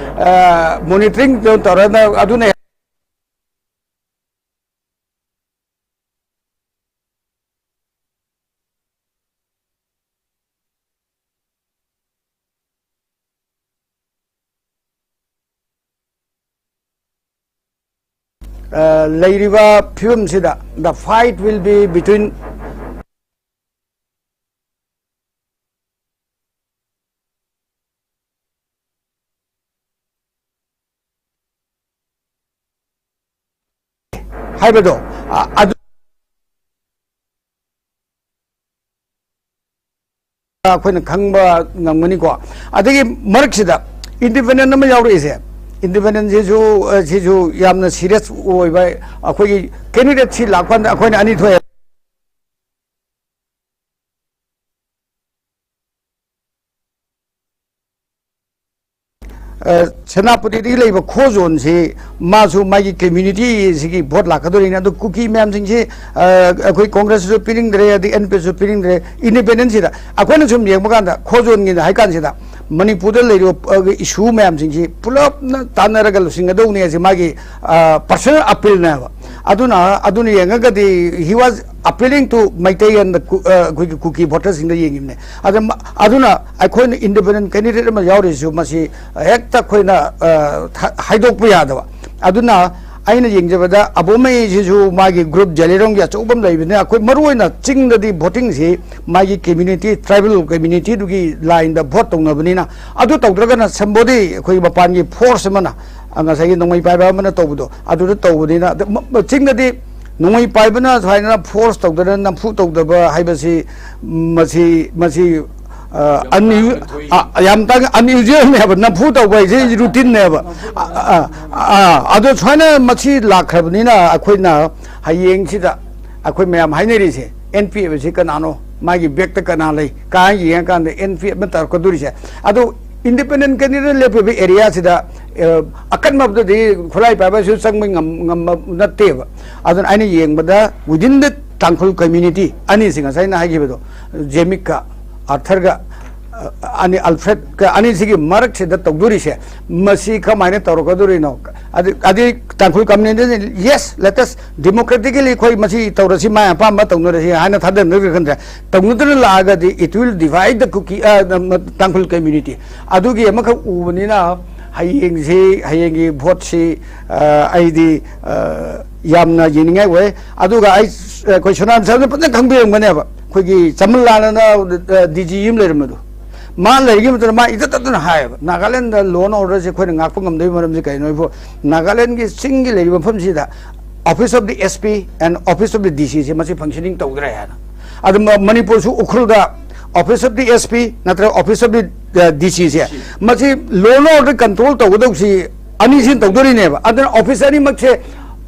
ꯑ, monitoring ꯇꯧꯔꯒ ꯑꯗꯨꯅ ꯑ, ꯂꯩꯔꯤꯕ ꯐꯤꯕꯝꯁꯤꯗ, the fight will be between ꯍꯥꯏꯕꯗꯣ, ꯑ, ꯑꯗꯨ ꯑꯩꯈꯣꯏꯅ ꯈꯪꯕ ꯉꯝꯒꯅꯤꯀꯣ꯫ ꯑꯗꯒꯤ ꯃꯔꯛꯁꯤꯗ independent ꯑꯃ ꯌꯥꯎꯔꯛꯏꯁꯦ, independent ꯁꯤꯁꯨ, ꯑ, ꯁꯤꯁꯨ ꯌꯥꯝꯅ serious ꯑꯣꯏꯕ꯫ ꯑꯩꯈꯣꯏꯒꯤ candidate ꯁꯤ ꯂꯥꯛꯄ ꯀꯥꯟꯗ ꯑꯩꯈꯣꯏꯅ ꯑꯅꯤ ꯊꯣꯛꯑꯦ꯫ ꯑ, ꯁꯦꯅꯥꯄꯇꯤꯗꯒꯤ ꯂꯩꯕ ꯈꯣ ꯖꯣꯟꯁꯤ ꯃꯥꯁꯨ ꯃꯥꯒꯤ community ꯁꯤꯒꯤ vote ꯂꯥꯛꯀꯗꯣꯔꯤꯅꯤ꯫ ꯑꯗꯨ ꯀꯨꯀꯤ ꯃꯌꯥꯝꯁꯤꯡꯁꯤ, ꯑ, ꯑꯩꯈꯣꯏ ꯀꯣꯡꯒ꯭ꯔꯦꯁꯁꯨ ꯄꯤꯅꯤꯡꯗ꯭ꯔꯦ, ꯑꯗꯩ NPP ꯁꯨ ꯄꯤꯅꯤꯡꯗ꯭ꯔꯦ꯫ Independent ꯁꯤꯗ ꯑꯩꯈꯣꯏꯅ ꯁꯨꯝ ꯌꯦꯡꯕ ꯀꯥꯟꯗ ꯈꯣ ꯖꯣꯟꯒꯤꯅ ꯍꯥꯏ ꯀꯥꯟꯁꯤꯗ ꯃꯅꯤꯄꯨꯔꯗ ꯂꯩꯔꯤꯕ, ꯑ, issue ꯃꯌꯥꯝꯁꯤꯡꯁꯤ ꯄꯨꯂꯞꯅ ꯇꯥꯟꯅꯔꯒ ꯂꯣꯏꯁꯤꯟꯒꯗꯧꯕꯅꯤ ꯍꯥꯏꯁꯦ ꯃꯥꯒꯤ, ꯑ, personal appeal ꯅꯦꯕ꯫ ꯑꯗꯨꯅ, ꯑꯗꯨꯅ ꯌꯦꯡꯉꯒꯗꯤ he was appealing to Meitei and ꯀꯨ-, ꯑ, ꯑꯩꯈꯣꯏꯒꯤ ꯀꯨꯀꯤ voter ꯁꯤꯡꯗ ꯌꯦꯡꯉꯤꯕꯅꯦ꯫ ꯑꯗ ꯃ-, ꯑꯗꯨꯅ ꯑꯩꯈꯣꯏꯅ independent candidate ꯑꯃ ꯌꯥꯎꯔꯤꯁꯤꯁꯨ ꯃꯁꯤ ꯍꯦꯛꯇ ꯑꯩꯈꯣꯏꯅ, ꯑ, ꯊ-, ꯍꯥꯏꯗꯣꯛꯄ ꯌꯥꯗꯕ꯫ ꯑꯗꯨꯅ ꯑꯩꯅ ꯌꯦꯡꯖꯕꯗ ꯑꯕꯣꯃꯩꯁꯤꯁꯨ ꯃꯥꯒꯤ group ꯖꯦꯂꯤꯔꯣꯡꯒꯤ ꯑꯆꯧꯕ ꯑꯃ ꯂꯩꯕꯅꯤꯅ ꯑꯩꯈꯣꯏ ꯃꯔꯨꯑꯣꯏꯅ ꯆꯤꯡꯗꯗꯤ voting ꯁꯤ ꯃꯥꯒꯤ community, tribal community ꯗꯨꯒꯤ line ꯗ vote ꯇꯧꯅꯕꯅꯤꯅ, ꯑꯗꯨ ꯇꯧꯗ꯭ꯔꯒꯅ somebody ꯑꯩꯈꯣꯏꯒꯤ ꯃꯄꯥꯟꯒꯤ force ꯑꯃꯅ, ꯑ, ꯉꯁꯥꯏꯒꯤ ꯅꯣꯡꯃꯩ ꯄꯥꯏꯕ ꯑꯃꯅ ꯇꯧꯕꯗꯣ ꯑꯗꯨꯗ ꯇꯧꯕꯅꯤꯅ, ꯑꯗ ꯃ-, ꯃ-, ꯆꯤꯡꯗꯗꯤ ꯅꯣꯡꯃꯩ ꯄꯥꯏꯕꯅ ꯁꯨꯃꯥꯏꯅ force ꯇꯧꯗꯅ ꯅꯝꯐꯨ ꯇꯧꯗꯕ ꯍꯥꯏꯕꯁꯤ, ꯃꯁꯤ, ꯃꯁꯤ ꯑ, ꯌꯥꯝ ꯇꯥꯡꯅ ꯊꯣꯛꯏ꯫ ꯑ, ꯌꯥꯝ ꯇꯥꯡ, unusualꯅꯦꯕ, ꯅꯝꯐꯨ ꯇꯧꯕ ꯍꯥꯏꯁꯦ routineꯅꯦꯕ꯫ ꯑ, ꯑ, ꯑ, ꯑꯗꯣ ꯁꯨꯃꯥꯏꯅ ꯃꯁꯤ ꯂꯥꯛꯈ꯭ꯔꯕꯅꯤꯅ ꯑꯩꯈꯣꯏꯅ ꯍꯌꯦꯡꯁꯤꯗ ꯑꯩꯈꯣꯏ ꯃꯌꯥꯝ ꯍꯥꯏꯅꯔꯤꯁꯦ, N P F ꯑꯁꯤ ꯀꯅꯥꯅꯣ, ꯃꯥꯒꯤ backꯇ ꯀꯅꯥ ꯂꯩ, ꯀꯥꯏ ꯌꯦꯡꯉꯀꯥꯟꯗ N P F ꯑꯃ ꯇꯧꯔꯛꯀꯗꯣꯔꯤꯁꯦ꯫ ꯑꯗꯣ independent candidate ꯂꯦꯞꯄꯤꯕ areaꯁꯤꯗ, ꯑ, ꯑꯀꯟꯕꯗꯗꯤ ꯈꯨꯠꯂꯥꯏ ꯄꯥꯏꯕꯁꯨ ꯆꯪꯕ ꯉꯝ-, ꯉꯝꯕ ꯅꯠꯇꯦꯕ꯫ ꯑꯗꯨꯅ ꯑꯩꯅ ꯌꯦꯡꯕꯗ within the ꯇꯥꯡꯈꯨꯜ community ꯑꯅꯤꯁꯤ, ꯉꯁꯥꯏ ꯑꯩꯅ ꯍꯥꯏꯈꯤꯕꯗꯣ, ꯖꯦꯃꯤꯛꯀ ꯑꯥꯔꯊꯔꯒ, ꯑ, ꯑꯅꯤ, ꯑꯜꯐ꯭ꯔꯦꯗꯀ ꯑꯅꯤꯁꯤꯒꯤ ꯃꯔꯛꯁꯤꯗ ꯇꯧꯗꯣꯔꯤꯁꯦ, ꯃꯁꯤ ꯀꯃꯥꯏꯅ ꯇꯧꯔꯛꯀꯗꯣꯔꯤꯅꯣ? ꯑꯗꯩ, ꯑꯗꯩ ꯇꯥꯡꯈꯨꯜ community, yes, let us democratically ꯑꯩꯈꯣꯏ ꯃꯁꯤ ꯇꯧꯔꯁꯤ, ꯃꯥꯏ ꯑꯄꯥꯝꯕ ꯇꯧꯅꯔꯁꯤ ꯍꯥꯏꯅ ꯊꯥꯗꯅꯔꯒ ꯈꯟꯗ꯭ꯔꯦ꯫ ꯇꯧꯅꯗꯅ ꯂꯥꯛꯑꯒꯗꯤ it will divide the Kuki, ꯑ, ꯇꯥꯡꯈꯨꯜ community꯫ ꯑꯗꯨꯒꯤ ꯑꯃꯈꯛ ꯎꯕꯅꯤꯅ ꯍꯌꯦꯡꯁꯤ, ꯍꯌꯦꯡꯒꯤ voteꯁꯤ, ꯑ, ꯑꯩꯗꯤ, ꯑ, ꯌꯥꯝꯅ ꯌꯦꯡꯅꯤꯡꯉꯥꯏ ꯑꯣꯏ꯫ ꯑꯗꯨꯒ ꯑꯩ, ꯑꯩꯈꯣꯏ ꯁꯣꯅꯥꯝ ꯁꯥꯍꯦꯕꯅ ꯐꯖꯅ ꯈꯪꯕꯤꯔꯝꯒꯅꯦꯕ꯫ ꯑꯩꯈꯣꯏꯒꯤ ꯆꯃꯜ ꯂꯥꯟꯅ, ꯑ, D G ꯑꯃ ꯂꯩꯔꯝꯕꯗꯣ, ꯃꯥ ꯂꯩꯔꯤꯉꯩ ꯃꯇꯝꯗ ꯃꯥ ꯏꯇꯠ ꯇꯠꯇꯅ ꯍꯥꯏꯌꯦꯕ, "ꯅꯥꯒꯥꯂꯦꯟꯗ law and orderꯁꯦ ꯑꯩꯈꯣꯏꯅ ꯉꯥꯛꯄ ꯉꯝꯗꯕꯒꯤ ꯃꯔꯝꯁꯤ ꯀꯩꯅꯣ? ꯏꯕꯣ, ꯅꯥꯒꯥꯂꯦꯟꯒꯤ ꯆꯤꯡꯒꯤ ꯂꯩꯔꯤꯕ ꯃꯐꯝꯁꯤꯗ office of the S P and office of the D Cꯁꯦ ꯃꯁꯤ functioning ꯇꯧꯗ꯭ꯔꯦ" ꯍꯥꯏꯅ꯫ ꯑꯗꯨ ꯃ-, ꯃꯅꯤꯄꯨꯔꯁꯨ ꯎꯈ꯭ꯔꯨꯜꯗ office of the S P ꯅꯠꯇ꯭ꯔꯒ office of the, ꯑ, D Cꯁꯦ, ꯃꯁꯤ law and order control ꯇꯧꯒꯗꯧꯕꯁꯤ ꯑꯅꯤꯁꯤꯅ ꯇꯧꯗꯣꯔꯤꯅꯦꯕ꯫ ꯑꯗꯨꯅ office ꯑꯅꯤꯃꯛꯁꯦ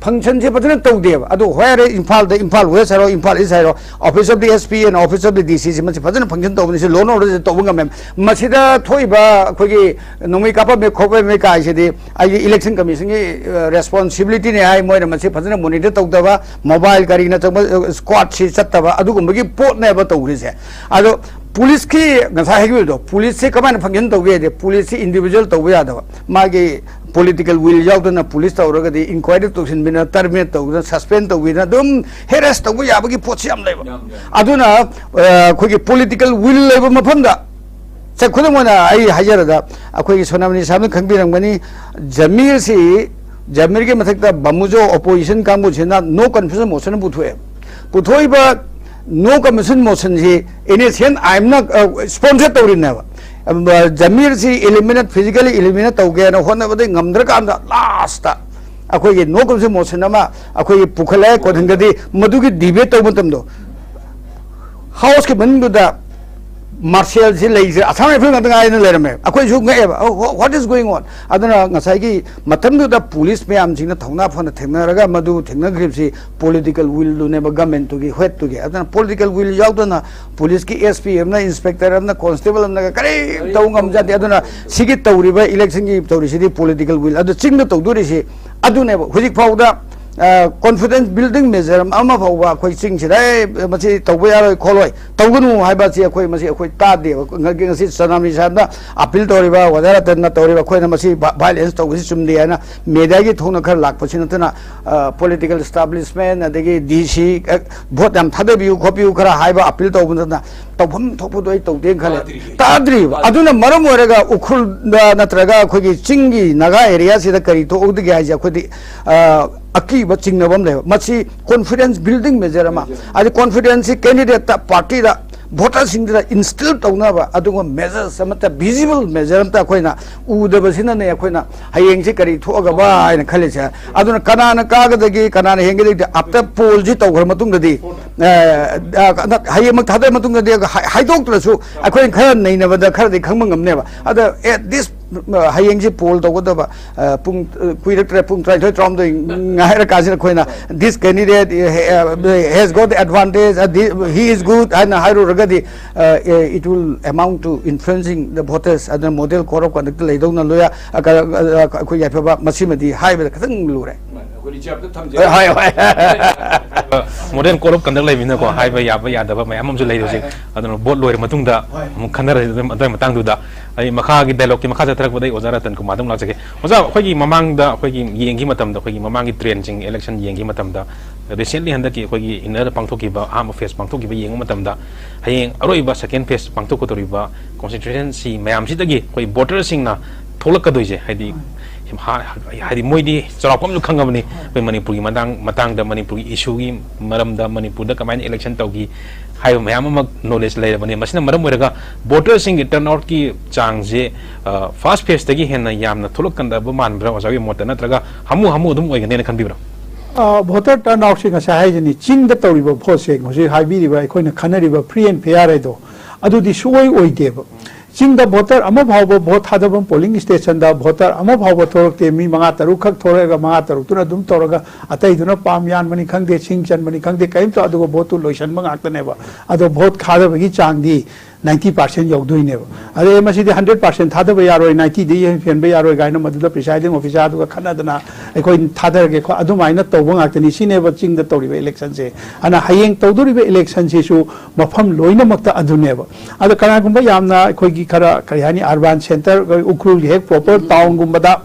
functionꯁꯦ ꯐꯖꯅ ꯇꯧꯗꯦꯕ꯫ ꯑꯗꯨ ꯍꯣꯏ, ꯍꯥꯏꯔꯦ, ꯏꯝꯐꯥꯜꯗ, ꯏꯝꯐꯥꯜ West ꯍꯥꯏꯔꯣ, ꯏꯝꯐꯥꯜ East ꯍꯥꯏꯔꯣ, office of the S P and office of the D Cꯁꯤ ꯃꯁꯤ ꯐꯖꯅ function ꯇꯧꯕꯅꯤ, ꯁꯤ law and orderꯁꯦ ꯇꯧꯕ ꯉꯝꯃꯦ꯫ ꯃꯁꯤꯗ ꯊꯣꯛꯏꯕ ꯑꯩꯈꯣꯏꯒꯤ ꯅꯣꯡꯃꯩ ꯀꯥꯞꯄꯝꯃꯦ ꯈꯣꯠꯄꯝꯃꯦ ꯀꯥꯏꯁꯤꯗꯤ ꯑꯩꯒꯤ election commissionꯒꯤ, ꯑ, responsibilityꯅꯦ ꯍꯥꯏ꯫ ꯃꯣꯏꯅ ꯃꯁꯤ ꯐꯖꯅ monitor ꯇꯧꯗꯕ, mobile ꯀꯔꯤꯅꯆꯤꯡꯕ, ꯑ, squadꯁꯤ ꯆꯠꯇꯕ, ꯑꯗꯨꯒꯨꯝꯕꯒꯤ ꯄꯣꯠꯅꯦꯕ ꯇꯧꯔꯤꯁꯦ꯫ ꯑꯗꯣ policeꯀꯤ ꯉꯁꯥꯏ ꯍꯥꯏꯈꯤꯕꯗꯣ, policeꯁꯤ ꯀꯃꯥꯏꯅ function ꯇꯧꯒꯦ ꯍꯥꯏꯗꯤ, policeꯁꯤ individual ꯇꯧꯕ ꯌꯥꯗꯕ, ꯃꯥꯒꯤ political will ꯌꯥꯎꯗꯅ police ꯇꯧꯔꯒꯗꯤ inquiry ꯇꯧꯁꯤꯟꯕꯤꯅ, terminate ꯇꯧꯗꯅ, suspend ꯇꯧꯕꯤꯗꯅ, ꯑꯗꯨꯝ harass ꯇꯧꯕ ꯌꯥꯕꯒꯤ ꯄꯣꯠꯁꯤ ꯌꯥꯝ ꯂꯩꯕ꯫ ꯌꯥꯝ, ꯌꯥꯝ꯫ ꯑꯗꯨꯅ, ꯑ, ꯑꯩꯈꯣꯏꯒꯤ political will ꯂꯩꯕ ꯃꯐꯝꯗ, ꯁꯦ, ꯈꯨꯗꯝ ꯑꯣꯏꯅ ꯑꯩ ꯍꯥꯏꯖꯔꯗ, ꯑꯩꯈꯣꯏꯒꯤ ꯁꯣꯅꯥꯃꯅꯤ ꯁꯥꯍꯦꯕꯅ ꯈꯪꯕꯤꯔꯝꯒꯅꯤ, ꯖꯃꯤꯔꯁꯤ, ꯖꯃꯤꯔꯒꯤ ꯃꯊꯛꯇ ꯕꯃꯨꯖꯣ opposition ꯀꯥꯡꯕꯨꯁꯤꯅ no confidence motion ꯑꯃ ꯄꯨꯊꯣꯛꯑꯦꯕ꯫ ꯄꯨꯊꯣꯛꯏꯕ no confidence motionꯁꯤ N S C N IMꯅ, ꯑ, sponsor ꯇꯧꯔꯤꯅꯦꯕ꯫ ꯑ, ꯖꯃꯤꯔꯁꯤ eliminate, physically eliminate ꯇꯧꯒꯦꯅ ꯍꯣꯠꯅꯕꯗ ꯉꯝꯗ꯭ꯔꯀꯥꯟꯗ lastꯇ ꯑꯩꯈꯣꯏꯒꯤ no confidence motion ꯑꯃ ꯑꯩꯈꯣꯏꯒꯤ ꯄꯨꯈꯠꯂꯦ꯫ ꯀꯣꯟꯊꯪꯗꯗꯤ ꯃꯗꯨꯒꯤ debate ꯇꯧꯕ ꯃꯇꯝꯗꯣ, Houseꯀꯤ ꯃꯅꯨꯡꯗꯨꯗ ꯃꯥꯔꯁꯦꯜꯁꯤ ꯂꯩꯁꯦ ꯑꯁꯥꯝ ꯔꯥꯏꯐꯜ ꯉꯥꯛꯇ ꯉꯥꯏꯅ ꯂꯩꯔꯝꯃꯦ꯫ ꯑꯩꯈꯣꯏꯁꯨ ꯉꯛꯑꯦꯕ, "Oh, what is going on?" ꯑꯗꯨꯅ ꯉꯁꯥꯏꯒꯤ ꯃꯇꯝꯗꯨꯗ ꯄꯨꯂꯤꯁ ꯃꯌꯥꯝꯁꯤꯡꯅ ꯊꯧꯅꯥ ꯐꯅ ꯊꯦꯡꯅꯔꯒ ꯃꯗꯨ ꯊꯦꯡꯅꯈ꯭ꯔꯤꯕꯁꯤ ꯄꯣꯂꯤꯇꯤꯀꯦꯜ ꯋꯤꯜꯗꯨꯅꯦꯕ, ꯒꯃꯦꯟꯇꯨꯒꯤ ꯍꯦꯠꯇꯨꯒꯤ꯫ ꯑꯗꯨꯅ ꯄꯣꯂꯤꯇꯤꯀꯦꯜ ꯋꯤꯜ ꯌꯥꯎꯗꯅ ꯄꯨꯂꯤꯁꯀꯤ ꯑꯦꯁ ꯄꯤ ꯑꯃꯅ, ꯏꯟꯁꯄꯦꯛꯇꯔ ꯑꯃꯅ, ꯀꯣꯟꯁꯇꯦꯕꯜ ꯑꯃꯅꯒ ꯀꯔꯤꯝ ꯇꯧ ꯉꯝꯖꯗꯦ꯫ ꯑꯗꯨꯅ ꯁꯤꯒꯤ ꯇꯧꯔꯤꯕ ꯏꯂꯦꯛꯁꯟꯒꯤ ꯇꯧꯔꯤꯁꯤꯗꯤ ꯄꯣꯂꯤꯇꯤꯀꯦꯜ ꯋꯤꯜ꯫ ꯑꯗꯨ ꯆꯤꯡꯗ ꯇꯧꯗꯣꯔꯤꯁꯤ ꯑꯗꯨꯅꯦꯕ꯫ ꯍꯧꯖꯤꯛ ꯐꯥꯎꯗ ꯀꯣꯟꯐꯤꯗꯦꯟꯁ ꯕꯤꯜꯗꯤꯡ ꯃꯦꯖꯔ ꯑꯃ ꯐꯥꯎꯕ ꯑꯩꯈꯣꯏ ꯆꯤꯡꯁꯤꯗ, "ꯑꯦ, ꯃꯁꯤ ꯇꯧꯕ ꯌꯥꯔꯣꯏ ꯈꯣꯠꯂꯣꯏ, ꯇꯧꯒꯅꯨ" ꯍꯥꯏꯕꯁꯤ ꯑꯩꯈꯣꯏ, ꯃꯁꯤ ꯑꯩꯈꯣꯏ ꯇꯥꯗꯦꯕ꯫ ꯉ-, ꯉꯁꯤ ꯆꯅꯥꯃꯤ ꯁꯥꯍꯦꯕꯅ ꯑꯄꯤꯜ ꯇꯧꯔꯤꯕ, ꯑꯣꯖꯥ ꯔꯇꯟꯅ ꯇꯧꯔꯤꯕ, ꯑꯩꯈꯣꯏꯅ ꯃꯁꯤ ꯚꯥ-, ꯚꯥꯏꯂꯦꯟꯁ ꯇꯧꯕꯁꯤ ꯆꯨꯝꯗꯦ ꯍꯥꯏꯅ ꯃꯦꯗꯤꯌꯥꯒꯤ ꯊꯣꯛꯅ ꯈꯔ ꯂꯥꯛꯄꯁꯤ ꯅꯠꯇꯅ, ꯄꯣꯂꯤꯇꯤꯀꯦꯜ ꯏꯁꯇꯥꯕ꯭ꯂꯤꯁꯃꯦꯟ, ꯑꯗꯒꯤ ꯗꯤ ꯁꯤ, ꯚꯣꯠ ꯌꯥꯝ ꯊꯥꯗꯕꯤꯌꯨ ꯈꯣꯠꯄꯤꯌꯨ ꯈꯔ ꯍꯥꯏꯕ ꯑꯄꯤꯜ ꯇꯧꯕ ꯅꯠꯇꯅ ꯇꯧꯐꯝ ꯊꯣꯛꯄꯗꯣ ꯑꯩ ꯇꯧꯗꯦꯅ ꯈꯜꯂꯦ꯫ ꯇꯥꯗ꯭ꯔꯤꯕ꯫ ꯑꯗꯨꯅ ꯃꯔꯝ ꯑꯣꯏꯔꯒ ꯎꯈ꯭ꯔꯨꯜꯗ ꯅꯠꯇ꯭ꯔꯒ ꯑꯩꯈꯣꯏꯒꯤ ꯆꯤꯡꯒꯤ ꯅꯥꯒꯥ ꯑꯦꯔꯤꯌꯥꯁꯤꯗ ꯀꯔꯤ ꯊꯣꯛꯍꯧꯗꯒꯦ ꯍꯥꯏꯁꯦ ꯑꯩꯈꯣꯏꯗꯤ, ꯑ, ꯑꯀꯤꯕ ꯆꯤꯡꯅꯕ ꯑꯃ ꯂꯩꯕ꯫ ꯃꯁꯤ ꯀꯣꯟꯐꯤꯗꯦꯟꯁ ꯕꯤꯜꯗꯤꯡ ꯃꯦꯖꯔ ꯑꯃ, ꯍꯥꯏꯗꯤ ꯀꯣꯟꯐꯤꯗꯦꯟꯁꯁꯤ ꯀꯦꯟꯗꯤꯗꯦꯠꯇ, ꯄꯥꯔꯇꯤꯗ, ꯚꯣꯇꯔꯁꯤꯡꯗꯨꯗ ꯏꯟꯁꯇꯤꯜ ꯇꯧꯅꯕ ꯑꯗꯨꯒꯨꯝꯕ ꯃꯦꯖꯔꯁ ꯑꯃꯠꯇ, ꯚꯤꯖꯤꯕꯜ ꯃꯦꯖꯔ ꯑꯃꯠꯇ ꯑꯩꯈꯣꯏꯅ ꯎꯗꯕꯁꯤꯅꯅꯦ ꯑꯩꯈꯣꯏꯅ ꯍꯌꯦꯡꯁꯤ ꯀꯔꯤ ꯊꯣꯛꯑꯒꯕ ꯍꯥꯏꯅ ꯈꯜꯂꯤꯁꯦ꯫ ꯑꯗꯨꯅ ꯀꯅꯥꯅ ꯀꯥꯒꯗꯒꯦ, ꯀꯅꯥꯅ ꯍꯦꯟꯒꯗꯒꯦ, ꯑꯥꯐꯇꯔ ꯄꯣꯜꯁꯤ ꯇꯧꯈ꯭ꯔ ꯃꯇꯨꯡꯗꯗꯤ, ꯑ, ꯑ, ꯍꯌꯦꯡꯃꯛ ꯊꯥꯗꯔ ꯃꯇꯨꯡꯗꯗꯤ ꯍꯥꯏ-, ꯍꯥꯏꯗꯣꯛꯇ꯭ꯔꯁꯨ ꯑꯩꯈꯣꯏꯅ ꯈꯔ ꯅꯩꯅꯕꯗ ꯈꯔꯗꯤ ꯈꯪꯕ ꯉꯝꯅꯦꯕ꯫ ꯑꯗ ꯑꯦꯠ ꯗꯤꯁ, ꯍꯌꯦꯡꯁꯤ ꯄꯣꯜ ꯇꯧꯒꯗꯕ, ꯑ, ꯄꯨꯡ, ꯑ, ꯀꯨꯏꯔꯛꯇ꯭ꯔꯦ, ꯄꯨꯡ ꯇꯔꯥꯅꯤꯊꯣꯏ, ꯇꯔꯥꯃꯥꯊꯣꯏ ꯉꯥꯏꯔꯀꯥꯟꯁꯤꯗ ꯑꯩꯈꯣꯏꯅ, "This candidate, uh, has got the advantage, uh, the, he is good" ꯍꯥꯏꯅ ꯍꯥꯏꯔꯨꯔꯒꯗꯤ, uh, it will amount to influencing the voters꯫ ꯑꯗꯨꯅ ꯃꯣꯗꯦꯜ ꯀꯣꯗ ꯑꯣꯐ ꯀꯟꯗꯛꯇ ꯂꯩꯗꯧꯅ ꯂꯣꯏꯌꯥ-, ꯑ, ꯀ-, ꯑ, ꯑꯩꯈꯣꯏ ꯌꯥꯏꯐꯕ, ꯃꯁꯤꯃꯗꯤ ꯍꯥꯏꯕꯗ ꯈꯤꯇꯪ ꯂꯨꯔꯦ꯫ ꯑꯩꯈꯣꯏ ꯔꯤꯖꯥꯕꯇ ꯊꯝꯖꯔꯦ꯫ ꯍꯣꯏ, ꯍꯣꯏ꯫ ꯃꯣꯗꯦꯜ ꯀꯣꯗ ꯑꯣꯐ ꯀꯟꯗꯛ ꯂꯩꯕꯅꯤꯅꯀꯣ, ꯍꯥꯏꯕ ꯌꯥꯕ ꯌꯥꯗꯕ ꯃꯌꯥꯝ ꯑꯃꯁꯨ ꯂꯩ ꯍꯧꯖꯤꯛ꯫ ꯑꯗꯨꯅ ꯚꯣꯠ ꯂꯣꯏꯔ ꯃꯇꯨꯡꯗ ꯑꯃꯨꯛ ꯈꯟꯅꯔꯁꯤ ꯑꯗꯨꯝ ꯑꯗꯨꯒꯤ ꯃꯇꯥꯡꯗꯨꯗ꯫ ꯑꯩ ꯃꯈꯥꯒꯤ ꯗꯥꯏꯂꯣꯒꯀꯤ ꯃꯈꯥ ꯆꯠꯊꯔꯛꯄꯗ ꯑꯩ ꯑꯣꯖꯥ ꯔꯇꯟ ꯀꯨꯃꯥꯔꯗ ꯑꯃꯨꯛ ꯂꯥꯛꯆꯒꯦ꯫ ꯑꯣꯖꯥ, ꯑꯩꯈꯣꯏꯒꯤ ꯃꯃꯥꯡꯗ ꯑꯩꯈꯣꯏꯒꯤ ꯌꯦꯡꯈꯤ ꯃꯇꯝꯗ, ꯑꯩꯈꯣꯏꯒꯤ ꯃꯃꯥꯡꯒꯤ ꯇ꯭ꯔꯦꯟꯁꯤꯡ, ꯏꯂꯦꯛꯁꯟ ꯌꯦꯡꯈꯤ ꯃꯇꯝꯗ, ꯔꯤꯁꯦꯟꯠꯂꯤ ꯍꯟꯗꯛꯀꯤ ꯑꯩꯈꯣꯏꯒꯤ ꯏꯟꯅꯔꯗ ꯄꯥꯡꯊꯣꯛꯈꯤꯕ ꯑꯍꯥꯟꯕ ꯐꯦꯁ ꯄꯥꯡꯊꯣꯛꯈꯤꯕ ꯌꯦꯡꯕ ꯃꯇꯝꯗ, ꯍꯌꯦꯡ ꯑꯔꯣꯏꯕ ꯁꯦꯀꯦꯟ ꯐꯦꯁ ꯄꯥꯡꯊꯣꯛꯀꯗꯧꯔꯤꯕ ꯀꯣꯟꯁꯇꯤꯇ꯭ꯌꯨꯁꯟꯁꯤ ꯃꯌꯥꯝꯁꯤꯗꯒꯤ ꯑꯩꯈꯣꯏ ꯚꯣꯇꯔꯁꯤꯡꯅ ꯊꯣꯛꯂꯛꯀꯗꯣꯏꯁꯦ, ꯍꯥꯏꯗꯤ, ꯍꯥ-, ꯍꯥꯏꯗꯤ ꯃꯣꯏꯗꯤ ꯆꯥꯎꯔꯥꯛꯄ ꯑꯃꯁꯨ ꯈꯪꯉꯕꯅꯤ, ꯑꯩꯈꯣꯏ ꯃꯅꯤꯄꯨꯔꯒꯤ ꯃꯇꯥꯡ-, ꯃꯇꯥꯡꯗ, ꯃꯅꯤꯄꯨꯔꯒꯤ ꯏꯁꯨꯒꯤ ꯃꯔꯝꯗ, ꯃꯅꯤꯄꯨꯔꯗ ꯀꯃꯥꯏꯅ ꯏꯂꯦꯛꯁꯟ ꯇꯧꯈꯤ ꯍꯥꯏꯕ ꯃꯌꯥꯝ ꯑꯃ ꯅꯣꯂꯦꯖ ꯂꯩꯔꯕꯅꯤ꯫ ꯃꯁꯤꯅ ꯃꯔꯝ ꯑꯣꯏꯔꯒ ꯚꯣꯇꯔꯁꯤꯡꯒꯤ ꯇꯔꯟ ꯑꯥꯎꯠꯀꯤ ꯆꯥꯡꯁꯦ, ꯑ, ꯐꯥꯔꯁ ꯐꯦꯁꯇꯒꯤ ꯍꯦꯟꯅ ꯌꯥꯝꯅ ꯊꯣꯛꯂꯛꯀꯗꯕ ꯃꯥꯟꯕ꯭ꯔꯥ ꯑꯣꯖꯥꯒꯤ ꯃꯣꯠꯇ, ꯅꯠꯇ꯭ꯔꯒ ꯍꯥꯃꯨ ꯍꯥꯃꯨ ꯑꯗꯨꯝ ꯑꯣꯏꯒꯅꯦꯅ ꯈꯟꯕꯤꯕ꯭ꯔꯥ? ꯑ, ꯚꯣꯇꯔ ꯇꯔꯟ ꯑꯥꯎꯠꯁꯦ ꯉꯁꯥꯏ ꯍꯥꯏꯖꯅꯤ, ꯆꯤꯡꯗ ꯇꯧꯔꯤꯕ ꯚꯣꯠꯁꯦ ꯍꯧꯖꯤꯛ ꯍꯥꯏꯕꯤꯔꯤꯕ ꯑꯩꯈꯣꯏꯅ ꯈꯟꯅꯔꯤꯕ ꯐ꯭ꯔꯤ ꯑꯦꯟ ꯐꯦꯌꯥꯔ ꯍꯥꯏꯗꯣ, ꯑꯗꯨꯗꯤ ꯁꯨꯡꯑꯣꯏ ꯑꯣꯏꯗꯦꯕ꯫ ꯆꯤꯡꯗ ꯚꯣꯇꯔ ꯑꯃ ꯐꯥꯎꯕ ꯚꯣꯠ ꯊꯥꯗꯐꯝ ꯄꯣꯂꯤꯡ ꯁ꯭ꯇꯦꯁꯟꯗ ꯚꯣꯇꯔ ꯑꯃ ꯐꯥꯎꯕ ꯊꯣꯛꯂꯛꯇꯦ꯫ ꯃꯤ ꯃꯉꯥ ꯇꯔꯨꯛ ꯈꯛ ꯊꯣꯛꯂꯛꯑꯒ ꯃꯉꯥ ꯇꯔꯨꯛꯇꯨꯅ ꯑꯗꯨꯝ ꯇꯧꯔꯒ ꯑꯇꯩꯗꯨꯅ ꯄꯥꯝ ꯌꯥꯟꯕꯅꯤ ꯈꯪꯗꯦ, ꯁꯤꯡ ꯆꯟꯕꯅꯤ ꯈꯪꯗꯦ, ꯀꯔꯤꯝꯇ, ꯑꯗꯨꯒ ꯚꯣꯠꯇꯨ ꯂꯣꯏꯁꯟꯕ ꯉꯥꯛꯇꯅꯦꯕ꯫ ꯑꯗꯣ ꯚꯣꯠ ꯊꯥꯗꯕꯒꯤ ꯆꯥꯡꯗꯤ ꯅꯥꯏꯟꯇꯤ ꯄꯥꯔꯁꯦꯟ ꯌꯧꯗꯣꯏꯅꯦꯕ꯫ ꯑꯗꯩ ꯃꯁꯤꯗꯤ ꯍꯟꯗ꯭ꯔꯦꯠ ꯄꯥꯔꯁꯦꯟ ꯊꯥꯗꯕ ꯌꯥꯔꯣꯏ, ꯅꯥꯏꯟꯇꯤꯗꯤ ꯍꯦꯟꯕ ꯌꯥꯔꯣꯏ ꯀꯥꯏꯅ ꯃꯗꯨꯗ ꯄ꯭ꯔꯤꯁꯥꯏꯗꯤꯡ ꯑꯣꯐꯤꯁꯥꯔꯗꯨꯒ ꯈꯠꯅꯗꯅ ꯑꯩꯈꯣꯏ ꯊꯥꯗꯔꯒꯦ ꯈꯣ-, ꯑꯗꯨꯃꯥꯏꯅ ꯇꯧꯕ ꯉꯥꯛꯇꯅꯤ꯫ ꯁꯤꯅꯦꯕ ꯆꯤꯡꯗ ꯇꯧꯔꯤꯕ ꯏꯂꯦꯛꯁꯟꯁꯦ꯫ ꯑꯗꯨꯅ ꯍꯌꯦꯡ ꯇꯧꯗꯣꯔꯤꯕ ꯏꯂꯦꯛꯁꯟꯁꯤꯁꯨ ꯃꯐꯝ ꯂꯣꯏꯅꯃꯛꯇ ꯑꯗꯨꯅꯦꯕ꯫ ꯑꯗꯣ ꯀꯅꯥꯒꯨꯝꯕ ꯌꯥꯝꯅ ꯑꯩꯈꯣꯏꯒꯤ ꯈꯔ, ꯀꯔꯤ ꯍꯥꯏꯅꯤ, ꯑꯔꯕꯥꯟ ꯁꯦꯟꯇꯔ, ꯑꯩꯈꯣꯏ ꯎꯈ꯭ꯔꯨꯜꯒꯤ ꯍꯦꯛ ꯄ꯭ꯔꯣꯄꯔ ꯇꯥꯎꯟꯒꯨꯝꯕꯗ,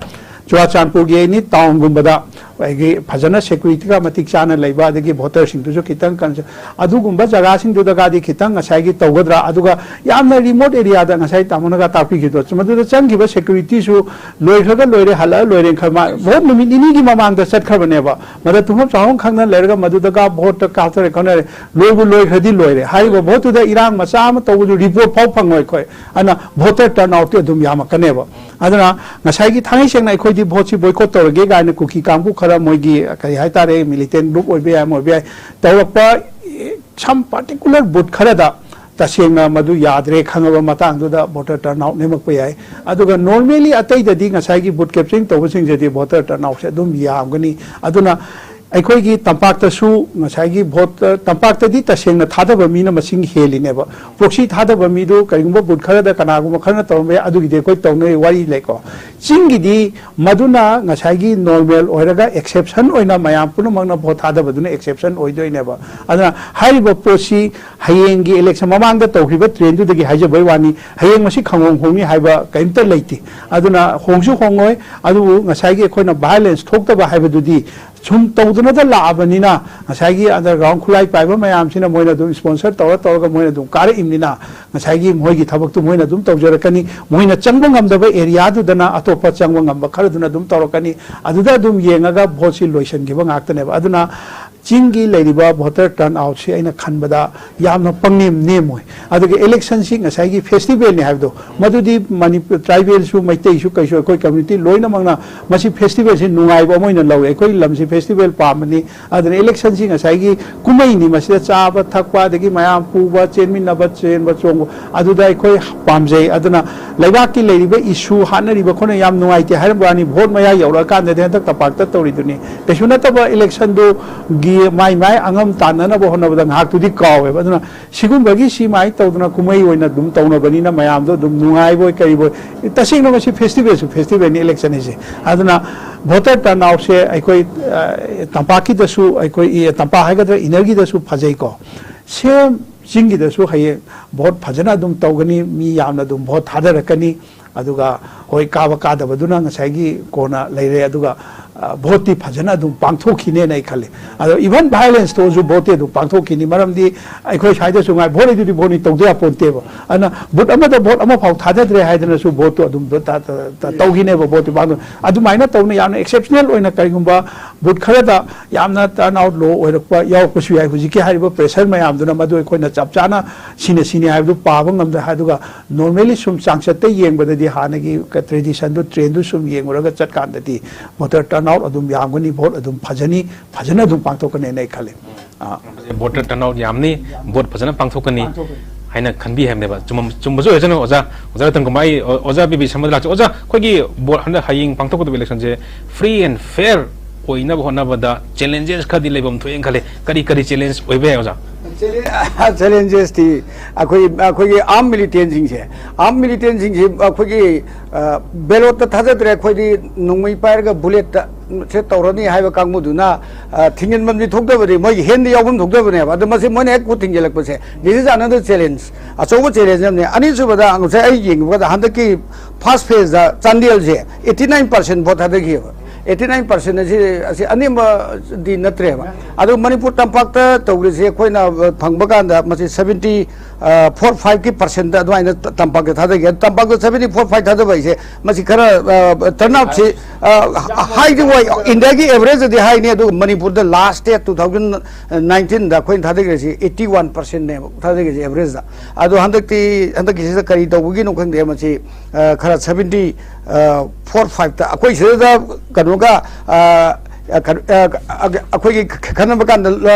ꯆꯨꯔꯥꯆꯥꯟꯄꯨꯔꯒꯤ ꯑꯦꯅꯤ ꯇꯥꯎꯟꯒꯨꯝꯕꯗ ꯑꯩꯈꯣꯏꯒꯤ ꯐꯖꯅ ꯁꯦꯀ꯭ꯌꯨꯔꯤꯇꯤꯒ ꯃꯇꯤꯛ ꯆꯥꯅ ꯂꯩꯕ, ꯑꯗꯒꯤ ꯚꯣꯇꯔꯁꯤꯡꯗꯨꯁꯨ ꯈꯤꯇꯪ ꯀꯟꯁ-, ꯑꯗꯨꯒꯨꯝꯕ ꯖꯒꯥꯁꯤꯡꯗꯨꯗꯒꯗꯤ ꯈꯤꯇꯪ ꯉꯁꯥꯏꯒꯤ ꯇꯧꯒꯗ꯭ꯔꯥ, ꯑꯗꯨꯒ ꯌꯥꯝꯅ ꯔꯤꯃꯣꯠ ꯑꯦꯔꯤꯌꯥꯗ ꯉꯁꯥꯏ ꯇꯥꯃꯣꯅꯒ ꯇꯥꯛꯄꯤꯈꯤꯕꯗꯣ, ꯃꯗꯨꯗ ꯆꯪꯈꯤꯕ ꯁꯦꯀ꯭ꯌꯨꯔꯤꯇꯤꯁꯨ ꯂꯣꯏꯈ꯭ꯔꯒ ꯂꯣꯏꯔꯦ, ꯍꯜꯂꯛꯑ ꯂꯣꯏꯔꯦꯅ ꯈꯟ-, ꯃꯥ ꯚꯣꯠ ꯅꯨꯃꯤꯠ ꯅꯤꯅꯤꯒꯤ ꯃꯃꯥꯡꯗ ꯆꯠꯈ꯭ꯔꯕꯅꯦꯕ꯫ ꯃꯗ ꯇꯨꯝꯐꯝ ꯆꯥꯐꯝ ꯈꯪꯗꯅ ꯂꯩꯔꯒ ꯃꯗꯨꯗꯒ ꯚꯣꯠꯇ ꯀꯥꯞꯊꯔꯦ ꯈꯣꯠꯅꯔꯦ, ꯂꯣꯏꯕꯨ ꯂꯣꯏꯈ꯭ꯔꯗꯤ ꯂꯣꯏꯔꯦ꯫ ꯍꯥꯏꯔꯤꯕ ꯚꯣꯠꯇꯨꯗ ꯏꯔꯥꯡ ꯃꯆꯥ ꯑꯃ ꯇꯧꯕꯁꯨ ꯔꯤꯄꯣꯔꯠ ꯐꯥꯎ ꯐꯪꯉꯣꯏ ꯑꯩꯈꯣꯏ꯫ ꯑꯗꯨꯅ ꯚꯣꯇꯔ ꯇꯔꯟ ꯑꯥꯎꯠꯇꯤ ꯑꯗꯨꯝ ꯌꯥꯝꯃꯛꯀꯅꯦꯕ꯫ ꯑꯗꯨꯅ ꯉꯁꯥꯏꯒꯤ ꯊꯥꯡꯉꯩ ꯁꯦꯡꯅ ꯑꯩꯈꯣꯏꯗꯤ ꯚꯣꯠꯁꯤ ꯕꯣꯏꯀꯣꯠ ꯇꯧꯔꯒꯦ ꯀꯥꯏꯅ ꯀꯨꯀꯤ ꯀꯥꯡꯕꯨ ꯈꯔ, ꯃꯣꯏꯒꯤ ꯀꯔꯤ ꯍꯥꯏꯇꯥꯔꯦ, ꯃꯤꯂꯤꯇꯦꯟ ꯒ꯭ꯔꯨꯞ ꯑꯣꯏꯕ ꯌꯥꯏ, ꯑꯃ ꯑꯣꯏꯕ ꯌꯥꯏ, ꯇꯧꯔꯛꯄ, ꯑꯦ, some particular booth ꯈꯔꯗ ꯇꯁꯦꯡꯅ ꯃꯗꯨ ꯌꯥꯗ꯭ꯔꯦ ꯈꯪꯉꯕ ꯃꯇꯥꯡꯗꯨꯗ ꯚꯣꯇꯔ ꯇꯔꯟ ꯑꯥꯎꯠ ꯅꯦꯝꯃꯛꯄ ꯌꯥꯏ꯫ ꯑꯗꯨꯒ normally ꯑꯇꯩꯗꯗꯤ ꯉꯁꯥꯏꯒꯤ ꯕꯨꯠ ꯀꯦꯞꯆꯔꯤꯡ ꯇꯧꯕꯁꯤꯡꯁꯤꯗꯤ ꯚꯣꯇꯔ ꯇꯔꯟ ꯑꯥꯎꯠꯁꯦ ꯑꯗꯨꯝ ꯌꯥꯝꯒꯅꯤ꯫ ꯑꯗꯨꯅ ꯑꯩꯈꯣꯏꯒꯤ ꯇꯝꯄꯥꯛꯇꯁꯨ ꯉꯁꯥꯏꯒꯤ ꯚꯣꯠ, ꯇꯝꯄꯥꯛꯇꯗꯤ ꯇꯁꯦꯡꯅ ꯊꯥꯗꯕ ꯃꯤꯅ ꯃꯁꯤꯡ ꯍꯦꯜꯂꯤꯅꯦꯕ꯫ ꯄ꯭ꯔꯣꯛꯁꯤ ꯊꯥꯗꯕ ꯃꯤꯗꯨ ꯀꯔꯤꯒꯨꯝꯕ ꯕꯨꯠ ꯈꯔꯗ ꯀꯅꯥꯒꯨꯝꯕ ꯈꯔꯅ ꯇꯧꯔꯝꯕ ꯌꯥꯏ, ꯑꯗꯨꯒꯤꯗꯤ ꯑꯩꯈꯣꯏ ꯇꯧꯅꯩ ꯋꯥꯔꯤ ꯂꯩꯀꯣ꯫ ꯆꯤꯡꯒꯤꯗꯤ ꯃꯗꯨꯅ ꯉꯁꯥꯏꯒꯤ ꯅꯣꯔꯃꯦꯜ ꯑꯣꯏꯔꯒ ꯑꯦꯛꯁꯦꯞꯁꯟ ꯑꯣꯏꯅ ꯃꯌꯥꯝ ꯄꯨꯝꯅꯃꯛꯅ ꯚꯣꯠ ꯊꯥꯗꯕꯗꯨꯅ ꯑꯦꯛꯁꯦꯞꯁꯟ ꯑꯣꯏꯗꯣꯏꯅꯦꯕ꯫ ꯑꯗꯨꯅ ꯍꯥꯏꯔꯤꯕ ꯄꯣꯠꯁꯤ ꯍꯌꯦꯡꯒꯤ ꯏꯂꯦꯛꯁꯟ ꯃꯃꯥꯡꯗ ꯇꯧꯈꯤꯕ ꯇ꯭ꯔꯦꯟꯗꯨꯗꯒꯤ ꯍꯥꯏꯖꯕꯩ ꯋꯥꯅꯤ, ꯍꯌꯦꯡ ꯃꯁꯤ ꯈꯪꯍꯣꯡ ꯍꯣꯡꯅꯤ ꯍꯥꯏꯕ ꯀꯔꯤꯝꯇ ꯂꯩꯇꯦ꯫ ꯑꯗꯨꯅ ꯍꯣꯡꯁꯨ ꯍꯣꯡꯉꯣꯏ, ꯑꯗꯨꯕꯨ ꯉꯁꯥꯏꯒꯤ ꯑꯩꯈꯣꯏꯅ ꯚꯥꯏꯑꯣꯂꯦꯟꯁ ꯊꯣꯛꯇꯕ ꯍꯥꯏꯕꯗꯨꯗꯤ ꯁꯨꯝ ꯇꯧꯗꯅꯗ ꯂꯥꯛꯑꯕꯅꯤꯅ, ꯉꯁꯥꯏꯒꯤ ꯑꯟꯗꯔꯒ꯭ꯔꯥꯎꯟ ꯈꯨꯠꯂꯥꯏ ꯄꯥꯏꯕ ꯃꯌꯥꯝꯁꯤꯅ ꯃꯣꯏꯅ ꯑꯗꯨꯝ ꯁ꯭ꯄꯣꯟꯁꯔ ꯇꯧꯔ ꯇꯧꯔꯒ ꯃꯣꯏꯅ ꯑꯗꯨꯝ ꯀꯥꯔꯛꯏꯕꯅꯤꯅ, ꯉꯁꯥꯏꯒꯤ ꯃꯣꯏꯒꯤ ꯊꯕꯛꯇꯨ ꯃꯣꯏꯅ ꯑꯗꯨꯝ ꯇꯧꯖꯔꯛꯀꯅꯤ꯫ ꯃꯣꯏꯅ ꯆꯪꯕ ꯉꯝꯗꯕ ꯑꯦꯔꯤꯌꯥꯗꯨꯗꯅ ꯑꯇꯣꯞꯄ ꯆꯪꯕ ꯉꯝꯕ ꯈꯔꯗꯨꯅ ꯑꯗꯨꯝ ꯇꯧꯔꯛꯀꯅꯤ꯫ ꯑꯗꯨꯗ ꯑꯗꯨꯝ ꯌꯦꯡꯉꯒ ꯚꯣꯠꯁꯤ ꯂꯣꯏꯁꯤꯟꯈꯤꯕ ꯉꯥꯛꯇꯅꯦꯕ꯫ ꯑꯗꯨꯅ ꯆꯤꯡꯒꯤ ꯂꯩꯔꯤꯕ ꯚꯣꯇꯔ ꯇꯔꯟ ꯑꯥꯎꯠꯁꯤ ꯑꯩꯅ ꯈꯟꯕꯗ ꯌꯥꯝꯅ ꯄꯪꯅꯦꯝ ꯅꯦꯝꯃꯣꯏ꯫ ꯑꯗꯨꯒ ꯏꯂꯦꯛꯁꯟꯁꯤ ꯉꯁꯥꯏꯒꯤ ꯐꯦꯁꯇꯤꯚꯦꯜꯅꯤ ꯍꯥꯏꯕꯗꯣ, ꯃꯗꯨꯗꯤ ꯃꯅꯤꯄꯨꯔ ꯇ꯭ꯔꯥꯏꯕꯦꯜꯁꯨ, ꯃꯩꯇꯩꯁꯨ, ꯀꯩꯁꯨ ꯑꯩꯈꯣꯏ ꯀꯝꯃ꯭ꯌꯨꯅꯤꯇꯤ ꯂꯣꯏꯅꯃꯛꯅ ꯃꯁꯤ ꯐꯦꯁꯇꯤꯚꯦꯜꯁꯤ ꯅꯨꯡꯉꯥꯏꯕ ꯑꯃ ꯑꯣꯏꯅ ꯂꯧꯏ꯫ ꯑꯩꯈꯣꯏ ꯂꯝꯁꯤ ꯐꯦꯁꯇꯤꯚꯦꯜ ꯄꯥꯝꯕꯅꯤ꯫ ꯑꯗꯨꯅ ꯏꯂꯦꯛꯁꯟꯁꯤ ꯉꯁꯥꯏꯒꯤ ꯀꯨꯝꯍꯩꯅꯤ, ꯃꯁꯤꯗ ꯆꯥꯕ ꯊꯛꯄ, ꯑꯗꯒꯤ ꯃꯌꯥꯝ ꯄꯨꯕ, ꯆꯦꯟꯃꯤꯟꯅꯕ, ꯆꯦꯟꯕ ꯆꯣꯡꯕ, ꯑꯗꯨꯗ ꯑꯩꯈꯣꯏ ꯄꯥꯝꯖꯩ꯫ ꯑꯗꯨꯅ ꯂꯩꯕꯥꯛꯀꯤ ꯂꯩꯔꯤꯕ ꯏꯁꯨ ꯍꯥꯠꯅꯔꯤꯕ ꯈꯣꯠꯅ ꯌꯥꯝ ꯅꯨꯡꯉꯥꯏꯇꯦ ꯍꯥꯏꯔꯝꯕ ꯋꯥꯅꯤ, ꯚꯣꯠ ꯃꯌꯥ ꯌꯧꯔꯛꯑꯀꯥꯟꯗꯗꯤ ꯍꯟꯗꯛ ꯇꯝꯄꯥꯛꯇ ꯇꯧꯔꯤꯗꯨꯅꯤ꯫ ꯀꯩꯁꯨ ꯅꯠꯇꯕ ꯏꯂꯦꯛꯁꯟꯗꯨꯒꯤ ꯃꯥꯏ ꯃꯥꯏ ꯑꯉꯝ ꯇꯥꯟꯅꯅꯕ ꯍꯣꯠꯅꯕꯗ ꯉꯥꯏꯍꯥꯛꯇꯨꯗꯤ ꯀꯥꯎꯋꯦꯕ꯫ ꯑꯗꯨꯅ ꯁꯤꯒꯨꯝꯕꯒꯤ ꯁꯤ ꯃꯥꯏ ꯇꯧꯗꯅ ꯀꯨꯝꯍꯩ ꯑꯣꯏꯅ ꯑꯗꯨꯝ ꯇꯧꯅꯕꯅꯤꯅ ꯃꯌꯥꯝꯗꯣ ꯑꯗꯨꯝ ꯅꯨꯡꯉꯥꯏꯕꯣꯏ ꯀꯔꯤꯕꯣꯏ꯫ ꯇꯁꯦꯡꯅ ꯃꯁꯤ ꯐꯦꯁꯇꯤꯚꯦꯜꯁꯨ ꯐꯦꯁꯇꯤꯚꯦꯜꯅꯤ ꯏꯂꯦꯛꯁꯟ ꯍꯥꯏꯁꯦ꯫ ꯑꯗꯨꯅ ꯚꯣꯇꯔ ꯇꯔꯟ ꯑꯥꯎꯠꯁꯦ ꯑꯩꯈꯣꯏ, ꯑ, ꯇꯝꯄꯥꯛꯀꯤꯗꯁꯨ, ꯑꯩꯈꯣꯏ, ꯏ-, ꯇꯝꯄꯥꯛ ꯍꯥꯏꯒꯗ꯭ꯔꯥ, ꯏꯅꯔꯒꯤꯗꯁꯨ ꯐꯖꯩꯀꯣ꯫ ꯁꯦꯝ ꯆꯤꯡꯒꯤꯗꯁꯨ ꯍꯌꯦꯡ ꯚꯣꯠ ꯐꯖꯅ ꯑꯗꯨꯝ ꯇꯧꯒꯅꯤ, ꯃꯤ ꯌꯥꯝꯅ ꯑꯗꯨꯝ ꯚꯣꯠ ꯊꯥꯗꯔꯛꯀꯅꯤ꯫ ꯑꯗꯨꯒ ꯍꯣꯏ, ꯀꯥꯕ ꯀꯥꯗꯕꯗꯨꯅ ꯉꯁꯥꯏꯒꯤ ꯀꯣꯟꯅ ꯂꯩꯔꯦ꯫ ꯑꯗꯨꯒ, ꯑ, ꯚꯣꯠꯇꯤ ꯐꯖꯅ ꯑꯗꯨꯝ ꯄꯥꯡꯊꯣꯛꯈꯤꯅꯦꯅ ꯑꯩ ꯈꯜꯂꯤ꯫ ꯑꯗꯣ ꯏꯚꯟ ꯚꯥꯏꯑꯣꯂꯦꯟꯁ ꯊꯣꯛꯑꯁꯨ ꯚꯣꯠꯇꯤ ꯑꯗꯨꯝ ꯄꯥꯡꯊꯣꯛꯈꯤꯅꯤ꯫ ꯃꯔꯝꯗꯤ ꯑꯩꯈꯣꯏ ꯁ꯭ꯋꯥꯏꯗꯁꯨ ꯉꯥꯏ, ꯚꯣꯠ ꯂꯩꯗꯨꯗꯤ ꯚꯣꯠꯅꯤ, ꯇꯧꯗ ꯌꯥꯄꯣꯟꯇꯦꯕ꯫ ꯑꯗꯨꯅ ꯕꯨꯠ ꯑꯃꯗ ꯚꯣꯠ ꯑꯃꯐꯥꯎ ꯊꯥꯗꯗ꯭ꯔꯦ ꯍꯥꯏꯗꯅꯁꯨ ꯚꯣꯠꯇꯣ ꯑꯗꯨꯝ ꯇ-, ꯇ-, ꯇ-, ꯇꯧꯈꯤꯅꯦꯕ ꯚꯣꯠꯇꯤ ꯄꯥꯡꯊꯣꯛ-, ꯑꯗꯨꯃꯥꯏꯅ ꯇꯧꯅ ꯌꯥꯝꯅ ꯑꯦꯛꯁꯦꯞꯁꯅꯦꯜ ꯑꯣꯏꯅ ꯀꯔꯤꯒꯨꯝꯕ ꯕꯨꯠ ꯈꯔꯗ ꯌꯥꯝꯅ ꯇꯔꯟ ꯑꯥꯎꯠ ꯂꯣ ꯑꯣꯏꯔꯛꯄ ꯌꯥꯎꯔꯛꯄꯁꯨ ꯌꯥꯏ꯫ ꯍꯧꯖꯤꯛꯀꯤ ꯍꯥꯏꯔꯤꯕ ꯄ꯭ꯔꯦꯁꯔ ꯃꯌꯥꯝꯗꯨꯅ ꯃꯗꯨ ꯑꯩꯈꯣꯏꯅ ꯆꯞ ꯆꯥꯅ ꯁꯤꯅ ꯁꯤꯅꯤ ꯍꯥꯏꯕꯗꯨ ꯄꯥꯕ ꯉꯝꯗ꯭ꯔꯦ꯫ ꯑꯗꯨꯒ ꯅꯣꯔꯃꯦꯂꯤ ꯁꯨꯝ ꯆꯥꯡꯆꯠꯇ ꯌꯦꯡꯕꯗꯗꯤ ꯍꯥꯟꯅꯒꯤ ꯇ꯭ꯔꯦꯗꯤꯁꯟꯗꯨ, ꯇ꯭ꯔꯦꯟꯗꯨ ꯁꯨꯝ ꯌꯦꯡꯉꯨꯔꯒ ꯆꯠꯀꯥꯟꯗꯗꯤ ꯚꯣꯇꯔ ꯇꯔꯟ ꯑꯥꯎꯠ ꯑꯗꯨꯝ ꯌꯥꯝꯒꯅꯤ, ꯚꯣꯠ ꯑꯗꯨꯝ ꯐꯖꯅꯤ, ꯐꯖꯅ ꯑꯗꯨꯝ ꯄꯥꯡꯊꯣꯛꯀꯅꯦꯅ ꯑꯩ ꯈꯜꯂꯤ꯫ ꯑꯥ꯫ ꯚꯣꯇꯔ ꯇꯔꯟ ꯑꯥꯎꯠ ꯌꯥꯝꯅꯤ, ꯚꯣꯠ ꯐꯖꯅ ꯄꯥꯡꯊꯣꯛꯀꯅꯤ ꯍꯥꯏꯅ ꯈꯟꯕꯤ ꯍꯥꯏꯕꯅꯦꯕ꯫ ꯆꯨꯝꯕ-, ꯆꯨꯝꯕꯁꯨ ꯑꯣꯏꯁꯅꯨ ꯑꯣꯖꯥ, ꯑꯣꯖꯥ ꯔꯇꯟ ꯀꯨꯃꯥꯔ, ꯑꯩ ꯑꯣ-, ꯑꯣꯖꯥ ꯕꯤ ꯕꯤ ꯁꯔꯃꯗ ꯂꯥꯛꯆ-, ꯑꯣꯖꯥ, ꯑꯩꯈꯣꯏꯒꯤ ꯚꯣꯠ ꯍꯟꯗꯛ ꯍꯌꯦꯡ ꯄꯥꯡꯊꯣꯛꯀꯗꯕ ꯏꯂꯦꯛꯁꯟꯁꯦ ꯐ꯭ꯔꯤ ꯑꯦꯟ ꯐꯦꯌꯔ ꯑꯣꯏꯅꯕ ꯍꯣꯠꯅꯕꯗ ꯆꯦꯂꯦꯟꯖꯦꯁ ꯈꯔꯗꯤ ꯂꯩꯐꯝ ꯊꯣꯛꯑꯦꯅ ꯈꯜꯂꯦ꯫ ꯀꯔꯤ ꯀꯔꯤ ꯆꯦꯂꯦꯟꯖ ꯑꯣꯏꯕ ꯌꯥꯏ ꯑꯣꯖꯥ? ꯆꯦꯂꯦꯟꯖꯦꯁꯇꯤ ꯑꯩꯈꯣꯏ, ꯑꯩꯈꯣꯏꯒꯤ ꯑꯥꯔꯝ ꯃꯤꯂꯤꯇꯦꯟꯁꯤꯡꯁꯦ, ꯑꯥꯔꯝ ꯃꯤꯂꯤꯇꯦꯟꯁꯤꯡꯁꯤ ꯑꯩꯈꯣꯏꯒꯤ, ꯑ, ꯕꯦꯂꯣꯠꯇ ꯊꯥꯗꯗ꯭ꯔꯦ, ꯑꯩꯈꯣꯏꯗꯤ ꯅꯣꯡꯃꯩ ꯄꯥꯏꯔꯒ ꯕꯨꯂꯦꯠꯇ ꯁꯦ ꯇꯧꯔꯅꯤ ꯍꯥꯏꯕ ꯀꯥꯡꯕꯨꯗꯨꯅ, ꯑ, ꯊꯤꯡꯖꯤꯟꯐꯝꯗꯤ ꯊꯣꯛꯇꯕꯅꯤ, ꯃꯣꯏꯒꯤ ꯍꯦꯟꯗ ꯌꯥꯎꯐꯝ ꯊꯣꯛꯇꯕꯅꯦꯕ꯫ ꯑꯗꯣ ꯃꯁꯤ ꯃꯣꯏꯅ ꯍꯦꯛ ꯈꯨꯠ ꯊꯤꯡꯖꯤꯜꯂꯛꯄꯁꯦ, this is another challenge, ꯑꯆꯧꯕ ꯆꯦꯂꯦꯟꯖ ꯑꯃꯅꯤ꯫ ꯑꯅꯤꯁꯨꯕꯗ ꯉꯁꯥꯏ ꯑꯩ ꯌꯦꯡꯕꯗ ꯍꯟꯗꯛꯀꯤ ꯐꯥꯔꯁ ꯐꯦꯖꯇ ꯆꯥꯟꯗꯦꯜꯁꯦ ꯑꯩꯠꯇꯤ ꯅꯥꯏꯟ ꯄꯥꯔꯁꯦꯟ ꯚꯣꯠ ꯊꯥꯗꯈꯤꯑꯕ꯫ ꯑꯩꯠꯇꯤ ꯅꯥꯏꯟ ꯄꯥꯔꯁꯦꯟ ꯑꯁꯤ, ꯑꯁꯤ ꯑꯅꯦꯝꯕꯗꯤ ꯅꯠꯇ꯭ꯔꯦꯕ꯫ ꯑꯗꯨ ꯃꯅꯤꯄꯨꯔ ꯇꯝꯄꯥꯛꯇ ꯇꯧꯔꯤꯁꯦ ꯑꯩꯈꯣꯏꯅ ꯐꯪꯕ ꯀꯥꯟꯗ ꯃꯁꯤ ꯁꯕꯦꯟꯇꯤ ꯐꯣꯔ ꯐꯥꯏꯚꯀꯤ ꯄꯥꯔꯁꯦꯟꯗ ꯑꯗꯨꯃꯥꯏꯅ ꯇꯝꯄꯥꯛꯇ ꯊꯥꯗꯒꯦ꯫ ꯇꯝꯄꯥꯛꯇ ꯁꯚꯦꯟꯇꯤ ꯐꯣꯔ ꯐꯥꯏꯚ ꯊꯥꯗꯕ ꯍꯥꯏꯁꯦ, ꯃꯁꯤ ꯈꯔ ꯇꯔꯟ ꯑꯥꯎꯠꯁꯤ ꯍꯥꯏꯗꯤ ꯍꯣꯏ, ꯏꯟꯗꯤꯌꯥꯒꯤ ꯑꯦꯚꯔꯦꯖꯇꯗꯤ ꯍꯥꯏꯅꯤ, ꯑꯗꯨꯒ ꯃꯅꯤꯄꯨꯔꯗ ꯂꯥꯁ ꯁ꯭ꯇꯦꯠ ꯇꯨ ꯊꯥꯎꯖꯟ ꯅꯥꯏꯟꯇꯤꯟꯗ ꯑꯩꯈꯣꯏꯅ ꯊꯥꯗꯈ꯭ꯔꯤꯁꯤ ꯑꯩꯠꯇꯤ ꯋꯥꯟ ꯄꯥꯔꯁꯦꯟꯅꯦꯕ ꯊꯥꯗꯈ꯭ꯔꯤꯁꯤ ꯑꯦꯚꯔꯦꯖꯇ꯫ ꯑꯗꯣ ꯍꯟꯗꯛꯇꯤ, ꯍꯟꯗꯛꯀꯤꯁꯤꯗ ꯀꯔꯤ ꯇꯧꯕꯒꯤꯅꯣ ꯈꯪꯗꯦ, ꯃꯁꯤ ꯈꯔ ꯁꯚꯦꯟꯇꯤ ꯐꯣꯔ ꯐꯥꯏꯚꯇ ꯑꯩꯈꯣꯏ ꯁꯤꯗ ꯀꯩꯅꯣꯒ ꯑꯩꯈꯣꯏꯒꯤ ꯈꯟꯅꯕ ꯀꯥꯟꯗ,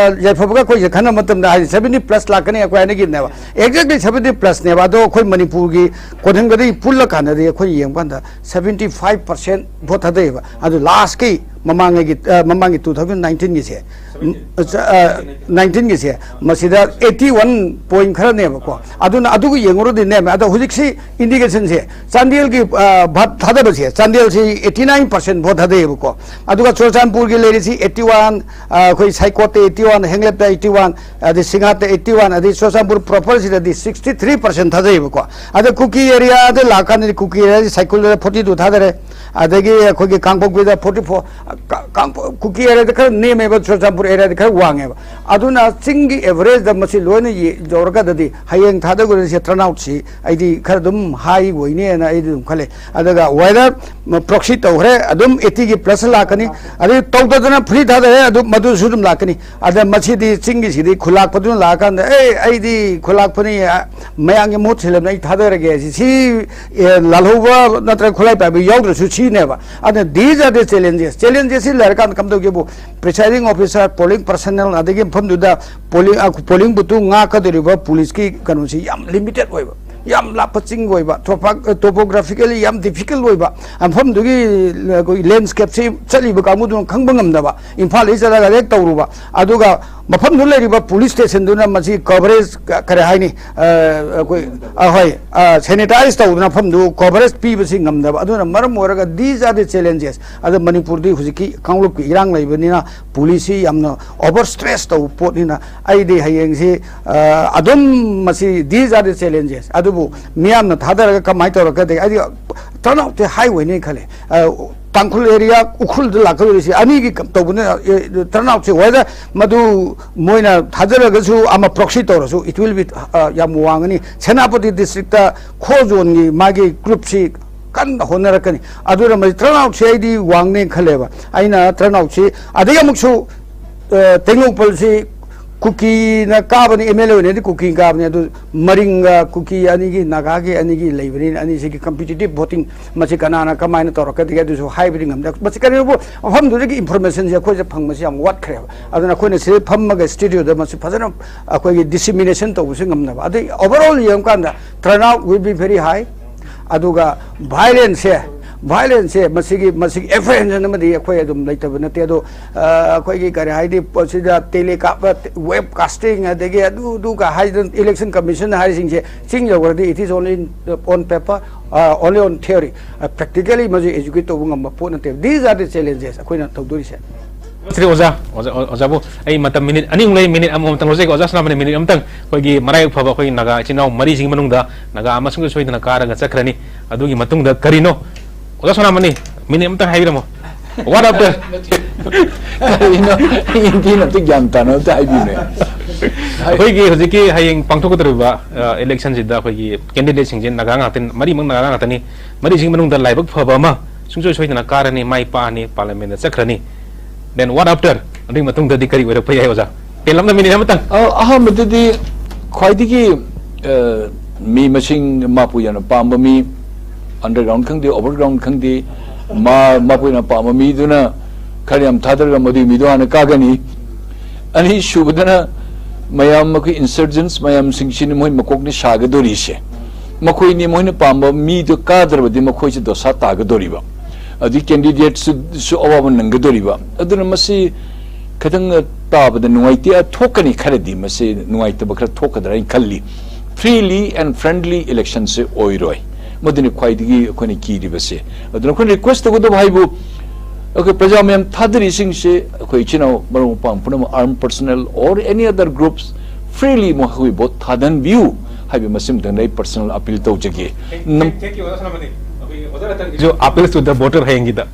ꯌꯥꯏꯐꯕꯒ ꯑꯩꯈꯣꯏꯁꯦ ꯈꯟꯅꯕ ꯃꯇꯝꯗ ꯍꯥꯏꯗꯤ ꯁꯚꯦꯟꯇꯤ ꯄ꯭ꯂꯁ ꯂꯥꯛꯀꯅꯤ ꯑꯩꯈꯣꯏ ꯍꯥꯏꯅꯈꯤꯕꯅꯦꯕ꯫ Exactly seventy ꯄ꯭ꯂꯁꯅꯦꯕ꯫ ꯑꯗꯣ ꯑꯩꯈꯣꯏ ꯃꯅꯤꯄꯨꯔꯒꯤ ꯀꯣꯟꯍꯟꯒꯗꯤ ꯄꯨꯜꯂ ꯀꯥꯟꯗꯗꯤ ꯑꯩꯈꯣꯏ ꯌꯦꯡꯕ ꯀꯥꯟꯗ ꯁꯚꯦꯟꯇꯤ ꯐꯥꯏꯚ ꯄꯥꯔꯁꯦꯟ ꯚꯣꯠ ꯊꯥꯗꯩꯑꯕ꯫ ꯑꯗꯨ ꯂꯥꯁꯀꯤ ꯃꯃꯥꯡꯉꯩꯒꯤ, ꯃꯃꯥꯡꯒꯤ ꯇꯨ ꯊꯥꯎꯖꯟ ꯅꯥꯏꯟꯇꯤꯟꯒꯤꯁꯦ, ꯅꯥꯏꯟꯇꯤꯟꯒꯤꯁꯦ, ꯃꯁꯤꯗ ꯑꯩꯠꯇꯤ ꯋꯥꯟ ꯄꯣꯏꯟ ꯈꯔꯅꯦꯕꯀꯣ꯫ ꯑꯗꯨꯅ ꯑꯗꯨꯒ ꯌꯦꯡꯉꯨꯔꯗꯤ ꯅꯦꯝꯃꯦ꯫ ꯑꯗꯣ ꯍꯧꯖꯤꯛꯁꯤ ꯏꯟꯗꯤꯀꯦꯁꯟꯁꯦ ꯆꯥꯟꯗꯦꯜꯒꯤ ꯚꯣꯠ ꯊꯥꯗꯕꯁꯦ, ꯆꯥꯟꯗꯦꯜꯁꯤ ꯑꯩꯠꯇꯤ ꯅꯥꯏꯟ ꯄꯥꯔꯁꯦꯟ ꯚꯣꯠ ꯊꯥꯗꯩꯌꯦꯕꯀꯣ꯫ ꯑꯗꯨꯒ ꯆꯨꯔꯆꯥꯟꯄꯨꯔꯒꯤ ꯂꯩꯔꯤꯁꯤ ꯑꯩꯠꯇꯤ ꯋꯥꯟ, ꯑꯩꯈꯣꯏ ꯁꯥꯏꯀꯣꯠꯇ ꯑꯩꯠꯇꯤ ꯋꯥꯟ, ꯍꯦꯡꯂꯦꯞꯇ ꯑꯩꯠꯇꯤ ꯋꯥꯟ, ꯑꯗꯩ ꯁꯤꯡꯍꯥꯠꯇ ꯑꯩꯠꯇꯤ ꯋꯥꯟ, ꯑꯗꯩ ꯆꯨꯔꯆꯥꯟꯄꯨꯔ ꯄ꯭ꯔꯣꯄꯔꯁꯤꯗꯗꯤ ꯁꯤꯛꯁꯇꯤ ꯊ꯭ꯔꯤ ꯄꯥꯔꯁꯦꯟ ꯊꯥꯗꯩꯌꯦꯕꯀꯣ꯫ ꯑꯗ ꯀꯨꯀꯤ ꯑꯦꯔꯤꯌꯥꯗ ꯂꯥꯛꯀꯥꯟꯗꯗꯤ ꯀꯨꯀꯤ ꯑꯦꯔꯤꯌꯥꯁꯤ ꯁꯥꯏꯀꯨꯜꯗ ꯐꯣꯔꯇꯤ ꯇꯨ ꯊꯥꯗꯔꯦ, ꯑꯗꯒꯤ ꯑꯩꯈꯣꯏꯒꯤ ꯀꯥꯡꯄꯣꯛꯄꯤꯗ ꯐꯣꯔꯇꯤ ꯐꯣꯔ, ꯀꯨꯀꯤ ꯑꯦꯔꯤꯌꯥꯗ ꯈꯔ ꯅꯦꯝꯃꯦꯕ, ꯆꯨꯔꯆꯥꯟꯄꯨꯔ ꯑꯦꯔꯤꯌꯥꯗ ꯈꯔ ꯋꯥꯡꯉꯦꯕ꯫ ꯑꯗꯨꯅ ꯆꯤꯡꯒꯤ ꯑꯦꯚꯔꯦꯖꯇ ꯃꯁꯤ ꯂꯣꯏꯅ ꯌꯧꯔꯒꯗꯤ ꯍꯌꯦꯡ ꯊꯥꯗꯒꯗꯣꯏꯁꯦ ꯇꯔꯟ ꯑꯥꯎꯠꯁꯤ ꯑꯩꯗꯤ ꯈꯔ ꯑꯗꯨꯝ ꯍꯥꯏ ꯑꯣꯏꯅꯦꯅ ꯑꯩꯗꯤ ꯑꯗꯨꯝ ꯈꯜꯂꯦ꯫ ꯑꯗꯨꯒ ꯋꯦꯗꯔ ꯄ꯭ꯔꯣꯛꯁꯤ ꯇꯧꯈ꯭ꯔꯦ, ꯑꯗꯨꯝ ꯑꯩꯠꯇꯤꯒꯤ ꯄ꯭ꯂꯁ ꯂꯥꯛꯀꯅꯤ꯫ ꯑꯗꯩ ꯇꯧꯗꯗꯅ ꯐ꯭ꯔꯤ ꯊꯥꯗꯔꯦ, ꯑꯗꯨ ꯃꯗꯨꯁꯨ ꯑꯗꯨꯝ ꯂꯥꯛꯀꯅꯤ꯫ ꯑꯗ ꯃꯁꯤꯗꯤ ꯆꯤꯡꯒꯤꯁꯤꯗꯤ ꯈꯨꯂꯥꯛꯄꯗꯨꯅ ꯂꯥꯛꯑꯀꯥꯟꯗ, "ꯑꯦ, ꯑꯩꯗꯤ ꯈꯨꯂꯥꯛꯄꯅꯤ, ꯃꯌꯥꯝꯒꯤ ꯃꯍꯨꯠ ꯁꯤꯜꯂꯕꯅꯤ, ꯑꯩ ꯊꯥꯗꯔꯒꯦ" ꯁꯤ, ꯁꯤ ꯂꯥꯜꯍꯧꯕ ꯅꯠꯇ꯭ꯔꯒ ꯈꯨꯠꯂꯥꯏ ꯄꯥꯏꯕ ꯌꯥꯎꯗ꯭ꯔꯁꯨ ꯁꯤꯅꯦꯕ꯫ ꯑꯗꯨꯅ these are the challenges꯫ ꯆꯦꯂꯦꯟꯖꯦꯁꯁꯤ ꯂꯩꯔꯀꯥꯟꯗ ꯀꯝꯗꯧꯒꯦꯕꯨ, presiding officer, polling personnel, ꯑꯗꯒꯤ ꯃꯐꯝꯗꯨꯗ ꯄꯣꯂꯤꯡ, ꯄꯣꯂꯤꯡ ꯕꯨꯠꯇꯨ ꯉꯥꯛꯀꯗꯧꯔꯤꯕ ꯄꯨꯂꯤꯁꯀꯤ ꯀꯩꯅꯣꯁꯤ ꯌꯥꯝ ꯂꯤꯃꯤꯇꯦꯠ ꯑꯣꯏꯕ, ꯌꯥꯝ ꯂꯥꯞꯄ ꯆꯤꯡ ꯑꯣꯏꯕ, ꯇꯣꯄꯣꯒ꯭ꯔꯥꯐꯤꯀꯦꯂꯤ ꯌꯥꯝ ꯗꯤꯐꯤꯀꯜ ꯑꯣꯏꯕ, ꯃꯐꯝꯗꯨꯒꯤ ꯑꯩꯈꯣꯏ ꯂꯦꯟꯁꯀꯦꯞꯁꯤ ꯆꯠꯂꯤꯕ ꯀꯥꯡꯕꯨꯗꯨꯅ ꯈꯪꯕ ꯉꯝꯗꯕ, ꯏꯝꯐꯥꯜꯗꯒꯤ ꯆꯠꯂꯒ ꯍꯦꯛ ꯇꯧꯔꯨꯕ꯫ ꯑꯗꯨꯒ ꯃꯐꯝꯗꯨ ꯂꯩꯔꯤꯕ ꯄꯨꯂꯤꯁ ꯁ꯭ꯇꯦꯁꯟꯗꯨꯅ ꯃꯁꯤ ꯀꯚꯔꯦꯖ, ꯀꯔꯤ ꯍꯥꯏꯅꯤ, ꯑꯩꯈꯣꯏ, ꯑꯍꯣꯏ, ꯁꯦꯅꯤꯇꯥꯏꯁ ꯇꯧꯗꯅ ꯃꯐꯝꯗꯨ ꯀꯚꯔꯦꯖ ꯄꯤꯕꯁꯤ ꯉꯝꯗꯕ꯫ ꯑꯗꯨꯅ ꯃꯔꯝ ꯑꯣꯏꯔꯒ these are the challenges꯫ ꯑꯗ ꯃꯅꯤꯄꯨꯔꯗꯤ ꯍꯧꯖꯤꯛꯀꯤ ꯀꯥꯡꯂꯨꯞꯀꯤ ꯏꯔꯥꯡ ꯂꯩꯕꯅꯤꯅ ꯄꯨꯂꯤꯁꯁꯤ ꯌꯥꯝꯅ ꯑꯣꯚꯔ ꯁ꯭ꯇ꯭ꯔꯦꯁ ꯇꯧꯕ ꯄꯣꯠꯅꯤꯅ ꯑꯩꯗꯤ ꯍꯌꯦꯡꯁꯤ ꯑꯗꯨꯝ ꯃꯁꯤ these are the challenges꯫ ꯑꯗꯨꯕꯨ ꯃꯤꯌꯥꯝꯅ ꯊꯥꯗꯔꯒ ꯀꯃꯥꯏꯅ ꯇꯧꯔꯛꯀꯗꯒꯦ? ꯑꯩꯗꯤ ꯇꯔꯟ ꯑꯥꯎꯠꯇꯤ ꯍꯥꯏ ꯑꯣꯏꯅꯤ ꯈꯜꯂꯦ꯫ ꯇꯥꯡꯈꯨꯜ ꯑꯦꯔꯤꯌꯥ ꯎꯈ꯭ꯔꯨꯜꯗ ꯂꯥꯛꯀꯗꯧꯔꯤꯁꯤ ꯑꯅꯤꯒꯤ ꯀꯝ-, ꯇꯧꯕꯅ, ꯇꯔꯟ ꯑꯥꯎꯠꯁꯦ ꯋꯦꯗꯔ ꯃꯗꯨ ꯃꯣꯏꯅ ꯊꯥꯖꯔꯒꯁꯨ ꯑꯃ ꯄ꯭ꯔꯣꯛꯁꯤ ꯇꯧꯔꯁꯨ, it will be, ꯑ, ꯌꯥꯝ ꯋꯥꯡꯒꯅꯤ꯫ ꯁꯦꯅꯥꯄꯇꯤ ꯗꯤꯁꯇ꯭ꯔꯤꯛꯇ ꯈꯣ ꯖꯣꯟꯒꯤ ꯃꯥꯒꯤ ꯒ꯭ꯔꯨꯞꯁꯤ ꯀꯟꯅ ꯍꯣꯠꯅꯔꯛꯀꯅꯤ꯫ ꯑꯗꯨꯅ ꯃꯁꯤ ꯇꯔꯟ ꯑꯥꯎꯠꯁꯤ ꯑꯩꯗꯤ ꯋꯥꯡꯅꯦ ꯈꯜꯂꯦꯕ꯫ ꯑꯩꯅ ꯇꯔꯟ ꯑꯥꯎꯠꯁꯤ, ꯑꯗꯒꯤ ꯑꯃꯨꯛꯁꯨ, ꯑ, ꯇꯦꯡꯅꯧꯄꯜꯁꯤ ꯀꯨꯀꯤꯅ ꯀꯥꯕꯅꯤ, ꯑꯦꯝ ꯑꯦꯜ ꯑꯦ ꯑꯣꯏꯅꯗꯤ ꯀꯨꯀꯤ ꯀꯥꯕꯅꯤ꯫ ꯑꯗꯨ ꯃꯔꯤꯡꯒ ꯀꯨꯀꯤ ꯑꯅꯤꯒꯤ, ꯅꯥꯒꯥꯒꯤ ꯑꯅꯤꯒꯤ ꯂꯩꯕꯅꯤꯅ, ꯑꯅꯤꯁꯤꯒꯤ ꯀꯝꯄꯤꯇꯤꯇꯤꯞ ꯚꯣꯇꯤꯡ ꯃꯁꯤ ꯀꯅꯥꯅ ꯀꯃꯥꯏꯅ ꯇꯧꯔꯛꯀꯗꯒꯦ ꯑꯗꯨꯁꯨ ꯍꯥꯏꯕꯗꯤ ꯉꯝꯗꯦ꯫ ꯃꯁꯤ ꯀꯔꯤꯒꯨꯝꯕ ꯃꯐꯝꯗꯨꯗꯒꯤ ꯏꯟꯐꯣꯔꯃꯦꯁꯟꯁꯦ ꯑꯩꯈꯣꯏꯁꯦ ꯐꯪꯕꯁꯤ ꯌꯥꯝ ꯋꯥꯠꯈ꯭ꯔꯦꯕ꯫ ꯑꯗꯨꯅ ꯑꯩꯈꯣꯏꯅ ꯁꯤꯗ ꯐꯝꯃꯒ ꯁ꯭ꯇꯨꯗꯤꯑꯣꯗ ꯃꯁꯤ ꯐꯖꯅ ꯑꯩꯈꯣꯏꯒꯤ ꯗꯤꯁꯤꯃꯤꯅꯦꯁꯟ ꯇꯧꯕꯁꯨ ꯉꯝꯅꯕ꯫ ꯑꯗꯩ ꯑꯣꯚꯔꯑꯣꯜ ꯌꯦꯡꯉꯀꯥꯟꯗ turnout will be very high꯫ ꯑꯗꯨꯒ ꯚꯥꯏꯂꯦꯟꯁꯁꯦ, ꯚꯥꯏꯂꯦꯟꯁꯁꯦ ꯃꯁꯤꯒꯤ, ꯃꯁꯤꯒꯤ ꯑꯦꯄ꯭ꯔꯤꯍꯦꯟꯁꯟ ꯑꯃꯗꯤ ꯑꯩꯈꯣꯏ ꯑꯗꯨꯝ ꯂꯩꯇꯕ ꯅꯠꯇꯦ꯫ ꯑꯗꯣ, ꯑ, ꯑꯩꯈꯣꯏꯒꯤ ꯀꯔꯤ ꯍꯥꯏꯅꯤ, ꯁꯤꯗ ꯇꯦꯂꯦ ꯀꯥꯞꯄ, ꯋꯦꯕ ꯀꯥꯁꯇꯤꯡ, ꯑꯗꯒꯤ ꯑꯗꯨ, ꯑꯗꯨꯒ ꯍꯥꯏꯗꯅ ꯏꯂꯦꯛꯁꯟ ꯀꯃꯤꯁꯟ ꯍꯥꯏꯔꯤꯁꯤꯡꯁꯦ ꯆꯤꯡ ꯌꯧꯈ꯭ꯔꯗꯤ it is only on paper, uh, only on theory꯫ ꯑ, practically ꯃꯁꯤ ꯑꯦꯖꯨꯀꯦꯠ ꯇꯧꯕ ꯉꯝꯕ ꯄꯣꯠ ꯅꯠꯇꯦꯕ꯫ These are the challenges ꯑꯩꯈꯣꯏꯅ ꯇꯧꯗꯣꯔꯤꯁꯦ꯫ ꯁꯤꯗꯤ ꯑꯣꯖꯥ, ꯑꯣꯖꯥ, ꯑꯣꯖꯥꯕꯨ ꯑꯩ ꯃꯇꯝ ꯃꯤꯅꯤꯠ ꯑꯅꯤꯃꯨꯛ ꯂꯩ, ꯃꯤꯅꯤꯠ ꯑꯃꯃꯝꯇꯪ ꯂꯧꯖꯒꯦ꯫ ꯑꯣꯖꯥ ꯁꯅꯥꯃꯍꯤ, ꯃꯤꯅꯤꯠ ꯑꯃꯇꯪ꯫ ꯑꯩꯈꯣꯏꯒꯤ ꯃꯔꯥꯏꯕꯛ ꯐꯕ ꯑꯩꯈꯣꯏꯒꯤ ꯅꯥꯒꯥ ꯏꯆꯤꯟ ꯏꯅꯥꯎ ꯃꯔꯤꯁꯤꯒꯤ ꯃꯅꯨꯡꯗ ꯅꯥꯒꯥ ꯑꯃ ꯁꯨꯡꯁꯣꯏ ꯁꯣꯏꯗꯅ ꯀꯥꯔꯒ ꯆꯠꯈ꯭ꯔꯅꯤ꯫ ꯑꯗꯨꯒꯤ ꯃꯇꯨꯡꯗ ꯀꯔꯤꯅꯣ? ꯑꯣꯖꯥ ꯁꯅꯥꯃꯍꯤ, ꯃꯤꯅꯤꯠ ꯑꯃꯇꯪ ꯍꯥꯏꯕꯤꯔꯝꯃꯣ꯫ What after? ꯀꯔꯤꯅꯣ? ꯏꯟꯗꯤꯅ ꯑꯝꯇ ꯒ꯭ꯌꯥꯟ ꯇꯥꯅ ꯑꯝꯇ ꯍꯥꯏꯕꯤꯌꯨꯅꯦ꯫ ꯑꯩꯈꯣꯏꯒꯤ ꯍꯧꯖꯤꯛꯀꯤ ꯍꯌꯦꯡ ꯄꯥꯡꯊꯣꯛꯀꯗꯧꯔꯤꯕ, ꯑ, ꯏꯂꯦꯛꯁꯟꯁꯤꯗ ꯑꯩꯈꯣꯏꯒꯤ ꯀꯦꯟꯗꯤꯗꯦꯠꯁꯤꯡꯁꯦ ꯅꯥꯒꯥ ꯉꯥꯛꯇꯅꯤ, ꯃꯔꯤꯃꯛ ꯅꯥꯒꯥ ꯉꯥꯛꯇꯅꯤ꯫ ꯃꯔꯤꯁꯤꯒꯤ ꯃꯅꯨꯡꯗ ꯂꯥꯏꯕꯛ ꯐꯕ ꯑꯃ ꯁꯨꯡꯁꯣꯏ ꯁꯣꯏꯗꯅ ꯀꯥꯔꯅꯤ, ꯃꯥꯏ ꯄꯥꯛꯑꯅꯤ, ꯄꯥꯔꯂꯤꯌꯥꯃꯦꯟꯗ ꯆꯠꯈ꯭ꯔꯅꯤ꯫ Then what after? ꯑꯗꯨꯒꯤ ꯃꯇꯨꯡꯗꯗꯤ ꯀꯔꯤ ꯑꯣꯏꯔꯛꯄ ꯌꯥꯏ, ꯑꯣꯖꯥ? ꯄꯦꯟꯂꯞꯅ ꯃꯤꯅꯤꯠ ꯑꯃꯇꯪ꯫ ꯑ, ꯑꯍꯥꯟꯕꯗꯗꯤ ꯈ꯭ꯋꯥꯏꯗꯒꯤ, ꯑ, ꯃꯤ ꯃꯁꯤꯡ ꯃꯥꯄꯨ ꯌꯥꯝꯅ ꯄꯥꯝꯕ ꯃꯤ, underground ꯈꯪꯗꯦ, overground ꯈꯪꯗꯦ, ꯃꯥ, ꯃꯥꯄꯨ ꯌꯥꯝꯅ ꯄꯥꯝꯕ ꯃꯤꯗꯨꯅ ꯈꯔ ꯌꯥꯝ ꯊꯥꯗꯔꯒ ꯃꯗꯨꯒꯤ ꯃꯤꯗꯣ ꯍꯥꯟꯅ ꯀꯥꯒꯅꯤ꯫ ꯑꯅꯤꯁꯨꯕꯗꯅ ꯃꯌꯥꯝ, ꯑꯩꯈꯣꯏ insurgents ꯃꯌꯥꯝꯁꯤꯡꯁꯤꯅ ꯃꯣꯏ ꯃꯀꯣꯛꯅ ꯁꯥꯒꯗꯧꯔꯤꯁꯦ꯫ ꯃꯈꯣꯏꯅꯤ ꯃꯣꯏꯅ ꯄꯥꯝꯕ ꯃꯤꯗꯨ ꯀꯥꯗ꯭ꯔꯕꯗꯤ ꯃꯈꯣꯏꯁꯦ ꯗꯣꯁꯥ ꯇꯥꯒꯗꯧꯔꯤꯕ꯫ ꯑꯗꯨꯗꯒꯤ candidateꯁꯨ, ꯁꯨ ꯑꯋꯥꯕ ꯅꯪꯒꯗꯧꯔꯤꯕ꯫ ꯑꯗꯨꯅ ꯃꯁꯤ ꯈꯤꯇꯪ ꯇꯥꯕꯗ ꯅꯨꯡꯉꯥꯏꯇꯦ, ꯊꯣꯛꯀꯅꯤ ꯈꯔꯗꯤ, ꯃꯁꯤ ꯅꯨꯡꯉꯥꯏꯇꯕ ꯈꯔ ꯊꯣꯛꯀꯗ꯭ꯔꯥ ꯍꯥꯏꯅ ꯈꯜꯂꯤ꯫ Freely and friendly electionꯁꯦ ꯑꯣꯏꯔꯣꯏ꯫ ꯃꯗꯨꯅꯤ ꯈ꯭ꯋꯥꯏꯗꯒꯤ ꯑꯩꯈꯣꯏꯅ ꯀꯤꯔꯤꯕꯁꯦ꯫ ꯑꯗꯨꯅ ꯑꯩꯈꯣꯏꯅ request ꯇꯧꯒꯗꯕ ꯍꯥꯏꯕꯨ, ꯑꯩꯈꯣꯏ ꯄ꯭ꯔꯖꯥ ꯃꯌꯥꯝ ꯊꯥꯗꯔꯤꯁꯤꯡꯁꯦ, ꯑꯩꯈꯣꯏ ꯏꯆꯤꯟ ꯏꯅꯥꯎ ꯃꯔꯨꯞ ꯃꯄꯥꯡ ꯄꯨꯝꯅꯃꯛ, armed personnel or any other groups, freely ꯃꯈꯣꯏ vote ꯊꯥꯗꯍꯟꯕꯤꯌꯨ ꯍꯥꯏꯕ ꯃꯁꯤꯃꯇꯪꯗ ꯑꯩ personal appeal ꯇꯧꯖꯒꯦ꯫ ꯅꯝ- Thank you, ꯑꯣꯖꯥ ꯁꯅꯥꯃꯍꯤ꯫ ꯁꯨ appeals to the voter ꯍꯌꯦꯡꯒꯤꯗ꯫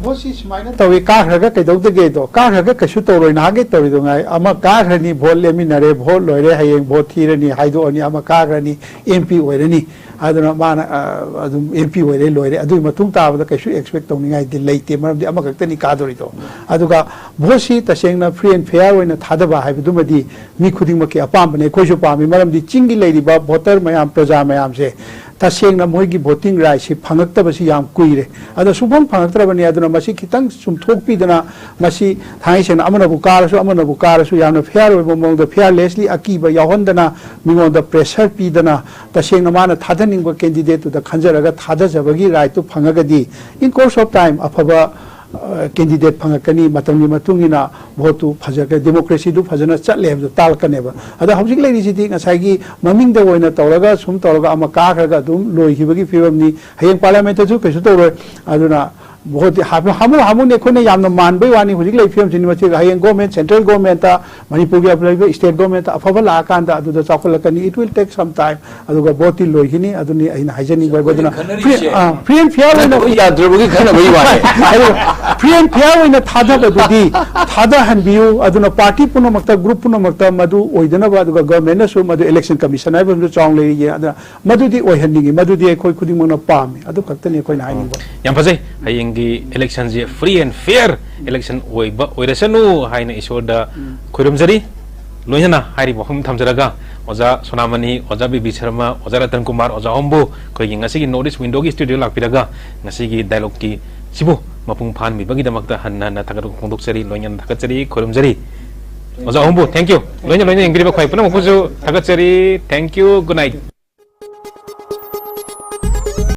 ꯚꯣꯠꯁꯤ ꯁꯨꯃꯥꯏꯅ ꯇꯧꯏ, ꯀꯥꯈ꯭ꯔꯒ ꯀꯩꯗꯧꯗꯒꯦꯗꯣ, ꯀꯥꯈ꯭ꯔꯒ ꯀꯩꯁꯨ ꯇꯧꯔꯣꯏ, ꯅꯍꯥꯟꯒꯩ ꯇꯧꯔꯤꯗꯣ ꯉꯥꯏ꯫ ꯑꯃ ꯀꯥꯈ꯭ꯔꯅꯤ, ꯚꯣꯠ ꯂꯦꯞꯃꯤꯟꯅꯔꯦ, ꯚꯣꯠ ꯂꯣꯏꯔꯦ, ꯍꯌꯦꯡ ꯚꯣꯠ ꯊꯤꯔꯅꯤ, ꯍꯥꯏꯗꯣꯛꯑꯅꯤ, ꯑꯃ ꯀꯥꯈ꯭ꯔꯅꯤ, ꯑꯦꯝ ꯄꯤ ꯑꯣꯏꯔꯅꯤ꯫ ꯑꯗꯨꯅ ꯃꯥꯅ ꯑ, ꯑꯗꯨꯝ ꯑꯦꯝ ꯄꯤ ꯑꯣꯏꯔꯦ, ꯂꯣꯏꯔꯦ꯫ ꯑꯗꯨꯒꯤ ꯃꯇꯨꯡ ꯇꯥꯕꯗ ꯀꯩꯁꯨ expect ꯇꯧꯅꯤꯡꯉꯥꯏꯗꯤ ꯂꯩꯇꯦ, ꯃꯔꯝꯗꯤ ꯑꯃꯈꯛꯇꯅꯤ ꯀꯥꯗꯣꯔꯤꯗꯣ꯫ ꯑꯗꯨꯒ ꯚꯣꯠꯁꯤ ꯇꯁꯦꯡꯅ free and fair ꯑꯣꯏꯅ ꯊꯥꯗꯕ ꯍꯥꯏꯕꯗꯨꯃꯗꯤ ꯃꯤ ꯈꯨꯗꯤꯡꯃꯛꯀꯤ ꯑꯄꯥꯝꯕꯅꯦ, ꯑꯩꯈꯣꯏꯁꯨ ꯄꯥꯝꯃꯤ꯫ ꯃꯔꯝꯗꯤ ꯆꯤꯡꯒꯤ ꯂꯩꯔꯤꯕ voter ꯃꯌꯥꯝ, ꯄ꯭ꯔꯖꯥ ꯃꯌꯥꯝꯁꯦ ꯇꯁꯦꯡꯅ ꯃꯣꯏꯒꯤ voting rightꯁꯤ ꯐꯪꯉꯛꯇꯕꯁꯤ ꯌꯥꯝ ꯀꯨꯏꯔꯦ꯫ ꯑꯗꯣ ꯁꯨꯡꯐꯪ ꯐꯪꯉꯛꯇ꯭ꯔꯕꯅꯤ꯫ ꯑꯗꯨꯅ ꯃꯁꯤ ꯈꯤꯇꯪ ꯆꯨꯝꯊꯣꯛꯄꯤꯗꯅ, ꯃꯁꯤ ꯊꯥꯡꯉꯩ ꯁꯦꯡꯅ ꯑꯃꯅꯕꯨ ꯀꯥꯔꯁꯨ, ꯑꯃꯅꯕꯨ ꯀꯥꯔꯁꯨ, ꯌꯥꯝꯅ fair ꯑꯣꯏꯕ ꯃꯑꯣꯡꯗ, fearlessly ꯑꯀꯤꯕ ꯌꯥꯎꯍꯟꯗꯅ, ꯃꯤꯉꯣꯟꯗ pressure ꯄꯤꯗꯅ, ꯇꯁꯦꯡꯅ ꯃꯥꯅ ꯊꯥꯗꯅꯤꯡꯕ candidateꯇꯨꯗ ꯈꯟꯖꯔꯒ ꯊꯥꯗꯖꯕꯒꯤ rightꯇꯨ ꯐꯪꯉꯒꯗꯤ, in course of time ꯑꯐꯕ ꯑ, candidate ꯐꯪꯉꯛꯀꯅꯤ, ꯃꯇꯝꯒꯤ ꯃꯇꯨꯡ ꯏꯟꯅ voteꯇꯨ ꯐꯖꯔꯛꯀꯅꯤ, democracyꯗꯨ ꯐꯖꯅ ꯆꯠꯂꯦ ꯍꯥꯏꯕꯗꯨ ꯇꯥꯛꯂꯛꯀꯅꯦꯕ꯫ ꯑꯗꯣ ꯍꯧꯖꯤꯛ ꯂꯩꯔꯤꯁꯤꯗꯤ ꯉꯁꯥꯏꯒꯤ ꯃꯃꯤꯡꯗ ꯑꯣꯏꯅ ꯇꯧꯔꯒ, ꯁꯨꯝ ꯇꯧꯔꯒ ꯑꯃ ꯀꯥꯈ꯭ꯔꯒ ꯑꯗꯨꯝ ꯂꯣꯏꯈꯤꯕꯒꯤ ꯐꯤꯕꯝꯅꯤ꯫ ꯍꯌꯦꯡ parliamentꯇꯁꯨ ꯀꯩꯁꯨ ꯇꯧꯔꯣꯏ꯫ ꯑꯗꯨꯅ voteꯇꯤ ꯍꯥꯃꯨ ꯍꯥꯃꯨ, ꯍꯥꯃꯨꯅꯤ꯫ ꯑꯩꯈꯣꯏꯅ ꯌꯥꯝꯅ ꯃꯥꯟꯕꯩ ꯋꯥꯅꯤ꯫ ꯍꯧꯖꯤꯛ ꯂꯩꯔꯤꯕ ꯐꯤꯕꯝꯁꯤꯅꯤ꯫ ꯃꯁꯤ ꯍꯌꯦꯡ government, central governmentꯇ, ꯃꯅꯤꯄꯨꯔꯒꯤ ꯂꯩꯔꯤꯕ state governmentꯇ ꯑꯐꯕ ꯂꯥꯛꯑꯀꯥꯟꯗ ꯑꯗꯨꯗ ꯆꯥꯎꯈꯠꯂꯛꯀꯅꯤ꯫ It will take some time꯫ ꯑꯗꯨꯒ voteꯇꯤ ꯂꯣꯏꯈꯤꯅꯤ꯫ ꯑꯗꯨꯅꯤ ꯑꯩꯅ ꯍꯥꯏꯖꯅꯤꯡꯕ ꯍꯥꯏꯕ꯫ ꯑꯗꯨꯅ free, ah, free and fair ꯑꯣꯏꯅ, ꯈꯟꯅꯕ ꯌꯥꯗ꯭ꯔꯕꯒꯤ ꯈꯟꯅꯕꯒꯤ ꯋꯥꯅꯤ꯫ ꯑꯗꯨ free and fair ꯑꯣꯏꯅ ꯊꯥꯗꯕꯗꯨꯗꯤ ꯊꯥꯗꯍꯟꯕꯤꯌꯨ꯫ ꯑꯗꯨꯅ party ꯄꯨꯝꯅꯃꯛꯇ, group ꯄꯨꯝꯅꯃꯛꯇ ꯃꯗꯨ ꯑꯣꯏꯗꯅꯕ, ꯑꯗꯨꯒ governmentꯅꯁꯨ ꯃꯗꯨ election commission ꯍꯥꯏꯕ ꯑꯃꯁꯨ ꯆꯥꯎꯅ ꯂꯩꯔꯤ꯫ ꯑꯗꯨꯅ ꯃꯗꯨꯗꯤ ꯑꯣꯏꯍꯟꯅꯤꯡꯉꯤ, ꯃꯗꯨꯗꯤ ꯑꯩꯈꯣꯏ ꯈꯨꯗꯤꯡꯃꯛꯅ ꯄꯥꯝꯃꯤ꯫ ꯑꯗꯨ ꯈꯛꯇꯅꯤ ꯑꯩꯈꯣꯏꯅ ꯍꯥꯏꯅꯤꯡꯕ꯫ ꯌꯥꯝ ꯐꯖꯩ꯫ ꯍꯌꯦꯡꯒꯤ electionꯁꯦ free and fair election ꯑꯣꯏꯕ ꯑꯣꯏꯔꯁꯅꯨ ꯍꯥꯏꯅ ꯏꯁꯣꯔꯗ ꯈꯨꯔꯨꯝꯖꯔꯤ꯫ ꯂꯣꯏꯅꯅ ꯍꯥꯏꯔꯤꯕ ꯋꯥꯐꯝ ꯊꯝꯖꯔꯒ, ꯑꯣꯖꯥ ꯁꯣꯅꯥꯃꯅꯤ, ꯑꯣꯖꯥ ꯕꯤ ꯕꯤ ꯁꯔꯃ, ꯑꯣꯖꯥ ꯔꯇꯟ ꯀꯨꯃꯥꯔ, ꯑꯣꯖꯥ ꯑꯍꯨꯝꯕꯨ ꯑꯩꯈꯣꯏꯒꯤ ꯉꯁꯤꯒꯤ North East Windowꯒꯤ studio ꯂꯥꯛꯄꯤꯔꯒ ꯉꯁꯤꯒꯤ dialogueꯀꯤ ꯁꯤꯕꯨ ꯃꯄꯨꯡ ꯐꯥꯍꯟꯕꯤꯕꯒꯤꯗꯃꯛꯇ ꯍꯟꯅ ꯍꯟꯅ ꯊꯥꯒꯠꯄ ꯐꯣꯡꯗꯣꯛꯆꯔꯤ, ꯂꯣꯏꯅꯅ ꯊꯥꯒꯠꯆꯔꯤ, ꯈꯨꯔꯨꯝꯖꯔꯤ꯫ ꯑꯣꯖꯥ ꯑꯍꯨꯝꯕꯨ, thank you꯫ ꯂꯣꯏꯅ ꯂꯣꯏꯅ ꯌꯦꯡꯕꯤꯔꯤꯕ ꯈ꯭ꯋꯥꯏ ꯄꯨꯝꯅꯃꯛꯄꯨꯁꯨ ꯊꯥꯒꯠꯆꯔꯤ꯫ Thank you, good night꯫